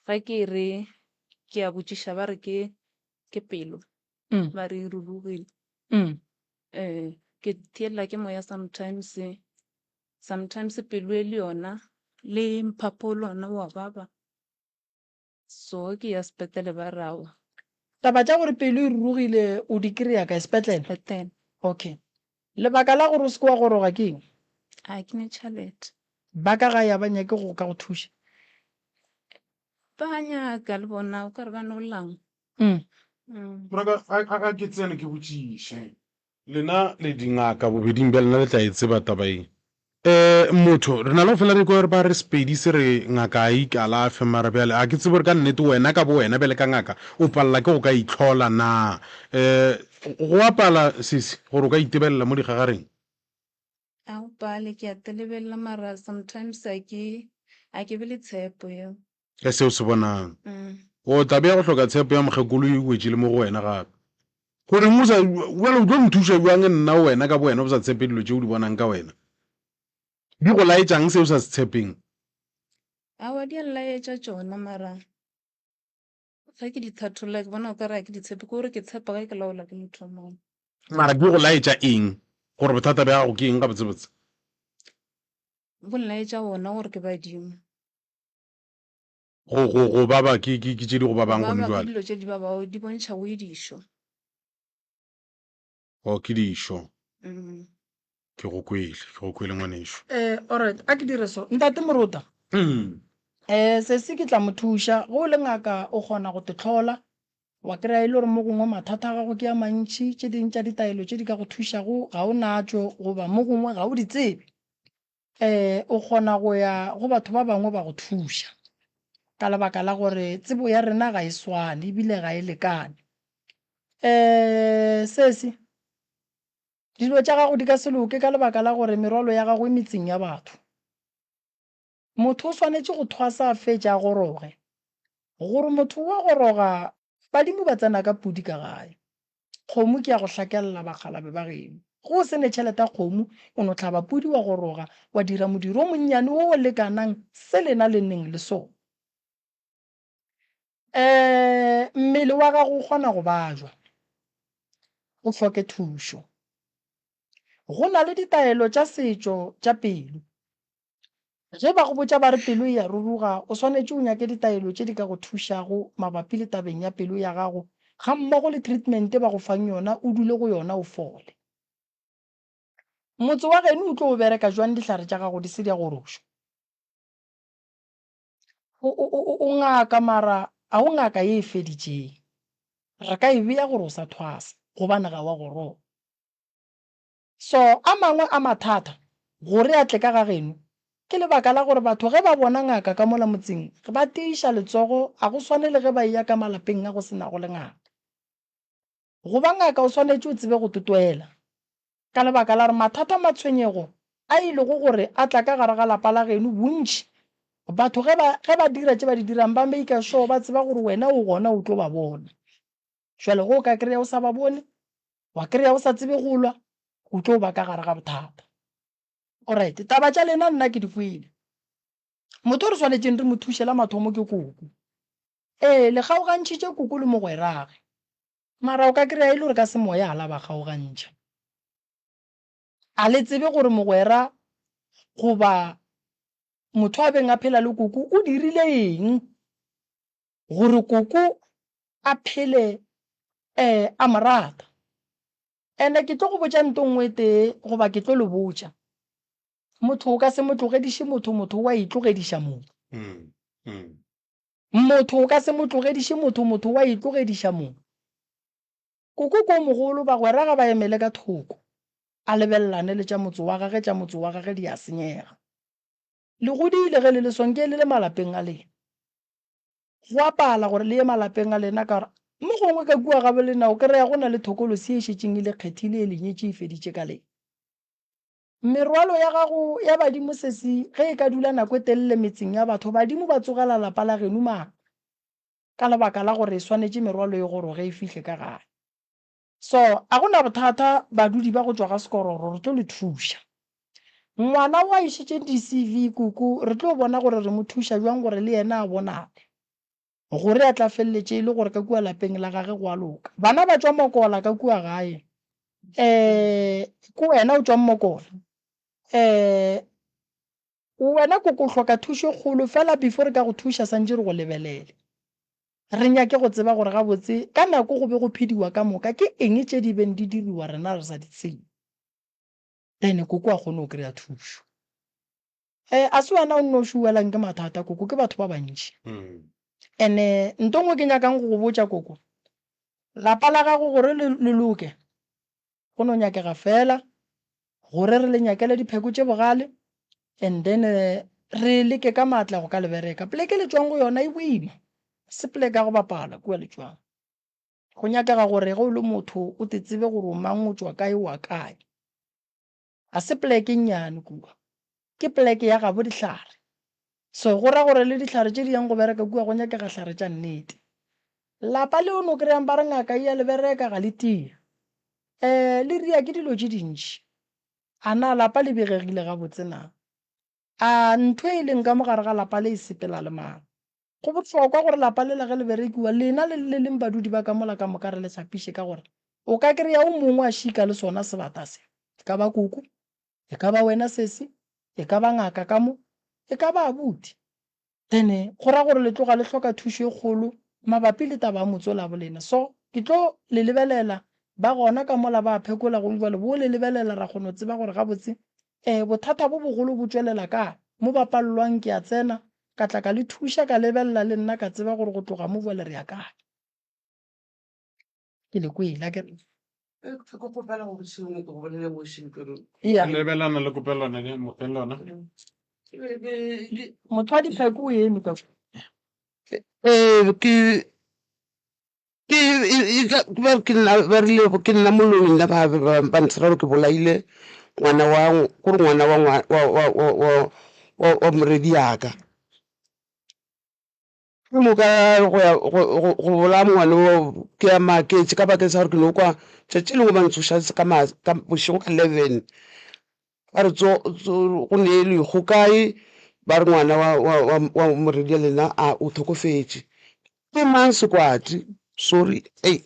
Ge ke re ke a botšiša ba re ke ke pelo, ba re e rurugile. Ke theelela ke moya sometimes, sometimes pelo e le yona le mphapho le ona wa baba. So ke ya sepetlele ba re aowa. Taba tša gore pelo e rurugile o di kry-a kae? Sepetlele? Sepetlele. Okay. Lebaka la gore o se ke wa goroga ke eng? A ke ne tšhelete. Ba ka gae a ba nyake go ka go thuša? Ba nyaka le bona, o ka re ba no langwa. Moraka, a ke tsene ke botšiše. Lena le dingaka bobeding bja lena le tla e tseba taba ye. Um motho, re na le go fela re kwa ba re Sepedi se re ngaka a ikalafe, mara bjale a ke tsebe gore ka nnete wena ka bowena bjale ka ngaka o palela ke go ka itlhola na? Um go a pala sesi gore o ka itebelela mo digagareng? A go pale, ke a telebelela mara sometimes a ke, a ke be le tshepo yeo. Ka seo se bonang. O tla bea go hloka tshepo ya mokgekolo e wetše le mo go wena gape. Goreng o sa, bjale o tlo nthuša bjang nna wena ka bowena o sa tshepe dilo tše o di bonang ka wena? Di go laetšang se o sa se tshepeng? Aowa, di a nlaetša tšona mara ge ke di thatholla ke bona o ka re ga ke di tshepe, ke gore ke tshepa ge ke laola ke motho o mongwe. Mara di go laetša eng? Gore bothata bja gago ke eng gabotsebotse? Bo nlaetša wona gore ke badimo. Go, go, go baba ke, ke, ke tše di go babang Go gone baba ke jwale. dilo tše di babago, di bontšha go dišo. Oh, ke dišo. Mm. Ke go kwele, ke go kwele ngwanešu. Eh, alright, a ke dire so. Ntate Morota. Mm. Eh, sesi ke tla mo thuša. Ge o le ngaka o kgona go te hlola, wa kry-a e le gore mo gongwe mathata a gago ke a mantši, tše ding tša ditaelo tše di ka go thušago ga o natšo goba mo gongwe ga o di tsebe. um o kgona go ya go batho ba bangwe ba go thuša ka lebaka la gore tsebo ya rena ga e swane ebile ga e lekane. Um sesi, dilo tša gago di ka se loke ka lebaka la gore merwalo ya gago e metseng ya batho. Motho o swanetše go thwasa a fetše a goroge. Gore motho o a goroga, badimo ba tsena ka pudi ka gae. Kgomo ke ya go hlakella bakgalabje ba geno. Ge o se ne tšhelete ya kgomo, o no hlaba pudi wa goroga, wa dira modiro o monnyane wo o lekanang se lena le neng le sona. Um mmele wa gago o kgona go bajwa, o hloke thušo. Go na le ditaelo tša setšo tša pelo. Ge ba go botša ba re pelo e a ruruga, o swanetše o nyake ditaelo tše di ka go thušago mabapi le tabeng ya pelo ya gago gammogo le treatment ba go fang yona o dule go yona o fole. Motse wa geno o tlo o bereka jwang dihlare tša gago di se di a gorošwa? O, o, o, o ngaka mara a o ngaka ye e feditšeng. Re ka e bea gore o sa thwasa gobane ga wa goroga. So a mangwe a mathata gore a tle ka ga geno ke lebaka la gore batho ge ba bona ngaka ka mola motseng ba tiiša letsogo a go swane le ge ba eya ka malapeng a go se nago le ngaka. Go ba ngaka o swanetše o tsebe go totwela ka lebaka la gore mathata matshwenyego a e lego gore a tla ka gare ga lapa la geno, bontši batho ge ba, ge ba dira tše ba di dirang ba maker sure ba tseba gore wena o gona o tlo ba bona. Jwale ge o ka kry-a o sa ba bone, wa kry-a o sa tsebe go lwa, o tlo ba ka gare ga bothata. Alright, taba tša lena nna ke di kwele. Motho o re swanetšeng re mo thuše la mathomo ke koko. Ee, le kgaogantšhitše koko le mogwerage. Mara o ka kry-a e le gore ka semoya ga la ba kgaogantšha. A le tsebe gore mogwera goba motho a beng a phela le koko o dirile eng gore koko a phele um a mo rata. Ene ke tlo go botša nto nngwe e tee goba ke tlo le botša. Motho o ka se mo tlogediše motho, motho o a itlogediša motho. Motho o ka se mo tlogediše motho, motho o a itlogediša motho. Koko ko mogolo, bagwera ga ba emele ka thoko, a lebelelane le tša motse wa gage, tša motse wa gage di a senyega. Le godile ge le le so, nke le le malapeng a lena. Go a pala gore le ye malapeng a lena ka gore mo gongwe ka kua gabo lena o kry-a go na le thokolosi e šetšeng e le kgethile, e le nyetše, e feditše ka lena. Merwalo ya gago ya badimo sesi ge e ka dula nako e telele metseng ya batho, badimo ba tsogela lapa la geno maatla ka lebaka la gore e swanetše merwalo e goroge e fihle ka gae. So a go na bothata badudi ba go tšwa ga Sekororo re tlo le thuša. Ngwana o a išitšeng di-CV koko re tlo bona gore re mo thuša bjang gore le yena a bonale. Gore a tla feleletše e le gore ka kua lapeng la gage go a loka. Bana ba tšwa Mokola ka kua gae. Um ke wena o tšwang Mokola. Um wena koko o hloka thušo e kgolo fela before re ka go thuša santše re go lebelele. Re nyake go tseba gore gabotse ka nako go be go phediwa ka moka ke eng tše di beng di diriwa rena re sa di tsebe. Then koko a kgone go kry-a thušo. Eh, a se wena o nnoši o welang ke mathata koko, ke batho ba bantši. Ene nto nngwe ke nyakang go go botša koko, lapa la gago gore le le loke, go no nyakega fela gore re le nyakele dipheko tše bogale and then re leke ka maatla go ka le bereka. Poleke le tšwang go yona e boima, se poleke ya go bapala kua le tšwang. Go nyakega gore ge o le motho o te tsebe gore o mang, o tšwa kae, wa kae. Ga se poleke e nnyane kua. Ke poleke ya gabo dihlare. So go ra gore le dihlare tše di yang go bereka kua go nyakega hlare tša nnete. Lapa le o no kry-ang ba re ngaka e ya le bereka ga le tie. Um le ria ke dilo tše dintši. A na lapa le begegile gabotse na? A ntho e leng ka mo gare ga lapa le e sepela le mang? Go bohlokwa gore lapa lela ge le berekiwa, lena le le leng badudi ba ka mola ka moka re le hlapiše ka gore o ka kry-a o mongwe a šika le sona sebata se. E ka ba koko, e ka ba wena sesi, e ka ba ngaka ka mo, e ka ba abuti. Then go ra gore le tloga le hloka thušo e kgolo mabapi le taba ya motse ola bolena. So ke tlo le lebelela, ba gona ka mola ba a phekola gomme bjale bo le lebelela ra kgona go tseba gore gabotse um bothata bo bogolo bo tšwelela kae. Mo ba palelwang ke a tsena ka tla ka le thuša ka lebelela le nna ka tseba gore go tloga mo bjale re ya kae. Ke le kwele akere. Ke kgopela go botšiša go bolele mo šintlong. Yeah. Lebelana le kopelwana le mofeng lona. Motho wa dipheko o eme ka Ee, ke ke ba ke nna ba rile ke nna moloi nna ba ba ntshera gore ke bolaile ngwana wa gore ngwana wa wa wa wa wa wa moredi yaka. Ke moka go ya go go go bolaya ngwana oo ke a maketše ka bakeng sa gore ke no kwa tšatši lengwe ba ntsoša ka ka bošego ka eleven ba re tso tso go ne lehu kae ba re ngwana wa wa wa wa morwedi wa lena a o hlokofetše. Ke mang Sekwati? Sorry ei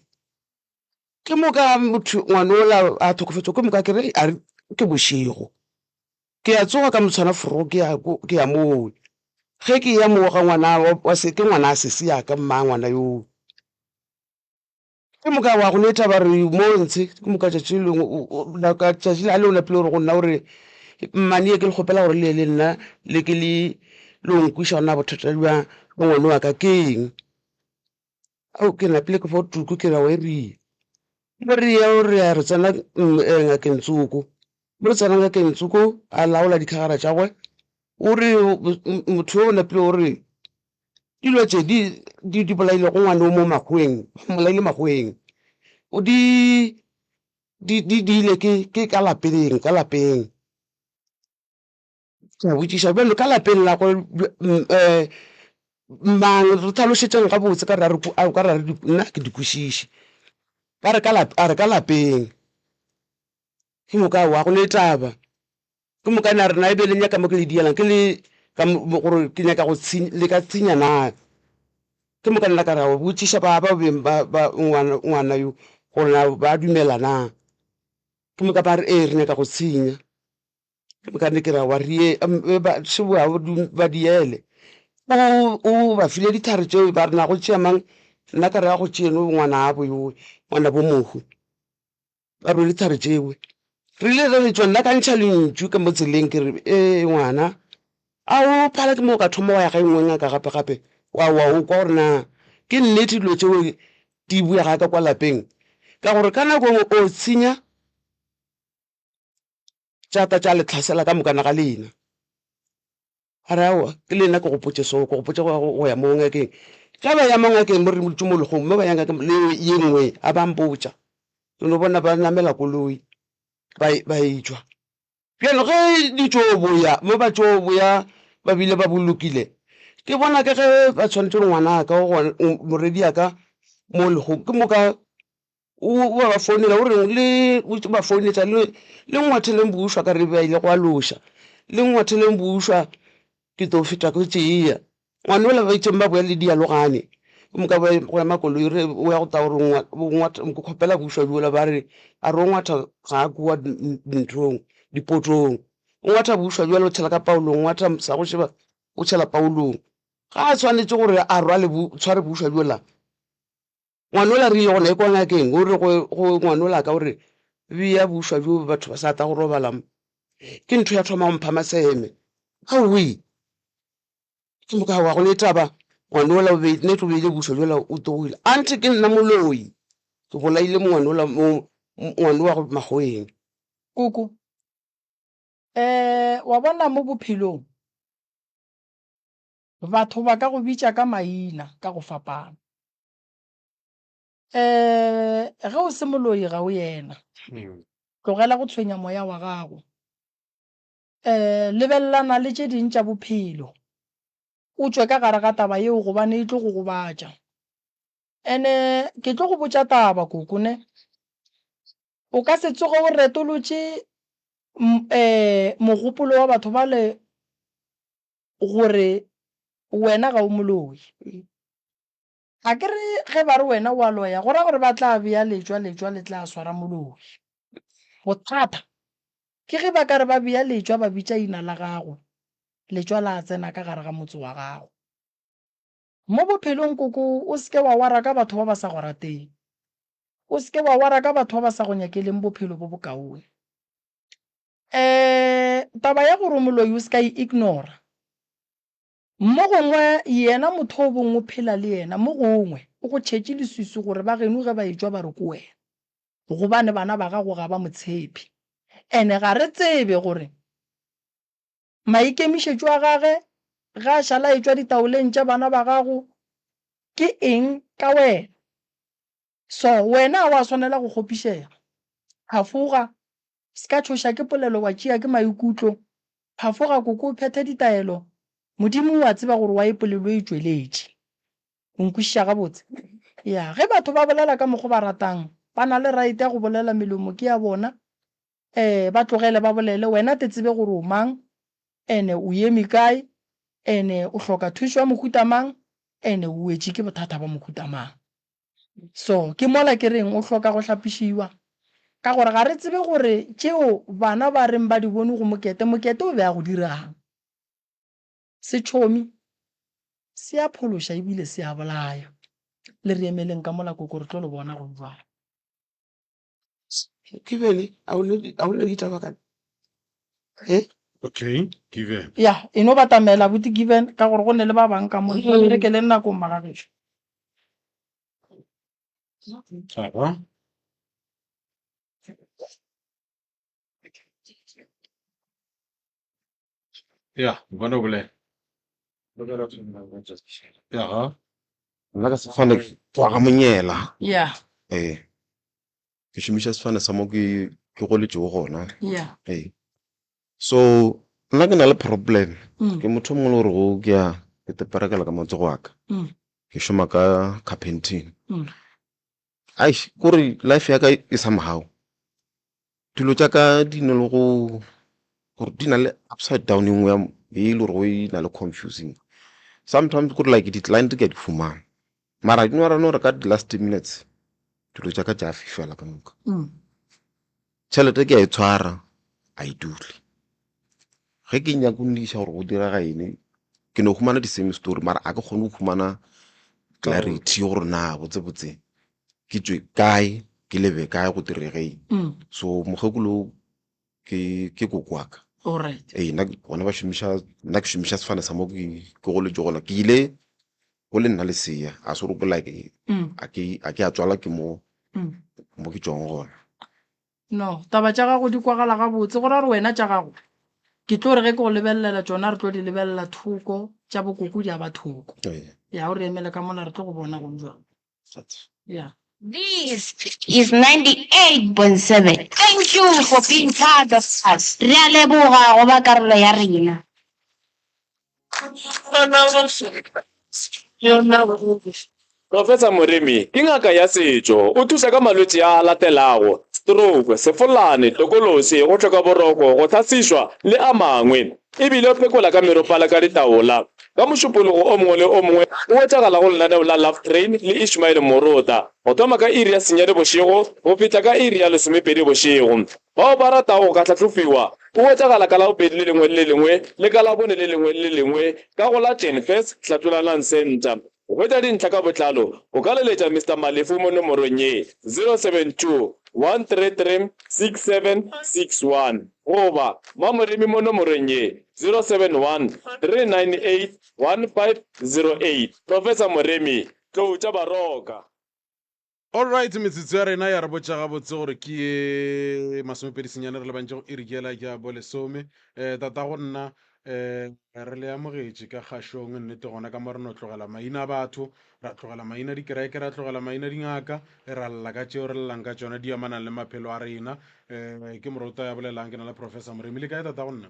ke moka motho ngwana ola a hlokofetše ke moka ke re a re ke bošego. Ke a tsoga ka motshwana fro ke ya ko ke ya moo. Ge ke ya moo ga ngwana wa se ke ngwana a sesi ya ka mma ngwana yoo. Ke moka wa go neta ba re mo ntshe ke moka tšatši le lengwe ka tšatši la le o napile gore go nna gore mmane ye ke le kgopela gore le ye le nna le ke le lo nkwiša gore na bothata bja ngwana wa ka ke eng. Ao ke napile ke fo tuku ke ra wa e ria. Mo re ya re ya re tsena ngakeng tsoko. Mo re tsena ngakeng tsoko a laola dikhagara tša gwe. O re motho yo o napile o re dilo tše di di di bolailego ngwana o mo makgoweng, ba mmolaile makgoweng. O di di di ile ke ke ka lapeng ka lapeng. Ke a botšiša, bjalo ka lapeng la go um mang, re hlalošetšeng gabotse ka re a ka re nna ke di kwešiše. Ba re ka a re ka lapeng. Ke moka aowa ga go ne taba. Ke mokane a re na e be le nyaka mo ke le dielang ke le ka gore ke nyaka go le ka tshinya na. Ke mokane nna ka re aowa botšiša ba ba beng ba ba ngwana ngwana yo gore na ba dumela na. Ke moka ba re ee re nyaka go tshinya. Ke mokane ke re aowa re ye ba ba diele. O o ba file ditlhare tšeo ba re na go tšea mang nna ka re a go tšee no ngwanabo yo ngwanabo mohu. Ba rwele ditlhare tšewe. Re ile re re tšwa nna ka ntšha lentšu ka mo tseleng ke re ee ngwana a o phala ke mo o ka thoma wa ya ga e nngwe ngaka gape gape wa wa o kwa gore na ke nnete dilo tšeo di boya ga ka kwa lapeng ka gore ka nako nngwe o tshenya tša ta tša le tlhasela ka mokana ga lena. A re, Aowa, ke le nna ke gopotše so, ke gopotše go, go ya mo ngakeng. Ge ba ya mo ngakeng, mo re dutše mo legong, mo ba ya ngakeng le ye nngwe, a ba mpotša. Ke no bona ba namela koloi, ba, ba etšwa. Bjalo ge di tšo boya, mo ba tšo boya ba bile ba bolokile, ke bona ke ge ba tshwanetše gore ngwanaka o gona, morwediaka mo legong, ke moka O a ba founela o reng le o ba founetša le le ngwatheleng bušwa ka re ba ile go aloša le ngwatheleng bušwa ke tlo feta ke tšea ngwana ola ba itšeng ba boya le dialogane ke moka ba go ema koloi re o ya go tla gore ngwatha ke kgopela bušwa bjola ba re a re o ngwatha ga a kua nthong dipotong o ngwatha bušwa bjale o tšhela ka paolong ngwatha sa go šeba o tšhela paolong ga a tshwanetše gore a rwale tshware bušwa bjola Ngwanola re ile gona e kwa ngakeng o re go go ngwanola ka gore bea bušwa bjo batho ba sa tla go robala mo. Ke ntho ya thoma go mpha maseme. Aowi! Ke moka wa go ne taba ngwanola o be ne tlo beile bušwa bjola o tlogile. Anthe ke nna moloi. Ke bolaile ngwanola mo ngwano wa go makgoweng. Koko, Eh, wa bona mo bophelong batho ba ka go bitša ka maina ka go fapana. Um ge o se moloi ga o yena. Tlogela go tshwenya moya wa gago. Um lebelelana le tše ding tša bophelo. O tšwe ka gare ga taba yeo gobane e tlo go gobatša. Ene ke tlo go botša taba koko ne. O ka se tsoge o retolotše um mogopolo wa batho bale gore wena ga o moloi. A ke re ge ba re wena o a loya, go ra gore ba tla bea letšwa, letšwa le tla swara moloi. Bothata ke ge ba ka re ba bea letšwa ba bitša ina la gago, letšwa la tsena ka gare ga motse wa gago. Mo bophelong koko o se ke wa wara ka batho ba ba sa go rateng. O se ke wa wara ka batho ba ba sa go nyakeleng bophelo bo bokaone. Um taba ya gore o moloi o se ka e ignora. Mo gongwe yena motho o bong o phela le yena, mo gongwe o go tšhetše leswiswi gore ba geno ge ba etšwa ba re ke wena, gobane bana ba gago ga ba mo tshepe. Ene ga re tsebe gore maikemišetšo a gage ge a šala a etšwa ditaoleng tša bana ba gago ke eng ka wena. So wena ga wa swanela go kgopišega. Phafoga, se ka tšhoša ke polelo wa tšea ke maikutlo. Phafoga koko o phethe ditaelo. Modimo o a tseba gore why polelo e tšweletše. O nkwešiša gabotse? Ya, ge batho ba bolela ka mokgo ba ratang, ba na le right ya go bolela melomo ke ya bona. Eh, ba tlogele ba bolele, wena te tsebe gore o mang, ene o eme kae, ene o hloka thušo ya mohuta mang, ene o wetše ke bothata ba mohuta mang. So, ke mola ke reng o hloka go hlapišiwa, ka gore ga re tsebe gore tšeo bana ba reng ba di bone go Mokete, Mokete o be a go dirang. Setšhomi se a phološa ebile se a bolaya. Le re emeleng ka mola koko re tlo le bona go jwang. Given, a o ne ditaba ka eh? Okay, Given. Ya, e no batamela abuti Given ka gore go ne le ba bang ka mo. Ba berekeleng nakong magagešo. Aha. Ya, bona o bolela. Ya ga. Nna ka sefane ke tšwa ga Monyela. Yeah. Ee. Ke šomiša sefane sa mo ke ke goletšego gona. Yeah. Ee. So. Nna ke na le problem. Ke motho o mongwe le gore go ke a ke teperekela ka matsogo a ka. Ke šoma ka carpenting. Aish, kore life ya ka e somehow. Dilo tša ka di na le go gore di na le upside down e nngwe ya e le gore go e na le confusing. Sometimes kore like di-client ke a di fumana. Mara di no ra no re ka di last minutes dilo tša ka tša fifala ka moka. Tšhelete ke a e tshwara a e dule. Ge ke nyaka go niša gore go direga eng ke no humana di-same story mara a ke kgone go humana clarity gore na botsebotse ke tšwe kae ke lebe kae go direge eng. So mokgekolo ke ke koko wa ka. Alright. Ee nna bona ba šomiša nna ke šomiša sefane sa mo ke ke goletše gona ke ile go le nna lesea a se gore ke like a ke a ke a tswalwa ke mo mo ke tšwang gona. No, taba tša gago di kwagala gabotse. Go ra gore wena tša gago ke tlo re ge ke go lebelela tšona re tlo di lebelela thoko, tša bokoko di a ba thoko. Ya o re emele ka mola re tlo go bona go bjang. Ya. This is 98.7. Thank you for being part of us. Re a leboga go ba karolo ya rena. Professor Moremi ke ngaka ya setšo, o thuša ka malwetši a a latelago, stroke, sefolane, tokološi, go hloka boroko, go hlasišwa le a mangwe. E bile o phekola ka meropa le ka ditaola. Ka Mošupologo o mongwe le o mongwe o hwetšagala go lenaneo la Love Train le Ishmael Morota go thoma ka iri ya senyane bošego go fihla ka iri ya lesomepedi bošego. Bao ba ratago go ka hlahlofiwa o hwetšagala ka Labobedi le lengwe le le lengwe le ka Labone le lengwe le le lengwe ka go la Jenfes Hlatlolanang Centre. Go hwetša dintlha ka botlalo o ka leletša Mister Malefu mo nomorong ye, 072 133 6761 goba Mamoremi mo nomorong ye, 071 398 1508. Professor Moremi, Tlou tša Baroka. Alright, metsotso ya rena ya re botša gabotse gore ke ye masomepedi senyane re lebantše go iri ke yela ya bolesome. Um tatago nna um re le amogetše ka kgašong nnete gona ka mo re no tlogela maina a batho, ra tlogela maina a dikereke, ra tlogela maina a dingaka, ra lla ka tšeo re llang ka tšona di amanang le maphelo a rena. Um ke Morota ya bolelang ke na le Professor Moremi. Le kae tatago nna?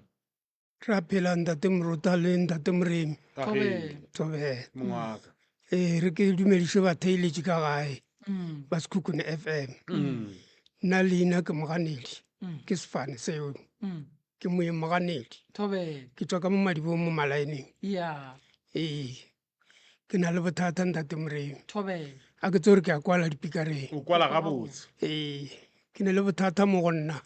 Ra phela ntate Morota le ntate Moremi. Thobela. Thobela. Mongwaka. Ee, re ke dumediše batheeletši ka gae ba Sekhukhune FM. Nna leina ke Moganedi, ke sefane seo. Ke moeng Moganedi. Thobela. Ke tšwa ka mo Madibong mo Malaeneng. Ya. Ee. Ke na le bothata ntate Moremi. Thobela. A ke tsore ke a kwala dipikareng. O kwala gabotse. Ee, ke na le bothata mo go nna.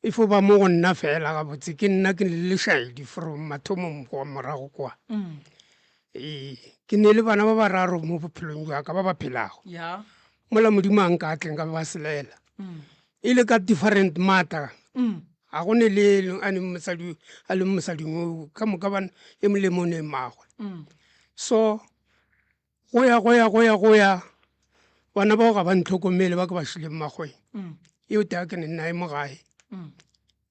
E fo ba mo go nna fela gabotse ke nna ke le lešaedi from mathomong go morago kwa. Ee, ke ne le bana ba bararo mo bophelong jwa ka ba ba phelago. Ya. Mola Modimo a nka tleng ka ba selela. E le ka different matter. Ga go ne le e leng a leng mosadi a leng mosading o ka moka ba e molemo ne mmagwe. So go ya go ya go ya go ya bana bao ga ba ntlhokomele ba ke ba šileng magweng. Eo taa ke ne nna e mo gae.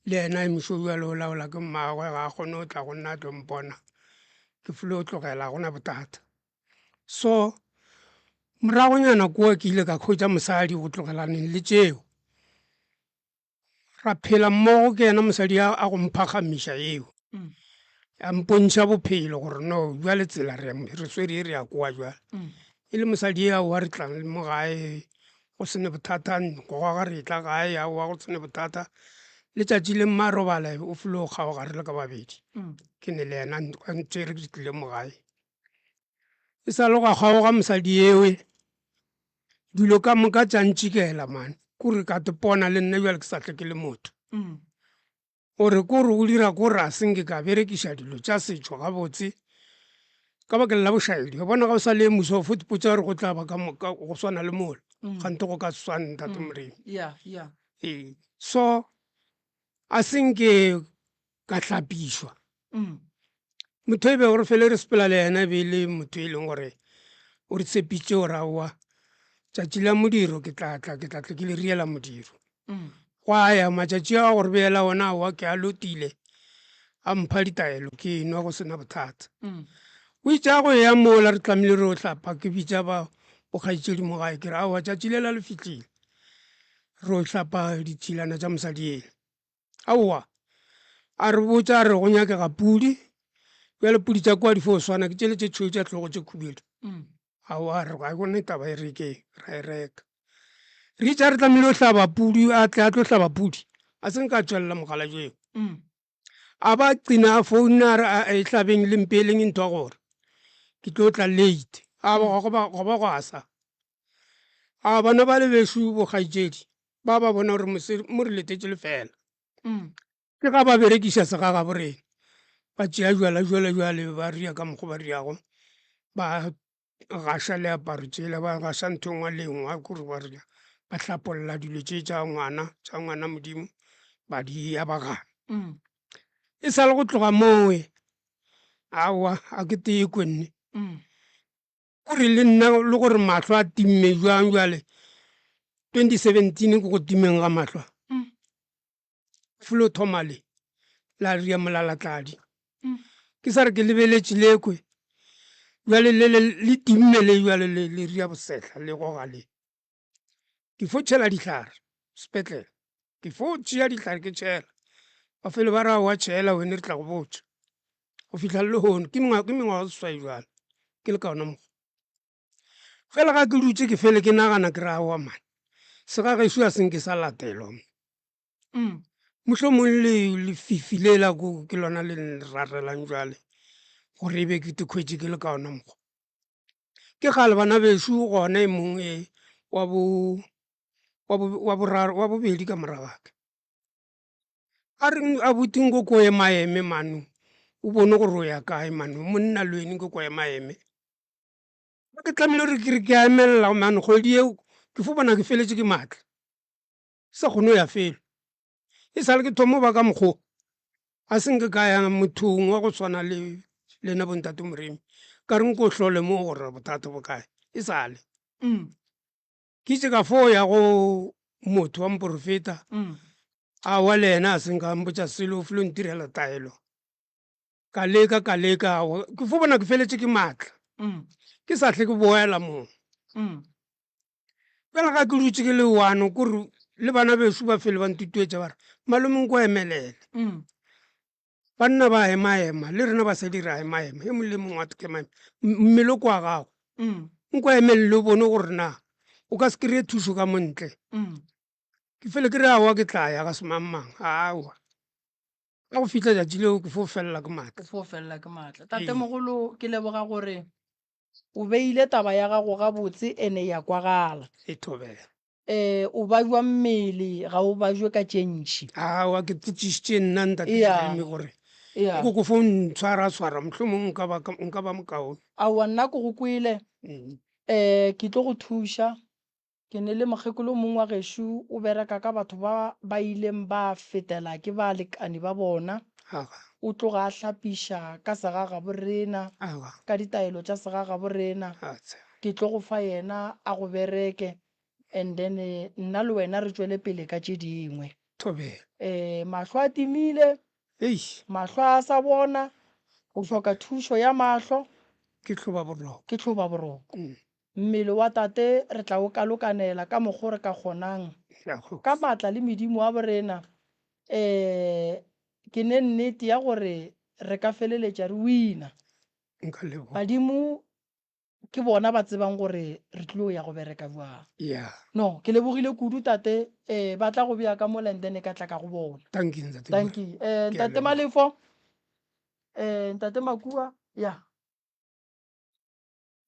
Le yena e mošo bjale o laola ke mmagwe ga a kgone go tla go nna a tlo mpona. Ke filo tlogela ga gona bothata. So moragonyana kua ke ile ka hwetša mosadi go tlogelaneng le tšeo. Ra phela mmogo ke yena mosadi a a go mphagamiša eo. A mpontšha bophelo gore no bjale tsela re re swere e re ya kwa jwale. E le mosadi aowa re tlang mo gae go se ne bothata go goga re tla gae aowa go se ne bothata. Letšatši le mma a robala o filo kgaoga re le ka babedi. Ke ne le yena a ntšere ke tlile mo gae. E sa le gwa kgaoga mosadi ewe dilo ka moka tša ntšikela man kore ka tepona le nna bjale ke sa tle ke le motho gore kore o dira kore a senke ka berekiša dilo tša setšo gabotse ka bakeng la bošaedi wa bona ga o sa le muso fo ipotsa gore go tla ba ka moka go swana le mola kgante go ka se swane ntate Moremi ee so a senke ka hlapišwa Motho e bego re fele re sepela le yena e be e le motho e leng gore o re tshepitše gore aowa tšatši la modiro ke tla tla ke tla tle ke le riela modiro. Gwa ya matšatši a go re beela ona aowa ke a lotile a mpha ditaelo ke enwa go sena bothata. O itše a go eya mola re tlamehile re yo hlapa ke bitša ba bokgaetšedi mo gae ke re aowa tšatši lela le fihlile re yo hlapa ditšhilana tša mosadi ela. Aowa. A re botša a re go nyakega pudi, bjale pudi tša kua di fo swana ke tšele tše tšhweu tša hlogo tše khubedu. Aowa a re ga gona taba e re ke ra e reka. Re itše a re tlamehile go hlaba pudi a tle a tlo hlaba pudi a se nka tšwelela mokgalabje eo. A ba qina a founa a re a e hlabeng le mpeeleng ntho ya gore ke tlo tla late. A ba go ba go ba gwa sa. A bana ba le bešo bokgaetšedi ba ba bona gore mo re letetše lefela. Ke ga ba berekiša segagabo rena, ba tšea jwala jwale jwale ba ria ka mokgwa ba riago, ba gaša leaparo tšela, ba gaša ntho e nngwe le e nngwe kore ba ria, ba hlapolla dilo tše tša ngwana, tša ngwana Modimo, ba di abagana. E sa le go tloga mowe, aowa a ke tekwe nne. Kore le nna le gore mahlo a timme jwang jwale, 2017 ke go timeng ga mahlo a. Felo thoma le, la ria molalatladi. Ke sa re ke lebeletše lekwe, bjale le le le timme le bjale le le ria bosehla le goga le. Ke fo tšhela dihlare sepetlele, ke fo tšea dihlare ke tšhela. Ba fele ba re aowa tšhela wene re tla go botša. Go fihla le lehono ke mengwaga ke mengwaga seswai bjale ke le ka ona mokgwa. Fela ga ke dutše ke fele ke nagana ke re aowa man, segagešo a se nke sa latelwa mo. Mohlomong le lefifi le la ko ke lona le nrarelang jwale gore e be ke tekhwetše ke le ka ona mokgwa. Ke kgale bana bešo gona e mongwe e wa bo wa bo wa boraro wa bobedi ka morago ga ka. A re abuti nko ko ema eme mano o bone gore o ya kae mano monna le wene nko ko ema eme. Ke tlamehile gore ke re ke a emelela mano kgwedi eo ke fo bona ke feletše ke maatla. Sa kgone go ya felo. E sa le ke thoma go ba ka mokgo, a se nke ka ya mothong wa go swana le lena bontate Moremi, ka re nko hlole mo gore bothata bo kae. E sa le. Ke itše ka fo ya go motho wa moporofeta, aowa le yena a se nka mpotša selo, o filo ntirela taelo. Ka leka, ka leka, ke fo bona ke feletše ke maatla. Ke sa hle ke boela moo. Bjale ga ke dutše ke le one kore le bana beso ba fele ba ntutuetša ba re malome nko emelele. Banna ba ema-ema le rena basadi re a ema-ema e mongwe le mongwe wa ema-ema mmele o kwa gago nko emelele o bone gore na o ka se kry-e thušo ka mo ntle. Ke fele ke re aowa ke tla ya ga semangmang aowa ka go fihla tšatši leo ke fo felela ke maatla. Ke fo felela ke maatla. Tatemogolo ke leboga gore O beile taba ya gago gabotse ene ya kwagala. E thobela. E, o bajwa mmele, ga o bajwe ka tše ntši. Aowa, ke potšišitše nna Ntate Jeremy gore ko ko fo ntshwara-tshwara, mohlomong nka ba, nka ba mokaone. Aowa, nna ke go kwele. E, ke tlo go thuša. Ke ne le mokgekolo mongwe wa gešo o bereka ka batho ba ba ileng ba fetela ke balekani ba bona. O tloga a hlapiša ka segagabo rena, ka ditaelo tša segagabo rena. Ke tlo go fa yena a go bereke and then nna le wena re tšwele pele ka tše dingwe. Ee, mahlo a timile, mahlo a sa bona, o hloka thušo ya mahlo. Ke hloba boroko. Ke hloba boroko. Mmele wa Tate re tla o kalokanela ka mokgo re ka kgonang. Ka matla le medimo wa borena, ee, ke ne nnete ya gore re ka feleletša re wina. Badimo ke bona ba tsebang gore re tlilo ya go bereka bjang. No, ke lebogile kudu Tate, ee, ba tla go bea ka mola and then ka tla ka go bona. Dankie. Ee, Ntate Malefo, ee, Ntate Makua, ya.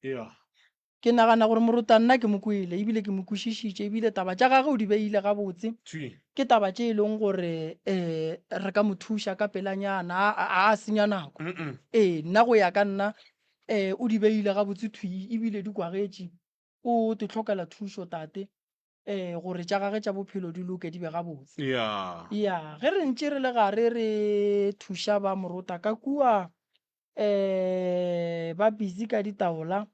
Yeah. Ke nagana gore morota nna ke mo kwele ebile ke mo kwešišitše ebile taba tša gagwe o di beile gabotse. Thwi. Ke taba tše e leng gore um re ka mo thuša ka pelanyana, a, a, a senya nako. Mm-mm. Ee, nna go ya ka nna um o di beile gabotse thwi ebile di kwagetše. O te hlokela thušo tate um gore tša gagwe tša bophelo di loke di be gabotse. Yeah. Ya, ge re ntše re le gare re thuša ba morota ka kua um ba busy ka ditaola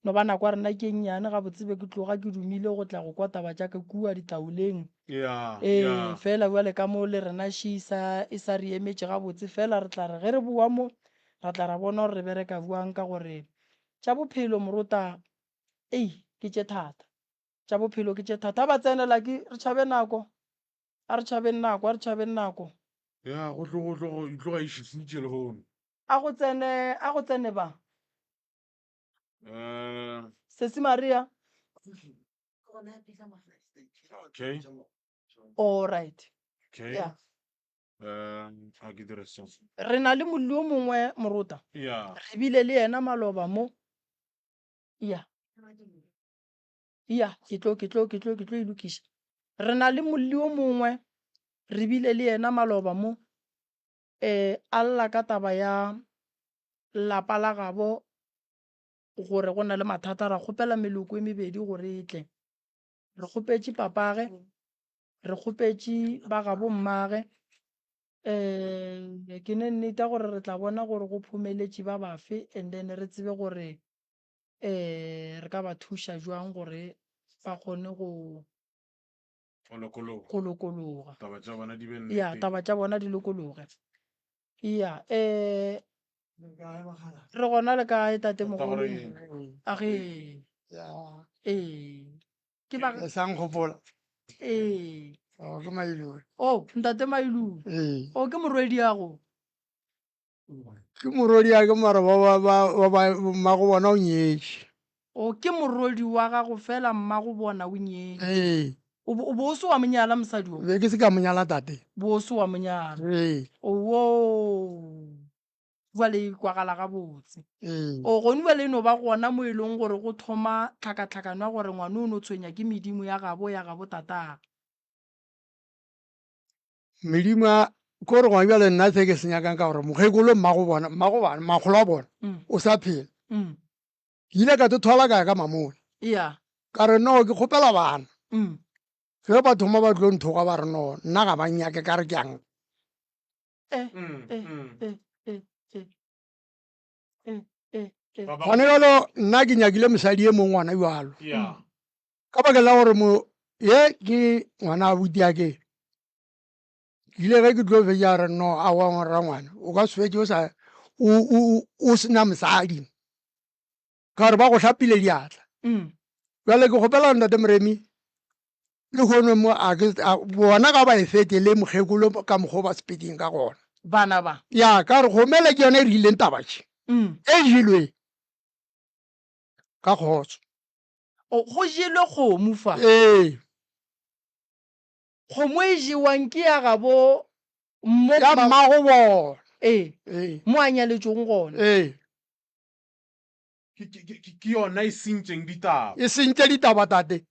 no ba nako ya rena ke e nnyane gabotse be ke tloga ke dumile go tla go kwa taba tša ka kua ditaoleng Yeah, ee yeah. fela bjale ka mo le rena še e sa e sa re emetše gabotse fela re tla re ge re boa mo ra tla ra bona gore re bereka bjang ka gore tša bophelo morota ei ke tše thata tša bophelo ke tše thata a ba tsenela ke re tšhabe nako a re tšhabeng nako a re tšhabeng nako. Ya, go tlo go tlo e tloga e šisitše lehono. A go tsene, a go tsene ba. Eh, Sesi Maria. okay. All right. Okay. Yeah. Eh, a ke dire so. Re na le molli o mongwe morota. Yeah. Re bile le yena maloba mo. Ya. Ya, ke tlo ke tlo ke tlo ke tlo e lokiša. Re na le molli o mongwe re bile le yena maloba mo eh a lla ka taba ya lapa la gabo gore go na le mathata ra kgopela meloko e mebedi gore e tle. Re kgopetše papage, re kgopetše ba gabo mmage. Eh ke ne nnete gore re tla bona gore go phomeletše ba bafe and then re tsebe gore eh re ka ba thuša jwang gore ba kgone go Go lokologa. go lokologa. Taba tša bona di be Ya, nneteng. taba tša bona di lokologe. Ya, eh re gona le kae tate mogolo? A ge. Ee. Ke ba Le sa nkgopola. Ee. Oh, ke Mailule. Oh, ntate Mailule. Ee. Oh, ke morwediago. Ke morwediake mara ba ba ba ba ba mmago bona o nyetše. O ke morwedi wa gago fela mmago bona o nyetše. Ee. O bo o bo o se wa mo nyala mosadi o? Be ke se ka mo nyala tate. Bo o se wa mo nyala. Ee. Owoo. Jwale e kwagala gabotse. Ee. O gone bjale e no ba gona mo e leng gore go thoma tlhakatlhakano ya gore ngwana o no tshwenya ke medimo ya gabo ya gabo tatagwe. Medimo ya ko re gona bjale nna se ke se nyakang ka gore mokgekolo mmago bona mmago bana makgolo a bona o sa phela. Ke ile ka tothola ka ya ka mamola. Yeah. Ka re no ke kgopela bana. Ge ba thoma ba tlo nthoga ba re no nna ga ba nnyake ka re ke yang. Eh, eh, eh, eh, eh. Eh, eh, eh. Gone jalo nna ke nyakile mosadi e mongwe ngwana jalo. Yeah. Ka baka la gore mo ye ke ngwana abuti ya ke. Ke ile ge ke tlo fetša re no aowa rangwane o ka se fetše o sa o o o sena mosadi. Ka gore ba go hlapile diatla. Bjale ke kgopela ntate Moremi le hono mo a ke bona ga ba e fete le mokgekolo ka mokgwa o ba sepeding ka gona. Bana ba. Ya ka gore gomela ke yona e rileng taba tše. E jelwe ka kgotso. O go jelwe kgomo fa. Ee. Kgomo e jewang ke ya gabo mo Ya mmago bona. Ee. Ee. Mo a nyaletšwego gona. Ee. Ke, ke, ke, ke yona e sentšeng ditaba. E sentše ditaba, tate.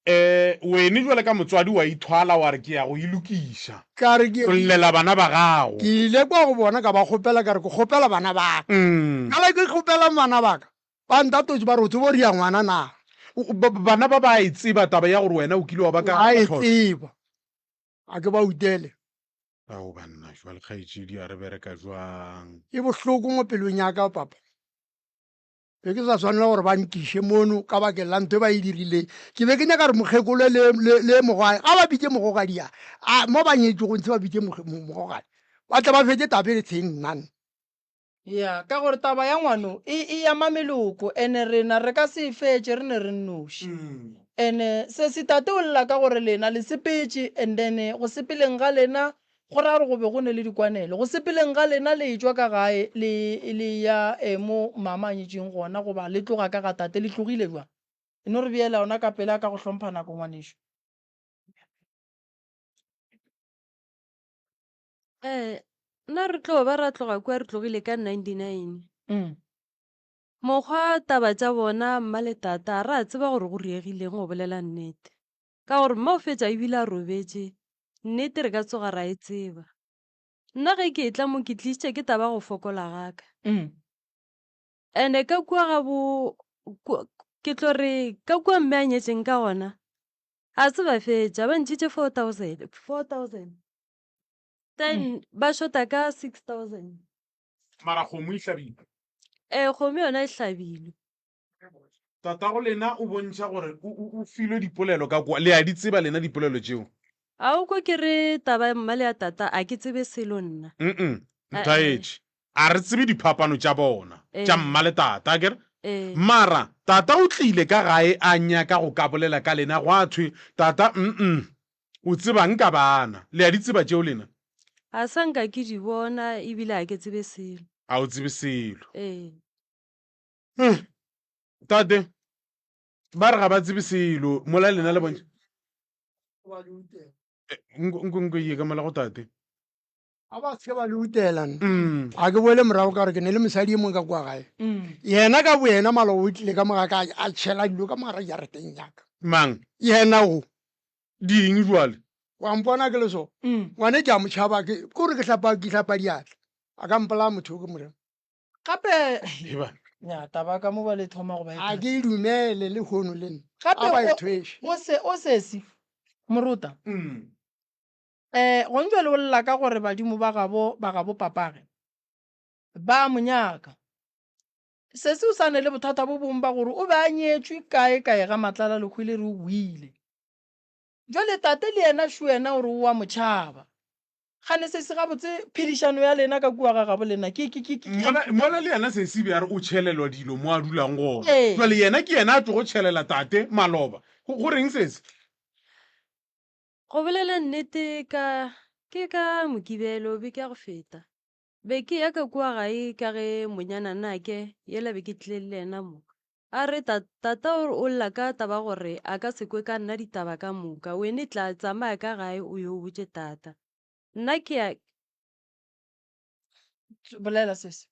Eh, wene jwale ka motswadi wa ithwala wa re ke ya go e lokiša. Ka re ke. O llela bana ba gago. Ke ile kwa go bona ka ba kgopela ka re ke kgopela bana ba ka. Ka ke kgopela bana ba ka, ba ntatotše ba re o tsebo ria ngwana na? Bana ba ba e tseba taba ya gore wena o kile wa ba ka Ba e tseba. A ke ba utele. Ao banna, jwale kgaetšedi a re bereka jwang? E bohloko mo pelong ya ka papa. Be ke sa swanela gore ba nkiše mono ka bakeng la ntho e ba e dirileng. Ke be ke nyaka gore mokgekolo le, le, le mogwai, ga ba bitše mogogadi a, a mo ba nyetšego ntshe ba bitše mogogadi. Ba tle ba fetše taba e tsheng nna. Ya, ka gore taba ya ngwano e, e ama meloko, ene rena re ka se e fetše re ne re nnoši. Ene sesi tate o lla ka gore lena le sepetše and then go sepeleng ga lena go ra gore go be go ne le dikwanelo. Go sepeleng ga lena le etšwa ka gae le, le eya eh, mo mama a nyetšeng gona goba le tloga ka ga tate, le tlogile bjang? E no re beela yona ka pela ka go hlompha nako ngwanešu. Eh, nna re tlo ba ra tloga kua re tlogile ka 99. Mm. Mokgwa taba tša bona mma le tata ra tseba gore go riegileng go bolela nnete. Ka gore mma o fetša ebile a robetše, nnete re ka tsoga ra e tseba. Nna ge ke etla mo ke tlišitše ke taba go fokola ga ka. Mm. Ene ka kua ga bo ke tlo re ka kua mme a nyetšeng ka gona a se ba fetša ba ntšhitše 4000 4000 Then ba shota ka 6000. Mara kgomo e hlabilwe. Ee, kgomo yona e hlabilwe. Tatago lena o bontšha gore o, o, o filwe dipolelo ka kwa. Le a di tseba lena dipolelo tšeo? A o kwa ke re taba ya mma le ya tata a ke tsebe selo nna. Mm-mm, Eh, ntaetše. A re tsebe diphapano tša bona, tša Eh. mma le tata, akere? Eh. Mara tata o tlile ka gae a nyaka go ka bolela ka lena, gwa thwe, Tata, mm-mm, O tsebang ka bana? Le a di tseba tšeo lena? A sa nka ke di bona ebile a ke tsebe selo. A o tsebe selo? Ee. Tate, ba re ga ba tsebe selo mola lena le bontšha. Nko nko nko ye ka mola go tate. A ba se ke ba le utela nna. Ga ke boele morago ka gore ke ne le mosadi e mongwe ka kua gae. Yena ka boyena maloba o tlile ka mo ga ka a tšhela dilo ka mo gare jarateng ya ka. Mang? Yena o. Di eng jwale? Wa mpona ke le so. Ngwane ke a mo tšhaba ke kore ke hlapa ke hlapa diatla. A ka mpolaya motho o ke mo reng. Gape Eba. Nya taba ka mo ba le thoma go ba e A ke e dumele le hono le nna. Gape A ba e o thweše. o se o sesi morota. Eh gong jwale o lla ka gore badimo ba gabo ba gabo papage ba mo nyaka. Sesi o sa ne le bothata bo bong ba gore o be a nyetšwe kae kae ga Matlala Lehwile re o boile. Jwale tate le yena šo yena o re o a mo tšhaba. Gane sesi gabotse phedišano ya lena ka kua ga gabo lena ke ke ke ke Mola, mola le yena sesi be a re o tšhelelwa dilo mo a dulang gona. Ee. Jwale yena ke yena a tlogo tšhelela tate maloba. Go, go reng sesi? Go bolela nnete ka ke ka Mokibelo beke ya go feta. Be ke ya ka kua gae ka ge monyana nake yela be ke tlile le yena mo. A re, Tata o re o lla ka taba gore a ka se kwe ka nna ditaba ka moka. Wene tla tsamaya ka gae o yo botše tata. Nna ke ya. Bolela sesi.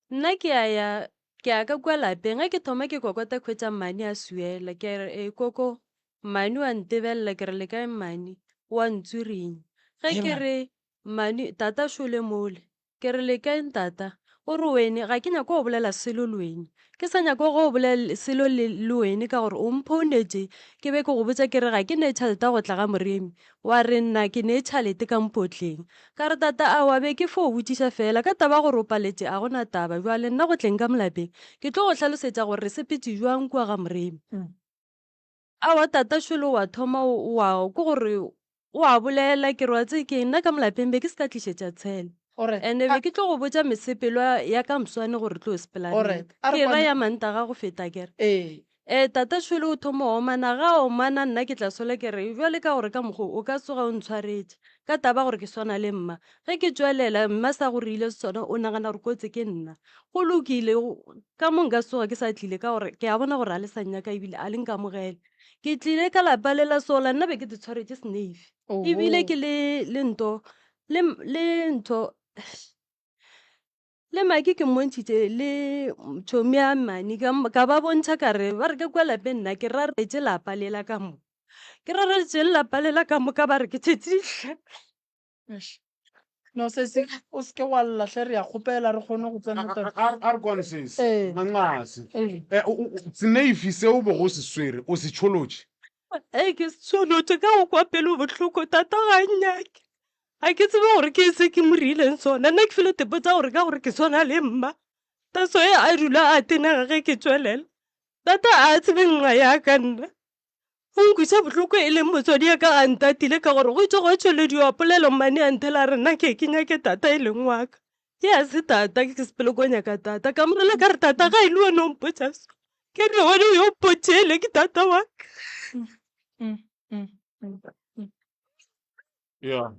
Nna ke a ya, ke ya ka kua lapeng. Ge ke thoma ke kokota khwetša mmane a swiela. Ke re, Ee koko, mmane o a ntebelela. Ke re, Le kae mmane? O a ntswirinya. Ge ke re, Mmane, tata šole mole. Ke re, Le kae ntata? O re, Wene, ga ke nyake go bolela selo le wene. Ke sa nyake go bolela selo le, le wene ka gore o mphounetše ke be ke go botša ke re ga ke ne tšhalete ya go tla ga Moremi. Wa re nna ke ne tšhalete ka mpotleng. Ka re, Tata, aowa, be ke fo botšiša feela. Ka taba ya gore o paletše, a go na taba. Bjale nna go tleng ka mo lapeng, ke tlo go hlalosetša gore re sepetše bjang kua ga Moremi. Aowa tata šolo wa thoma wa ke gore o a bolela ke re wa tsebe ke nna ka mo lapeng be ke se ka tlišetša tshele and-e be ke tlo go botša mesepelo ya ka moswane gore re tlo sepela neng ke ra ya Mantaga go feta akere. Ee tata šolo o thoma o omana ga a omana nna ke tla sola ke re bjale ka gore ka mokgo o ka tsoga o ntshwaretše ka taba gore ke swana le mma ge ke tšwelela mma sa go rile sona o nagana gore kotsi ke nna Go lokile, ka mo nka tsoga ke sa tlile ka gore ke a bona gore a le sa nnyaka ebile a le nkamogele. Ke tlile ka lapa le la sola, nna be ke te tshwaretše seneifi. Ebile ke le le nto le le ntho le Maki ke mmontšhitše le tšhomi ya Mani ka ka ba bontšha ka re ba re ka kua lapeng nna ke raretše lapa lela ka mo. Ke raretše lapa lela ka moka ba re ke tšhetše dihlare. Eish. No sesi o seke wa lla hle re ya kgopela re kgone go tsena taba. A re kwane sesi. Ee. Manxase. Ee. Eh, o- o- o- Seneifi se o bego o se swere o se tšholotše. Ee ke se tšholotše ka go kwa pelo bohloko tata ga a nnyake. Ga ke tsebe gore ke se ke mo reileng sona. Nna ke filo tepotsa gore ka gore ke swana le mma. That's why a dula a tenega ge ke tšwelela. Tata a tsebe nqa ya ka nna. O nkweša bohloko e leng motswadi ya ka a ntatile ka gore go itše go tšwelediwa polelo mmane a nthela a re nna ke ke nyake tata e leng wa ka. Ke a se tata ke sepele ko nyaka tata ka morela ka re tata ga e le wena o mpotša so ke re wena o yo mpotšele ke tata wa ka. Yeah.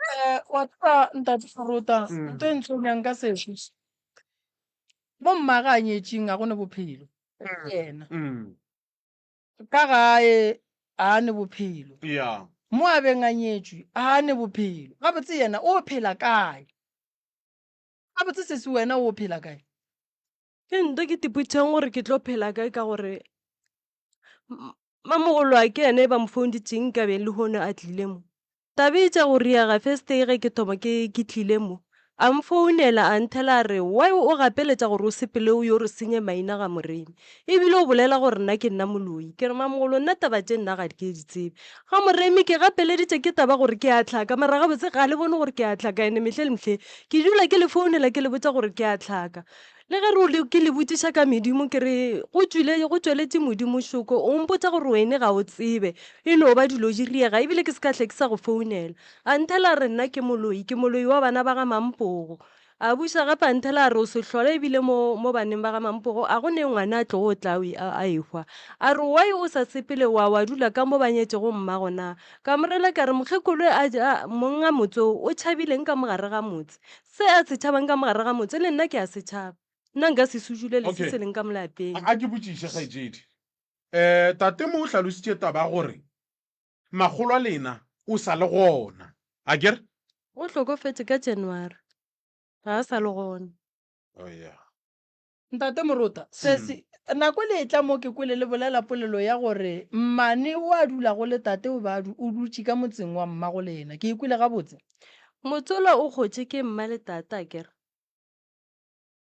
Eh, wa tseba ntate Morota, ntho e ntshwenyang ka sešo mo mma ga a nyetšeng ga go ne bophelo yena. Ka gae a ne bophelo. Yeah. Mo a beng a nyetšwe a ne bophelo. Gabotse yena o phela kae? Gabotse sesi wena o phela kae? Ke nto ke tipotšang gore ke tlo phela kae ka gore mamogolo a ke yena e ba mo founitšeng nka be lehono a tlile mo. Tabe tša go riega first day ge ke thoma ke ke tlile mo, a mfounela a nthela a re why o gapeletša gore o sepele o yo re senye maina ga Moremi ebile o bolela gore nna ke nna moloi. Ke re mamogolo nna taba tše nna ga ke di tsebe. Ga Moremi ke gapeleditše ke taba gore ke a hlaka mara gabotse ga le bone gore ke a hlaka ene mehle le mehle ke dula ke le founela ke le botša gore ke a hlaka. Le ge re ke le botšiša ka medimo ke re go tšwile go tšweletše modimo šoko o mpotša gore wene ga o tsebe e no ba dilo di riega ebile ke se ka hle ke sa go founela. A nthela a re nna ke moloi ke moloi wa bana ba ga Mampogo. A buša gape a nthela a re o se hlole ebile mo, mo baneng ba ga Mampogo a go ne ngwana a tlogo tla a, a ehwa. A re why o sa sepele wa, wa dula ka mo ba nyetšego mmago na? Ka mo rela ka re mokgekolo a, a, monga motse wo o tšhabileng ka mo gare ga motse? Se a se tšhabang ka mo gare ga motse le nna ke a se tšhaba. Nna nka se sujulele se Okay. se leng ka mo lapeng. A, a ke botšiše kgaetšedi. Um tate mo o hlalositše taba ya gore makgolo a lena o sa le gona, a ke re? O hlokofetše ka January, ga a sa le gona. Oh yeah. Ntate Morota, sesi, nako le etla mo ke kwele le bolela polelo ya gore mmane o a dulago le tate o be a o dutše ka motseng wa mmago lena. Ke e kwele gabotse? Motsola o kgotše ke mma le tate, a ke re?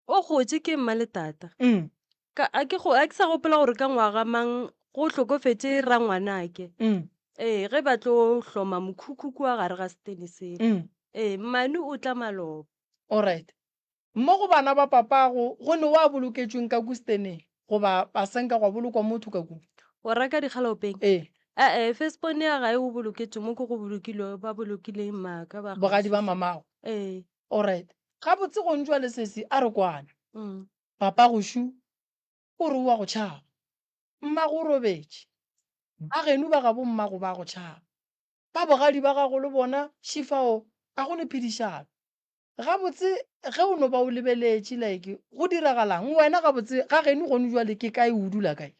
O gotše ke mma le tata. Mm. Ka a ke go a ke sa gopola gore ka ngwaga mang go hlokofetše rangwanake. Mm. Ee, ge ba tlo hloma mokhukhu kua gare ga setene sela. Mm. Ee, mmane o tla maloba. Alright. Mo go bana ba papago go ne wa boloketšweng ka ku seteneng goba a se nka gwa bolokwa motho ka ku? O reka dikgalaopeng? Ee. E-e, firstborn ya gae o boloketšwe mo ke go bolokilwe ba bolokileng mmaka ba Bogadi ba mamago. Ee. Alright. Gabotse go ntšwa le sesi a re kwana. Mm. Papa gošu o re o a go tšhaba. Mmago o robetše. Ba geno ba gabo mmago ba go tšhaba. Ba bogadi ba gago le bona šifao a go ne phedišano. Gabotse ge o no ba o lebeletše like go diragalang wena gabotse ga geno gone jwale ke kae o dula kae?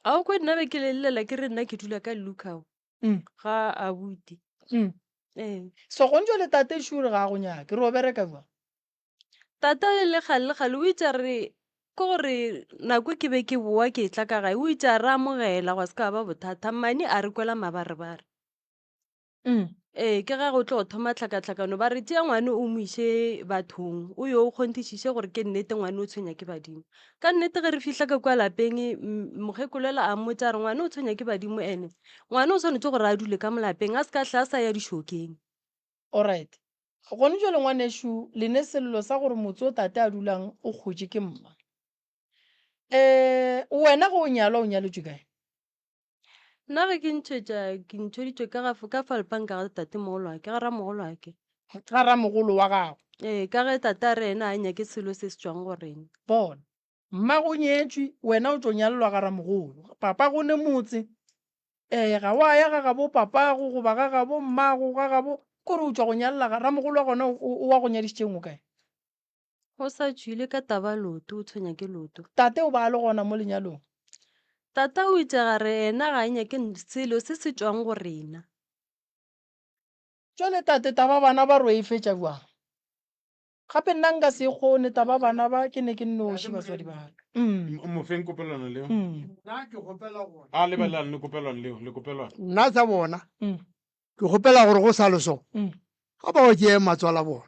A o kwe nna be ke le llela ke re nna ke dula ka Lukau. Mm. Ga abuti. Mm. Ee. So gone jwale tate sure ga a go nyake, re o bereka jwang? Tata le gale le gale o itse a re ke gore nako ke be ke boa ke tla ka gae o itse a re amogela gwa se ka ba bothata mmane a re kwela mabarebare. Mm. Ee, ke ga go tlo thoma tlhakatlhakano ba re tšea ngwane o mo iše bathong o yo o kgonthišiše gore ke nnete ngwane o tshwenya ke badimo. Ka nnete ge re fihla ka kua lapeng mokgekolola a mmotša a re ngwane o tshwenya ke badimo ene ngwane o swanetše gore a dule ka mo lapeng a se ka hla a sa ya dišokeng. Alright. Gone jwale ngwanešu le ne sello sa gore motse o tate a dulang o kgotše ke mma. Um wena ge o nyalwa o nyaletšwe kae? Nna ge ke ntšhetša ke ntšheditšwe ka ga ka falpanka ga tatemogolwake ga ramogolwake. Ga ramogolo wa gago. Ee, ka ge tate a re ena a nyake selo se se tšwang go rena. Bona, mmago o nyetšwe, wena o tšo nyalelwa ga ramogolo. Papago o ne motse, ee, ga wa ya ga gabo papago goba ga gabo mmago, ga gabo, kore o tšwa go nyalela ga ramogolo wa gona o, o wa go nyadišitšeng o kae? O sa tšwile ka taba loto, o tshwenya ke loto. Tate o ba a le gona mo lenyalong. Tata o itše gare yena ga a nyake selo se se tšwang go rena. Jwale tate taba bana ba ro e fetša bjang? Gape nna nka se e kgone taba bana ba ke ne ke nnoši batswadi ba ka. Mm. Mo feng kopelwana leo. Mm. Nna ke kgopela gore. A lebelelang le kopelwana leo, le kopelwana. Nna tsa bona. Mm. Ke kgopela gore go sa le so. Mm. Ga ba o tšee matswala bona.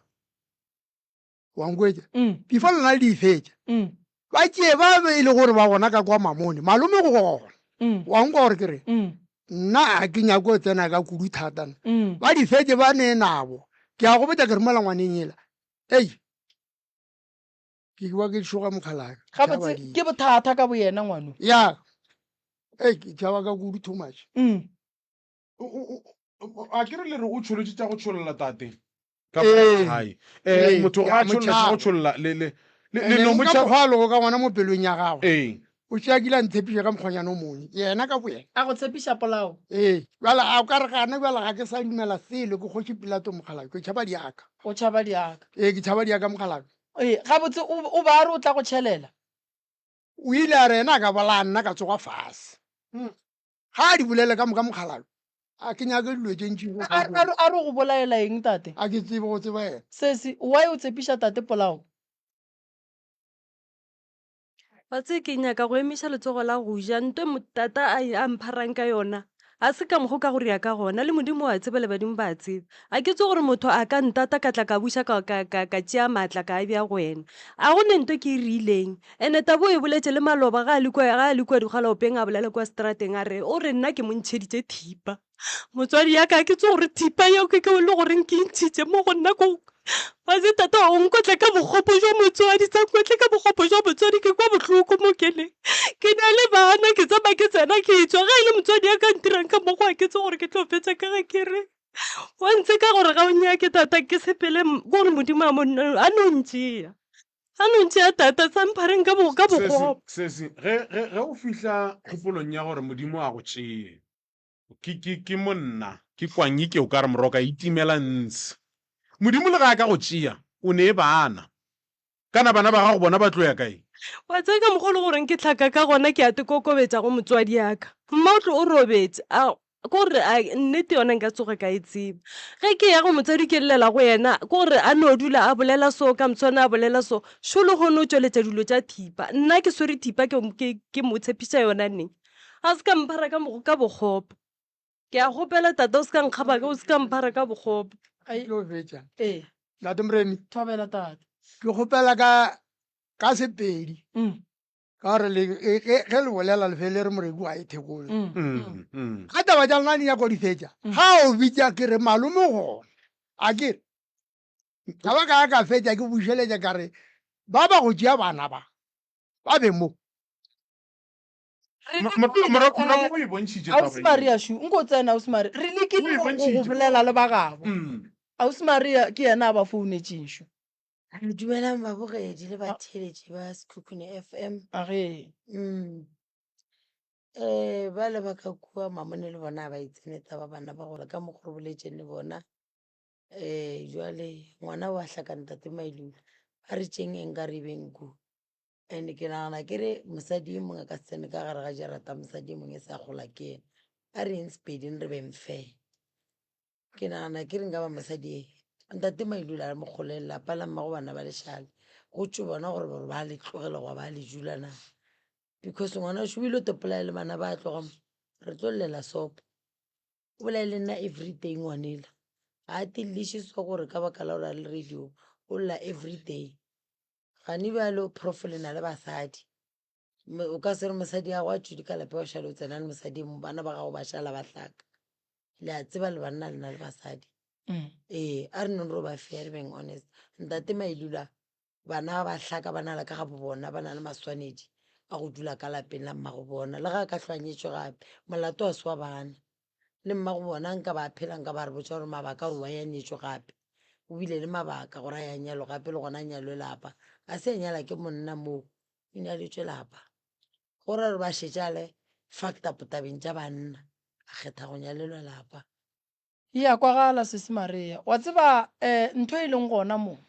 Wa nkwetša? Mm. Before lena le di fetša. Mm. Ba tšee ba be e le gore ba gona ka kwa mamone. Malome go gona. Mm. Wa nkwa gore ke re? Mm. Nna a ke nyake go tsena ka kudu thata nna. Mm. Ba di fetše ba ne nabo. Ke a go botša ke romela ngwaneng ela. Ei. Ke kwa ke tšhoga mokgalaka. Gabotse ke bothata ka boyena ngwano. Ya. Ei, ke tšhaba ka kudu too much. Mm. A ke re le re o tšholotše tša go tšholola tate ka Ee. gae Ee, motho ke ga a a mo tšholola tša tšhaba. go tšholola le le le And le no then mo ka tšhaba mokgwa a lego ka gona mo pelong ya gagwe ee o tšea kile a ntshepiša ka mokgwanyana o mongwe yena ka boyena A go tshepiša polao. ee bjale a o ka re gana bjale ga ke sa dumela selo ke kgoši pilato mokgalabje ke tšhaba diaka O tšhaba diaka. ee ke tšhaba diaka mokgalabje Ee, gabotse o o ba a re o tla go tšhelela. o ile a re yena a ka bolaya nna ka tsoga fase Ga a di bolele ka moka mokgalabje. A ke nyake dilo tše ntši go A, a, a re go bolaela eng tate? A ke tsebe go tseba yena. Sesi, why o tshepiša tate polao? Wa tsebe ke nyaka go emiša letsogo la go ja nto e tata a, a mpharang ka yona. Ga se ka mokgo ka go ria ka gona, le Modimo o a tseba le badimo ba a tseba. A ke tsebe gore motho a ka ntata ka tla ka buša ka, ka, ka, ka tšea maatla ka a bea go wena. A go ne nto ke e rileng. Ene taba o e boletše le maloba ga a le kua, ga a le kua dikgalaopeng a bolela kua seterateng a re, o re nna ke mo ntšheditše thipa. Motswadi ya ka ke tsebe gore thipa yeo ke ke le goreng ke e ntšhitše mo go nna ko wa se tata wa go nkotla ka bokgopo jwa motswadi sa nkotle ka bokgopo jwa motswadi ke kwa bohloko mo ke le ke na le bana ke tsamaya ke tsena ke tšwa ge e le motswadi ya ka ntirang ka mokgwa ke tsebe gore ke tlo fetša ka ge ke re. Wa ntseka gore ga o nyake tata ke sepele ke gore Modimo a mo a no ntšea. A no ntšea tata sa mphareng ka bo ka bokgopo. Sesi, ge ge ge o fihla kgopolong ya gore Modimo a go tšee, ke ke ke monna, ke kwangi ke o ka re moroka itimela ntshe. Modimo le ge a ka go tšea, o ne bana. Kana bana ba gago bona ba tlo ya kae? Wa tseba ka mokgwa o le goreng ke hlaka ka gona ke a te kokobetša go motswadi ya ka. Mma o tlo o robetše a ke gore a nnete yona nka tsoge ka e tseba. Ge ke ya go motswadi ke llela go yena ke gore a no dula a bolela so ka moswane a bolela so. Šo lehono o tšweletša dilo tša thipa. Nna ke swere thipa ke ke ke mo tshepiša yona neng. A se ka mphara ka ka bokgopo. Ke a kgopela tate o se ka nkgaba o se ka mphara ka bokgopo. Ke tlo fetša. Ee. Ntate Moremi. Thobela tate. Ke kgopela ka ka Sepedi. Ka gore le ge ge le bolela le fe le re moreki wa e thekolo. Ga taba tša lena di nyako di fetša. Ga o bitša ke re malome gona. A ke re ka ba ka ka fetša ke bušeletša ka re ba ba go tšea bana ba ba be mo. Morago o e bontšhitše taba Ausi Maria shu nko tsena Ausi Maria re lekile go go bolela le ba gabo mm. Ausi Maria ke yena a ba founetšeng shu. Dumelang babogedi le batheeletši ba Sekhukhune FM. Age. Mm. Eh ba le ba ka kua mamone le bona ba itsene taba bana ba gore ka mokgwa re boletšeng le bona eh jwale ngwana wa hlaka ntate Mailula a re tšeng eng ka re beng ku And ke nagana ke re mosadi e mongwe a ka se tsene ka gare ga jarata mosadi e mongwe e sa gola ke ena. A re yeng Sepeding re beng fair. Ke nagana ke re nka ba mosadi e ntate Mailula a mo kgole lelapa la mmago bana ba lešale go tšwe bona gore gore ba le tlogela goba ba le dula na. Because ngwana o ile o topolaya le bana ba tloga mo re tlo llela sopo. O bolela le nna everyday ngwanela. Ga a tilliše so gore ka baka la gore a le radio o lla everyday. Gane bjalo prof le na le basadi o ka se re mosadi ya go a tšwile ka lapeng wa šale o tsena le mosadi e mongwe bana ba gago ba šala ba hlaka le a tseba le banna le na le basadi mm. ee a re nong ro ba fair being honest ntate mailula bana ba hlaka ba na le ka gabo bona ba na le maswanedi a go dula ka lapeng la mmago bona le ga a ka hlwanyetšwe gape molato wa se wa bana le mmago bona nka ba phela nka ba re botša gore mabaka gore wa ya nyetšwe gape o bile le mabaka gore a ya nyalo gape le gona a nyalwe lapa a se a nyala ke monna moo o nyaletšwe lapa gore re ba šetše a le fucked up tabeng tša banna a kgetha go nyalelwa lapa. E a kwagala sesi Maria. Wa tseba um ntho e leng gona mo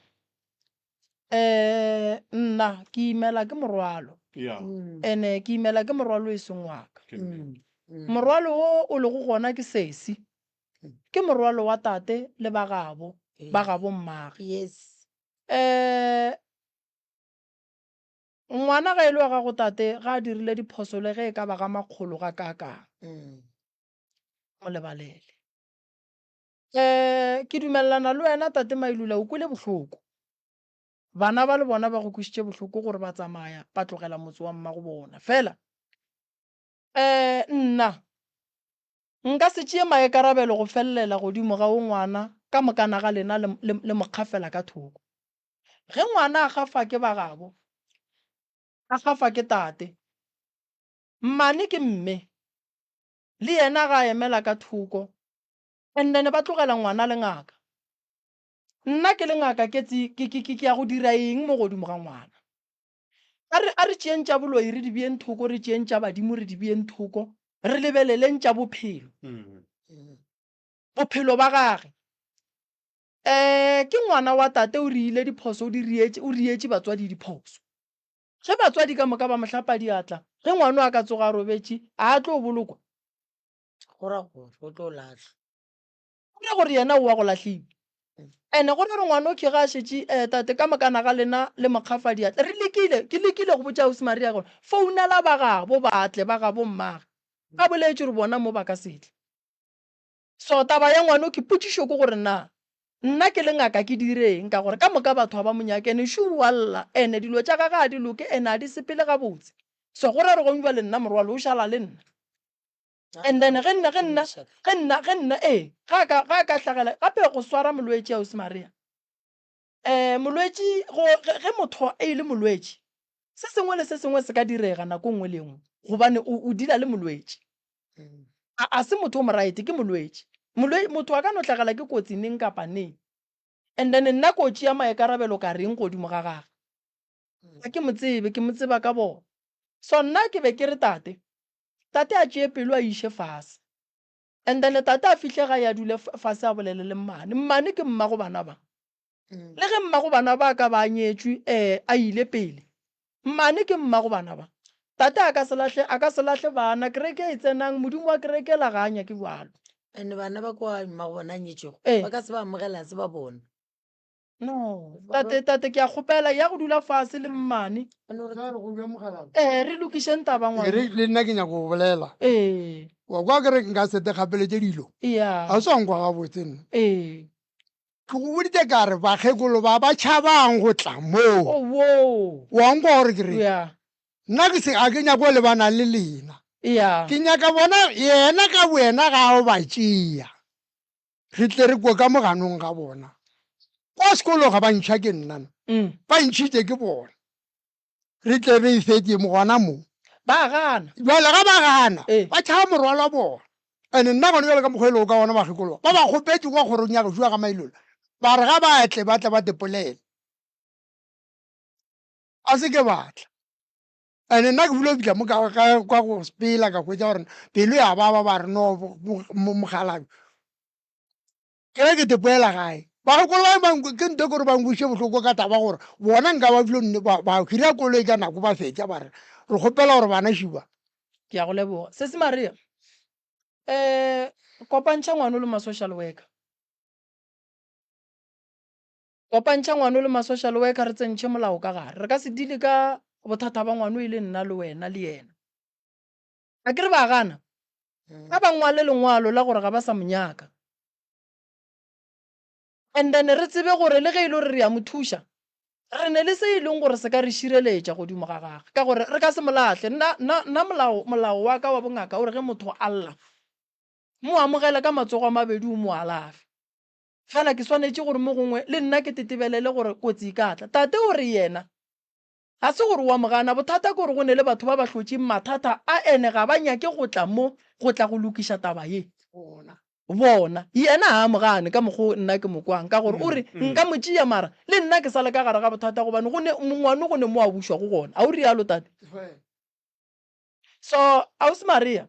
um nna ke imela ke morwalo Yeah. ene ke imela ke morwalo e seng wa ka. Ke nnete. Morwalo wo o lego gona ke sesi Ke morwalo wa tate le ba gabo, ba gabo mmage. Yes. Eh, ngwana ge e le wa gago tate, ga a dirile diphoso le ge e ka ba ga makgolo ga kaakang, mm. mo lebalele. Eh, ke dumelelana le wena tate Mailula, o kwele bohloko. Bana ba le bona ba go kwešitše bohloko gore ba tsamaya ba tlogela motse wa mmago bona. Fela, eh, nna Nka se tšee maikarabelo go felelela godimo ga wo ngwana ka mokana ga lena le, le, le mo kgafela ka thoko. Ge ngwana a gafa ke ba gabo, a gafa ke tate, mmane ke mme, le yena ga a emela ka thoko, and then ba tlogela ngwana le ngaka. Nna ke le ngaka ke tse, ke, ke, ke, ke ya go dira eng mo godimo ga ngwana? A re, a re tšeeng tša boloi re di beeng thoko, re tšeeng tša badimo re di beeng thoko, re lebeleleng tša bophelo. Bophelo ba gage. Um ke ngwana wa tate o riile diphoso, o di rietše, o rietše batswadi diphoso. Ge batswadi ka moka ba mo hlapa diatla, ge ngwano a ka tsoga a robetše, a a tlo bolokwa? Go ra gore o tlo lahlwa. Go ra gore yena o wa go lahliwa. Ene go ra gore ngwana o ga a šetše um tate ka mokana ga lena le mo kgafa diatla. Re lekile, ke lekile go botša Ausi Maria gore founela ba gabo ba tle, ba gabo mmage. Ba boletše gore bona mo ba ka se tle. So taba ya ngwana o ke potšišo ke gore na nna ke le ngaka ke dire eng ka gore ka moka batho ga ba mo nyake ene sure wa lla ene dilo tša gage ga di loke ene ga di sepele gabotse. So go ra gore gong bjale nna morwalo o šala le nna. And then ge nna ge nna ge nna ge nna ee ga ka ga ka hlagela gape go swara molwetši ausi Maria eh molwetši go ge motho e le molwetši se sengwe le se sengwe se ka direga nako nngwe le nngwe gobane o o dila le molwetši a a se motho o mo right ke molwetši. Molwe, motho a ka no hlagela ke kotsi neng kapa neng. And then nna ko tšea maikarabelo ka reng godimo ga gage? Ga ke mo tsebe, ke mo tseba ka bona. So nna ke be ke re tate, tate a tšee pelo a e iše fase. And then tate a fihle gae a dule fase a bolele le mmane. Mmane ke mmago bana ba. Le ge mmago bana ba ka ba a nyetšwe, eh, a ile pele. Mmane ke mmago bana ba. Tate a ka se lahle, a ka se lahle bana. Kereke e tsenang, Modimo wa kereke la ga a nyake bjalo. And bana ba kwa mmago bona a nyetšwego, Ee. ba ka se ba amogela, ga se ba bona. No, tate, tate, ke a kgopela, ya go dula fase le mmane. Ee, re lokišeng taba, E re ngwana. le nna ke nyaka go bolela. Ee. Wa kwa ke re nka se te gapeletše dilo. Ya. Ga se wa nkwa gabotse nna. Ee. Ke go boditše ka re bakgekolo ba ba tšhabang go tla moo. Oh, woo. Wa nkwa gore ke reng? Ya. Nna ke se ga ke nyake go lebana le lena. Ya. Ke nyaka bona yena ka boyena ga o ba tšea. Re tle re kwe ka mo ganong ga bona. Kwa sekolong ga ba ntšha ke nna. Ba ntšhitše ke bona. Re tle re e fetše mo gona mo. Ba gana. Bjale ga ba gana, ba tšhaba morwalo wa bona. And nna gone bjale ka mokgwa e lego ka gona bakgekolo ba, ba ba kgopetše kwa kgorong ya gešo ya ga Mailola, ba re ga ba tle ba tle ba tepolele. A se ke ba tla. And nna ke bile fihla mo ka, ka, ka go sepela ka hwetša gore pelo ya baba ba re no mokgalabje. Ke ge ke tepoela gae. Bagokolo ba ba ke nto gore ba nkweše bohloko ka taba gore bona nka ba bile nne ba ba hira koloi ka nako ba fetša ba re re kgopela gore bana šiba. Ke a go leboga. Sesi Maria, eh, kopantšha ngwano le ma-social worker. Kopantšha ngwano le ma-social worker re tsentšhe molao ka gare. Re ka se deale ka bothata ba ngwano e le nna le wena le yena. A ke re ba gana? A ba ngwale lengwalo la gore ga ba sa mo nyaka. And then re tsebe gore le ge e le gore re a mo thuša, re ne le se e leng gore se ka re šireletša godimo ga gage, ka gore re ka se mo lahle. Nna, nna, nna molao, molao wa ka wa bongaka o re ge motho a lla, mo amogele ka matsogo a mabedi o mo alafe. Fela ke swanetše gore mo gongwe le nna ke tetebelele gore kotsi e ka tla. Tate o re yena Ga se gore o a mo gana, bothata ke gore go ne le batho ba ba hlotšeng mathata a ene ga ba nyake go tla mo go tla go lokiša taba ye. Bona. Yena ga a mo gane ka mokgwa o nna ke mo kwang, ka gore o re, Nka mo tšea mara le nna ke sa le ka gare ga bothata gobane go ne ngwano go ne mo a bušwago gona. A o realo, tate? So, Ausi Maria,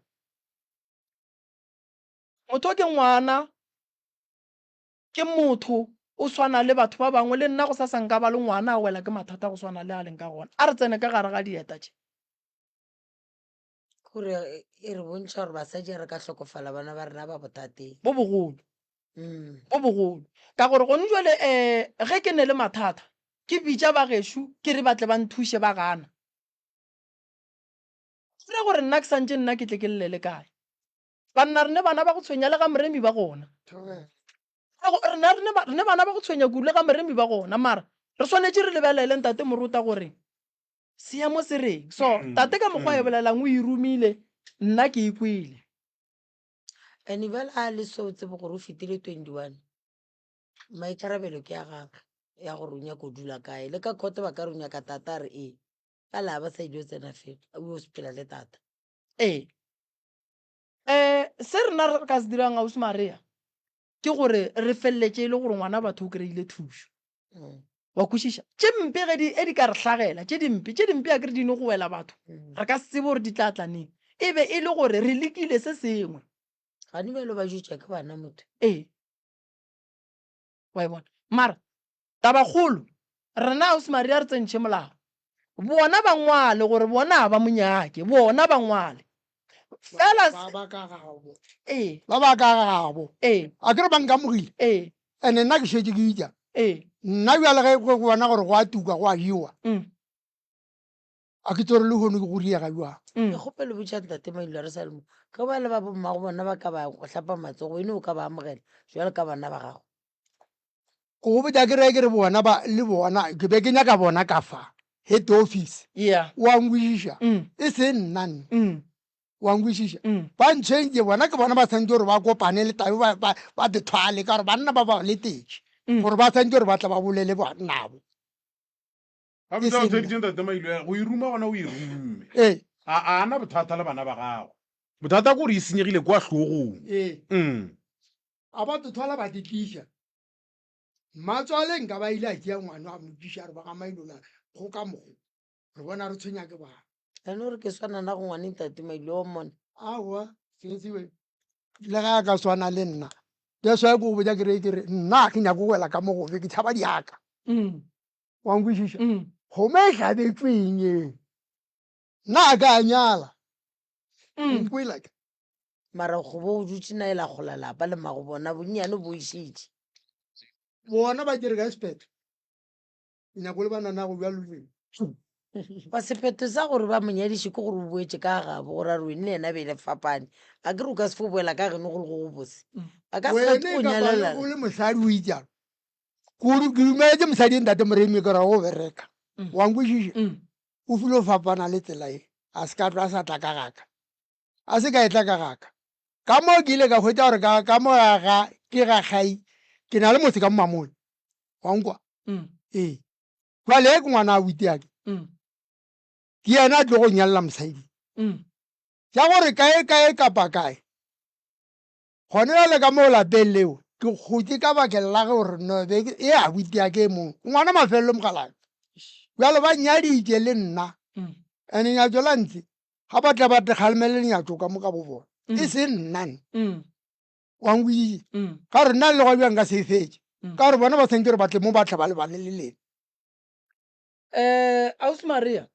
motho ke ngwana. Ke motho, o swana le batho ba bangwe, le nna gosasa nka ba le ngwana a wela ke mathata go swana le a leng ka gona. A re tsene ka gare ga dieta tše. Gore e re bontšha gore basadi a re ka hlokofala bana ba rena ba bothateng. Bo bogolo. Bo bogolo. Ka gore gone jwale um ge ke ne le mathata, ke bitša ba gešo ke re ba tle ba nthuše ba gana. Go ra gore nna ke santše nna ke tle ke llele kae? Banna re ne bana ba go tshwenya le ga Moremi ba gona. Rena re ne bana ba go tshwenya kudu le ga Moremi ba gona mara re swanetše re lebelele ntate Morota gore seemo se reng. So tate ka mokgwa a e bolelang o e romile nna ke e kwele. And bjale a le so tsebe gore o fetile 21 maikarabelo ke a gagwe ya gore o nyaka go dula kae le ka court ba ka re o nyaka tata a re ee ka la ba sa ile o tsena felo o sepela le tata. Ee. Um se rena re ka se dirang ausi Maria ke gore re feleletše e le gore ngwana batho o kry-ile thušo. Wa kwešiša? Tše mpe ge di, e di ka re hlagela, tše dimpe, tše dimpe akere di no go wela batho, re ka se tsebe gore di tla tla neng. E be e le gore re lekile se sengwe. Gane bjalo ba jwetša ke bana motho. Ee. Wa e bona? Mara Tabakgolo, rena Ausi Maria re tsentšhe molao. Bona ba ngwale gore bona ga ba mo nyake, bona ba ngwale. Fela Ba ba ka gabo. Ee. Ba ba ka gabo. Ee. A ke re ba nkamogile. Ee. Ene nna ke šetše ke itša. Ee. Nna bjale ge go bona gore go a tuka go a jewa. A ke tsore lehono ke go riega bjang. Ke kgopelo botša ntate Mailo re sa le mo. Ge ba le ba bommago bona ba ka ba go hlapa matsogo wene o ka ba amogela jwalo ka bana ba gago. Ko go botša ke re ke re bona ba le bona ke be ke nyaka bona ka fa head office. Yeah. Wa nkwešiša? E se nna nna. Wa nkwešiša? Ba ntshwentše bona ke bona ba tshwanetse gore ba kopane le tabe ba ba ba tethwale ka gore banna ba ba letetše gore ba tshwanetse gore ba tla ba bolele ba nabo. Ga E botsa se o tsheditše ntate Mailo go e ruma gona o e rumme. Ee. A a na bothata le bana ba gago. Bothata ke gore e senyegile kwa hlogong. Ee. A ba te thwala ba te tliša. Mmatswale nka ba ile a tšea ngwana a mo tliša a re ba ga Mailola go ka mokgo re bona re tshwenya ke bana. Ene o re ke swana na go ngwane ntate Mailo wa mmona. Aowa sesi we le ge a ka swana le nna that's why ke go botša ke re ke re nna ke nyako go wela ka mo gobe ke tšhaba diaka. Wa nkwešiša? Kgomo e hlabetšwe eng e? Nna a ka a nyala. Nkwela ke. Mara go bo o dutše na e la gola lapa le mago bona bonnyane bo išitše. Bona ba tšere ka sephetho. Ke nyako le bana nago bjalo le. Ba sephetho sa gore ba mo nyadiše ke gore o boetše ka gabo gore a re wene le yena be le fapane. A ke re o ka se fo boela ka geno go le go go bose. A ka se rate Wene go ka ba nyalela. o le mosadi o itšalo. Ke dumeletse mosadi ntate Moremi ke ra go bereka. Wa nkwešiša? O file o fapana le tsela e. A se ka tlo a sa tla ka gaka. A se ka e tla ka gaka. Ka moo ke ile ka hwetša gore ka, ka mo ga ga, ke ga Kgai, ke na le motse ka mo Mamone. Wa nkwa? Ee. Jwale e ke ngwana a buti ya ke. Ke yena a tlo go nyalela mosadi. Tša gore kae kae kapa kae. Gone bjale ka mo lapeng leo, ke gotše ka bakeng la gore no be e a buti ya ke e mongwe. Ngwana mafelelo mogalaka. Bjale ba nyaditše le nna. Ene nyatšo la ntse. Ga ba tla ba te kgalemele lenyatšo ka moka bo bona. E se nna nna. Wa nkwešiša? Ka gore nna le gwa bjang nka se e fetše. Ka gore bona ba swanetše gore ba tle mo ba tle ba lebane le lena. Ausi Maria.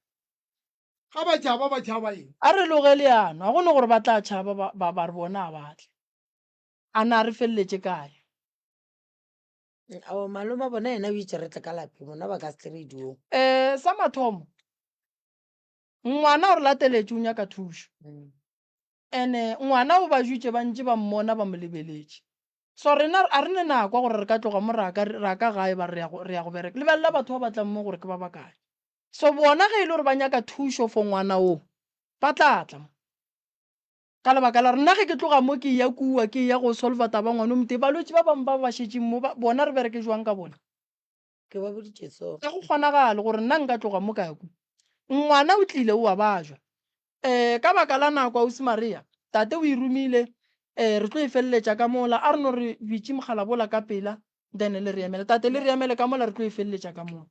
Ga ba tšhaba, ba tšhaba eng? A re loge leano. Ga go no gore ba tla tšhaba ba, ba, ba re bona a ba tle. A na re feleletše kae? Ao, malome a bona yena o itše re tle ka lapeng, bona ba ka se tle radiong. Sa mathomo, Ngwana o re lateletše o nyaka thušo. Ene ngwana o ba jwitše ba ntše ba mmona ba mo lebeletše. So rena a re ne nako ya gore re ka tloga mo ra ka ra ka gae ba re ya go re ya go bereka. Lebelela batho ba ba tlang mo gore ke ba bakae. So bona ge e le gore ba nyaka thušo for ngwana wo ba tla tla mo. Ka lebaka la gore nna ge ke tloga mo ke eya kua ke eya go solva taba ya ngwana o motee balwetši ba bangwe ba ba šetšeng mo ba bona re bereke jwang ka bona? Ke ba boditše so. Ga go kgonagale gore nna nka tloga mo ka ya kua. Ngwana o tlile o a bajwa. Um ka baka la nako, Ausi Maria, tate o e romile, um re tlo e feleletša ka mola. A re no re bitše mogalabola ka pela, then le re emele. Tate, le re emele ka mola, re tlo e feleletša ka mola.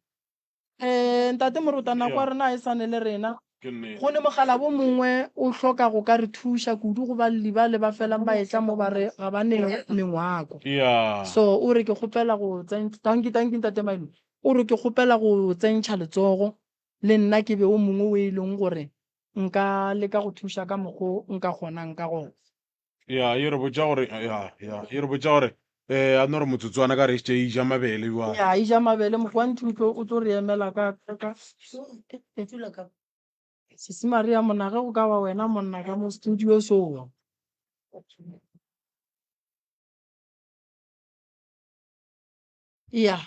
Um Ntate Morota, nako ya rena ga e sane le rena. Go ne mogalabo mongwe o hloka go ka re thuša kudu go balli bale ba felang ba etla mo ba re ga ba ne mengwako. So o re ke kgopela go tsentšha, dankie, dankie Ntate Mailo. O re ke kgopela go tsentšha letsogo le nna ke be o mongwe o e leng gore nka leka go thuša ka mokgo nka kgonang ka gona. Ya, e re botša gore, ya, ya, e re botša gore, eh, a no re motsotswana ka re e šetše e ja mabele bjale. Ya, e ja mabele, Mokgwanthu o tlo, o tlo re emela ka, ka, ka. Dula ka. Sisi Maria monna, ge go ka ba wena monna ka mo studio so. Ya.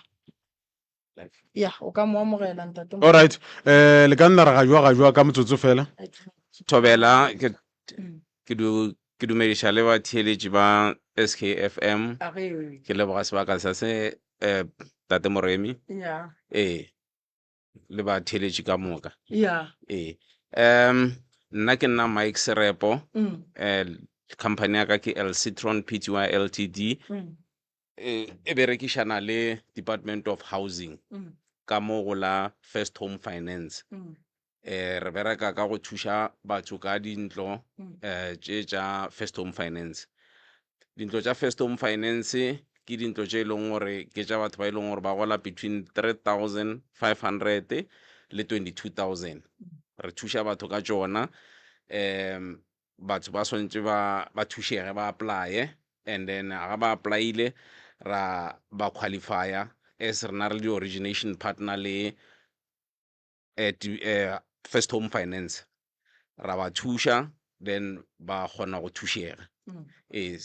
Ya, o ka mo amogela ntate. All right, eh, le ka nna ra gajwa gajwa ka motsotso fela. Thobela, ke ke du ke dumediša le batheeletši ba SKFM. Ke leboga sebaka sa se eh, Tate Moremi. Ya. Ee, le batheeletši ka moka. Ya. Ee. Um nna ke nna Mike Serepo. Eh, company ya ka ke El Citron Pty Ltd. E, e berekišana le Department of Housing ka mo go la First Home Finance. Eh, re bereka ka go thuša batho ka dintlo eh, tše tša First Home Finance. Dintlo tša First Home Finance ke dintlo tše e leng gore ke tša batho ba e leng gore ba gola between 3500 le 22000. Re thuša batho ka tšona um batho ba swanetše ba ba thušege ba apply-e and then ga ba apply-ile ra ba qualify-a as rena re le di-origination partner le eh, First Home Finance ra ba thuša then ba kgona go thušega. Ee,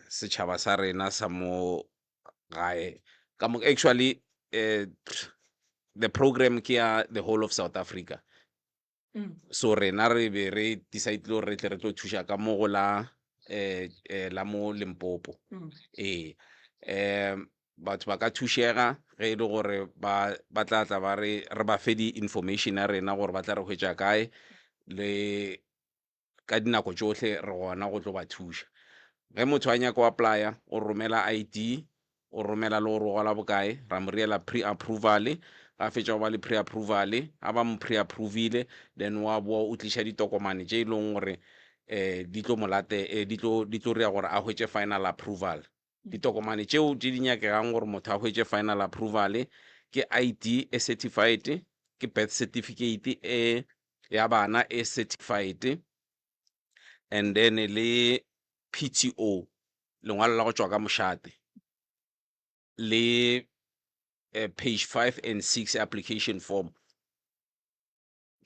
setšhaba sa rena sa mo gae ka mo actually eh, the program ke ya the whole of South Africa. So rena re be re decide gore re tle re tlo thuša ka mo go la eh, eh, la mo Limpopo. Ee, um batho ba ka thušega ge e le gore ba ba tla tla ba re re ba fe di-information ya rena gore ba tla re hwetša kae le ka dinako tšohle re gona go tlo ba thuša. Ge motho a nyaka go applya, o romela ID, o romela le gore o gola bokae, ra mo riela pre-approval. Ga a fetša go ba le pre-approval, ga ba mo pre-approvile, then wa boa o tliša ditokomane tše e leng gore um di tlo mo late, eh, di tlo di tlo ria gore a hwetše final approval. Ditokomane tšeo tše di nyakegang gore motho a hwetše final approval ke ID e certified, ke birth certificate e ya bana e certified, and then le PTO, lengwalo la go tšwa ka mošate, le eh, page 5 and 6 application form.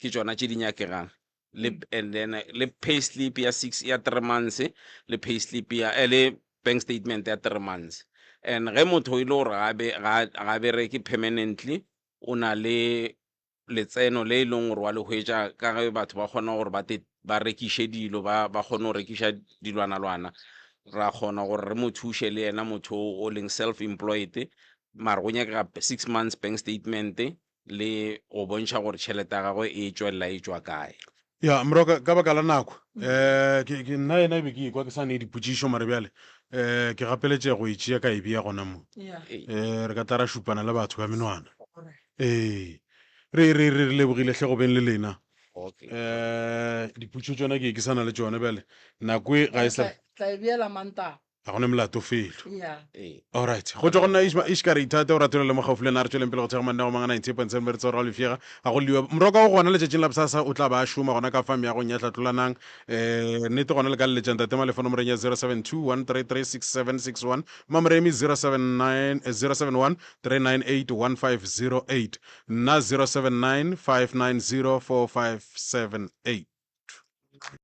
Ke tšona tše di nyakegang. Le, and then eh, le pay slip ya 6 ya 3 months le pay slip ya eh, le bank statement ya 3 months. And ge motho e le gore ga be ga ga bereke permanently, o na le letseno le e leng gore wa le hwetša ka ge batho ba kgona gore ba te ba rekiše dilo ba ba kgone go rekiša dilwanalwana ra kgona gore re mo thuše le yena motho o leng self employed mara go nyakega six months bank statement le go bontšha gore tšhelete ya gagwe e tšwelela e tšwa kae. Ya, Moroka, ka baka la nako, um ke, ke, nna yena e be ke ikwa ke sa nee dipotšišo, mare bjale um ke gapeletšega go e tšea ka e bea gona mo. Um re ka tla ra šupana le batho ka menwana. Ee, re, re, re, re lebogile hle go beng le lena. Um dipotšišo tšona ke ke sa na le tšona bjale, nako e ga e sa. Tla e beela Mantaga. Ga go ne molato felo. Yeah. Alright. Go tšwa go nna Ishma Ishka re ithate o ratole le mo gaufi le nna re tšweleng pele go thekga mananeo a mangwe a 98.7 re tsora lefšega ga go lliwa. Moroka o gona letšatšing la bosasa o tla ba a šoma gona ka fa meagong ya Hlatlolanang. Eh nnete gona le ka leletša Ntate Malefo nomoreng ya 0721336761, Mamoremi 079 071 398 1508, nna 079 590 4578.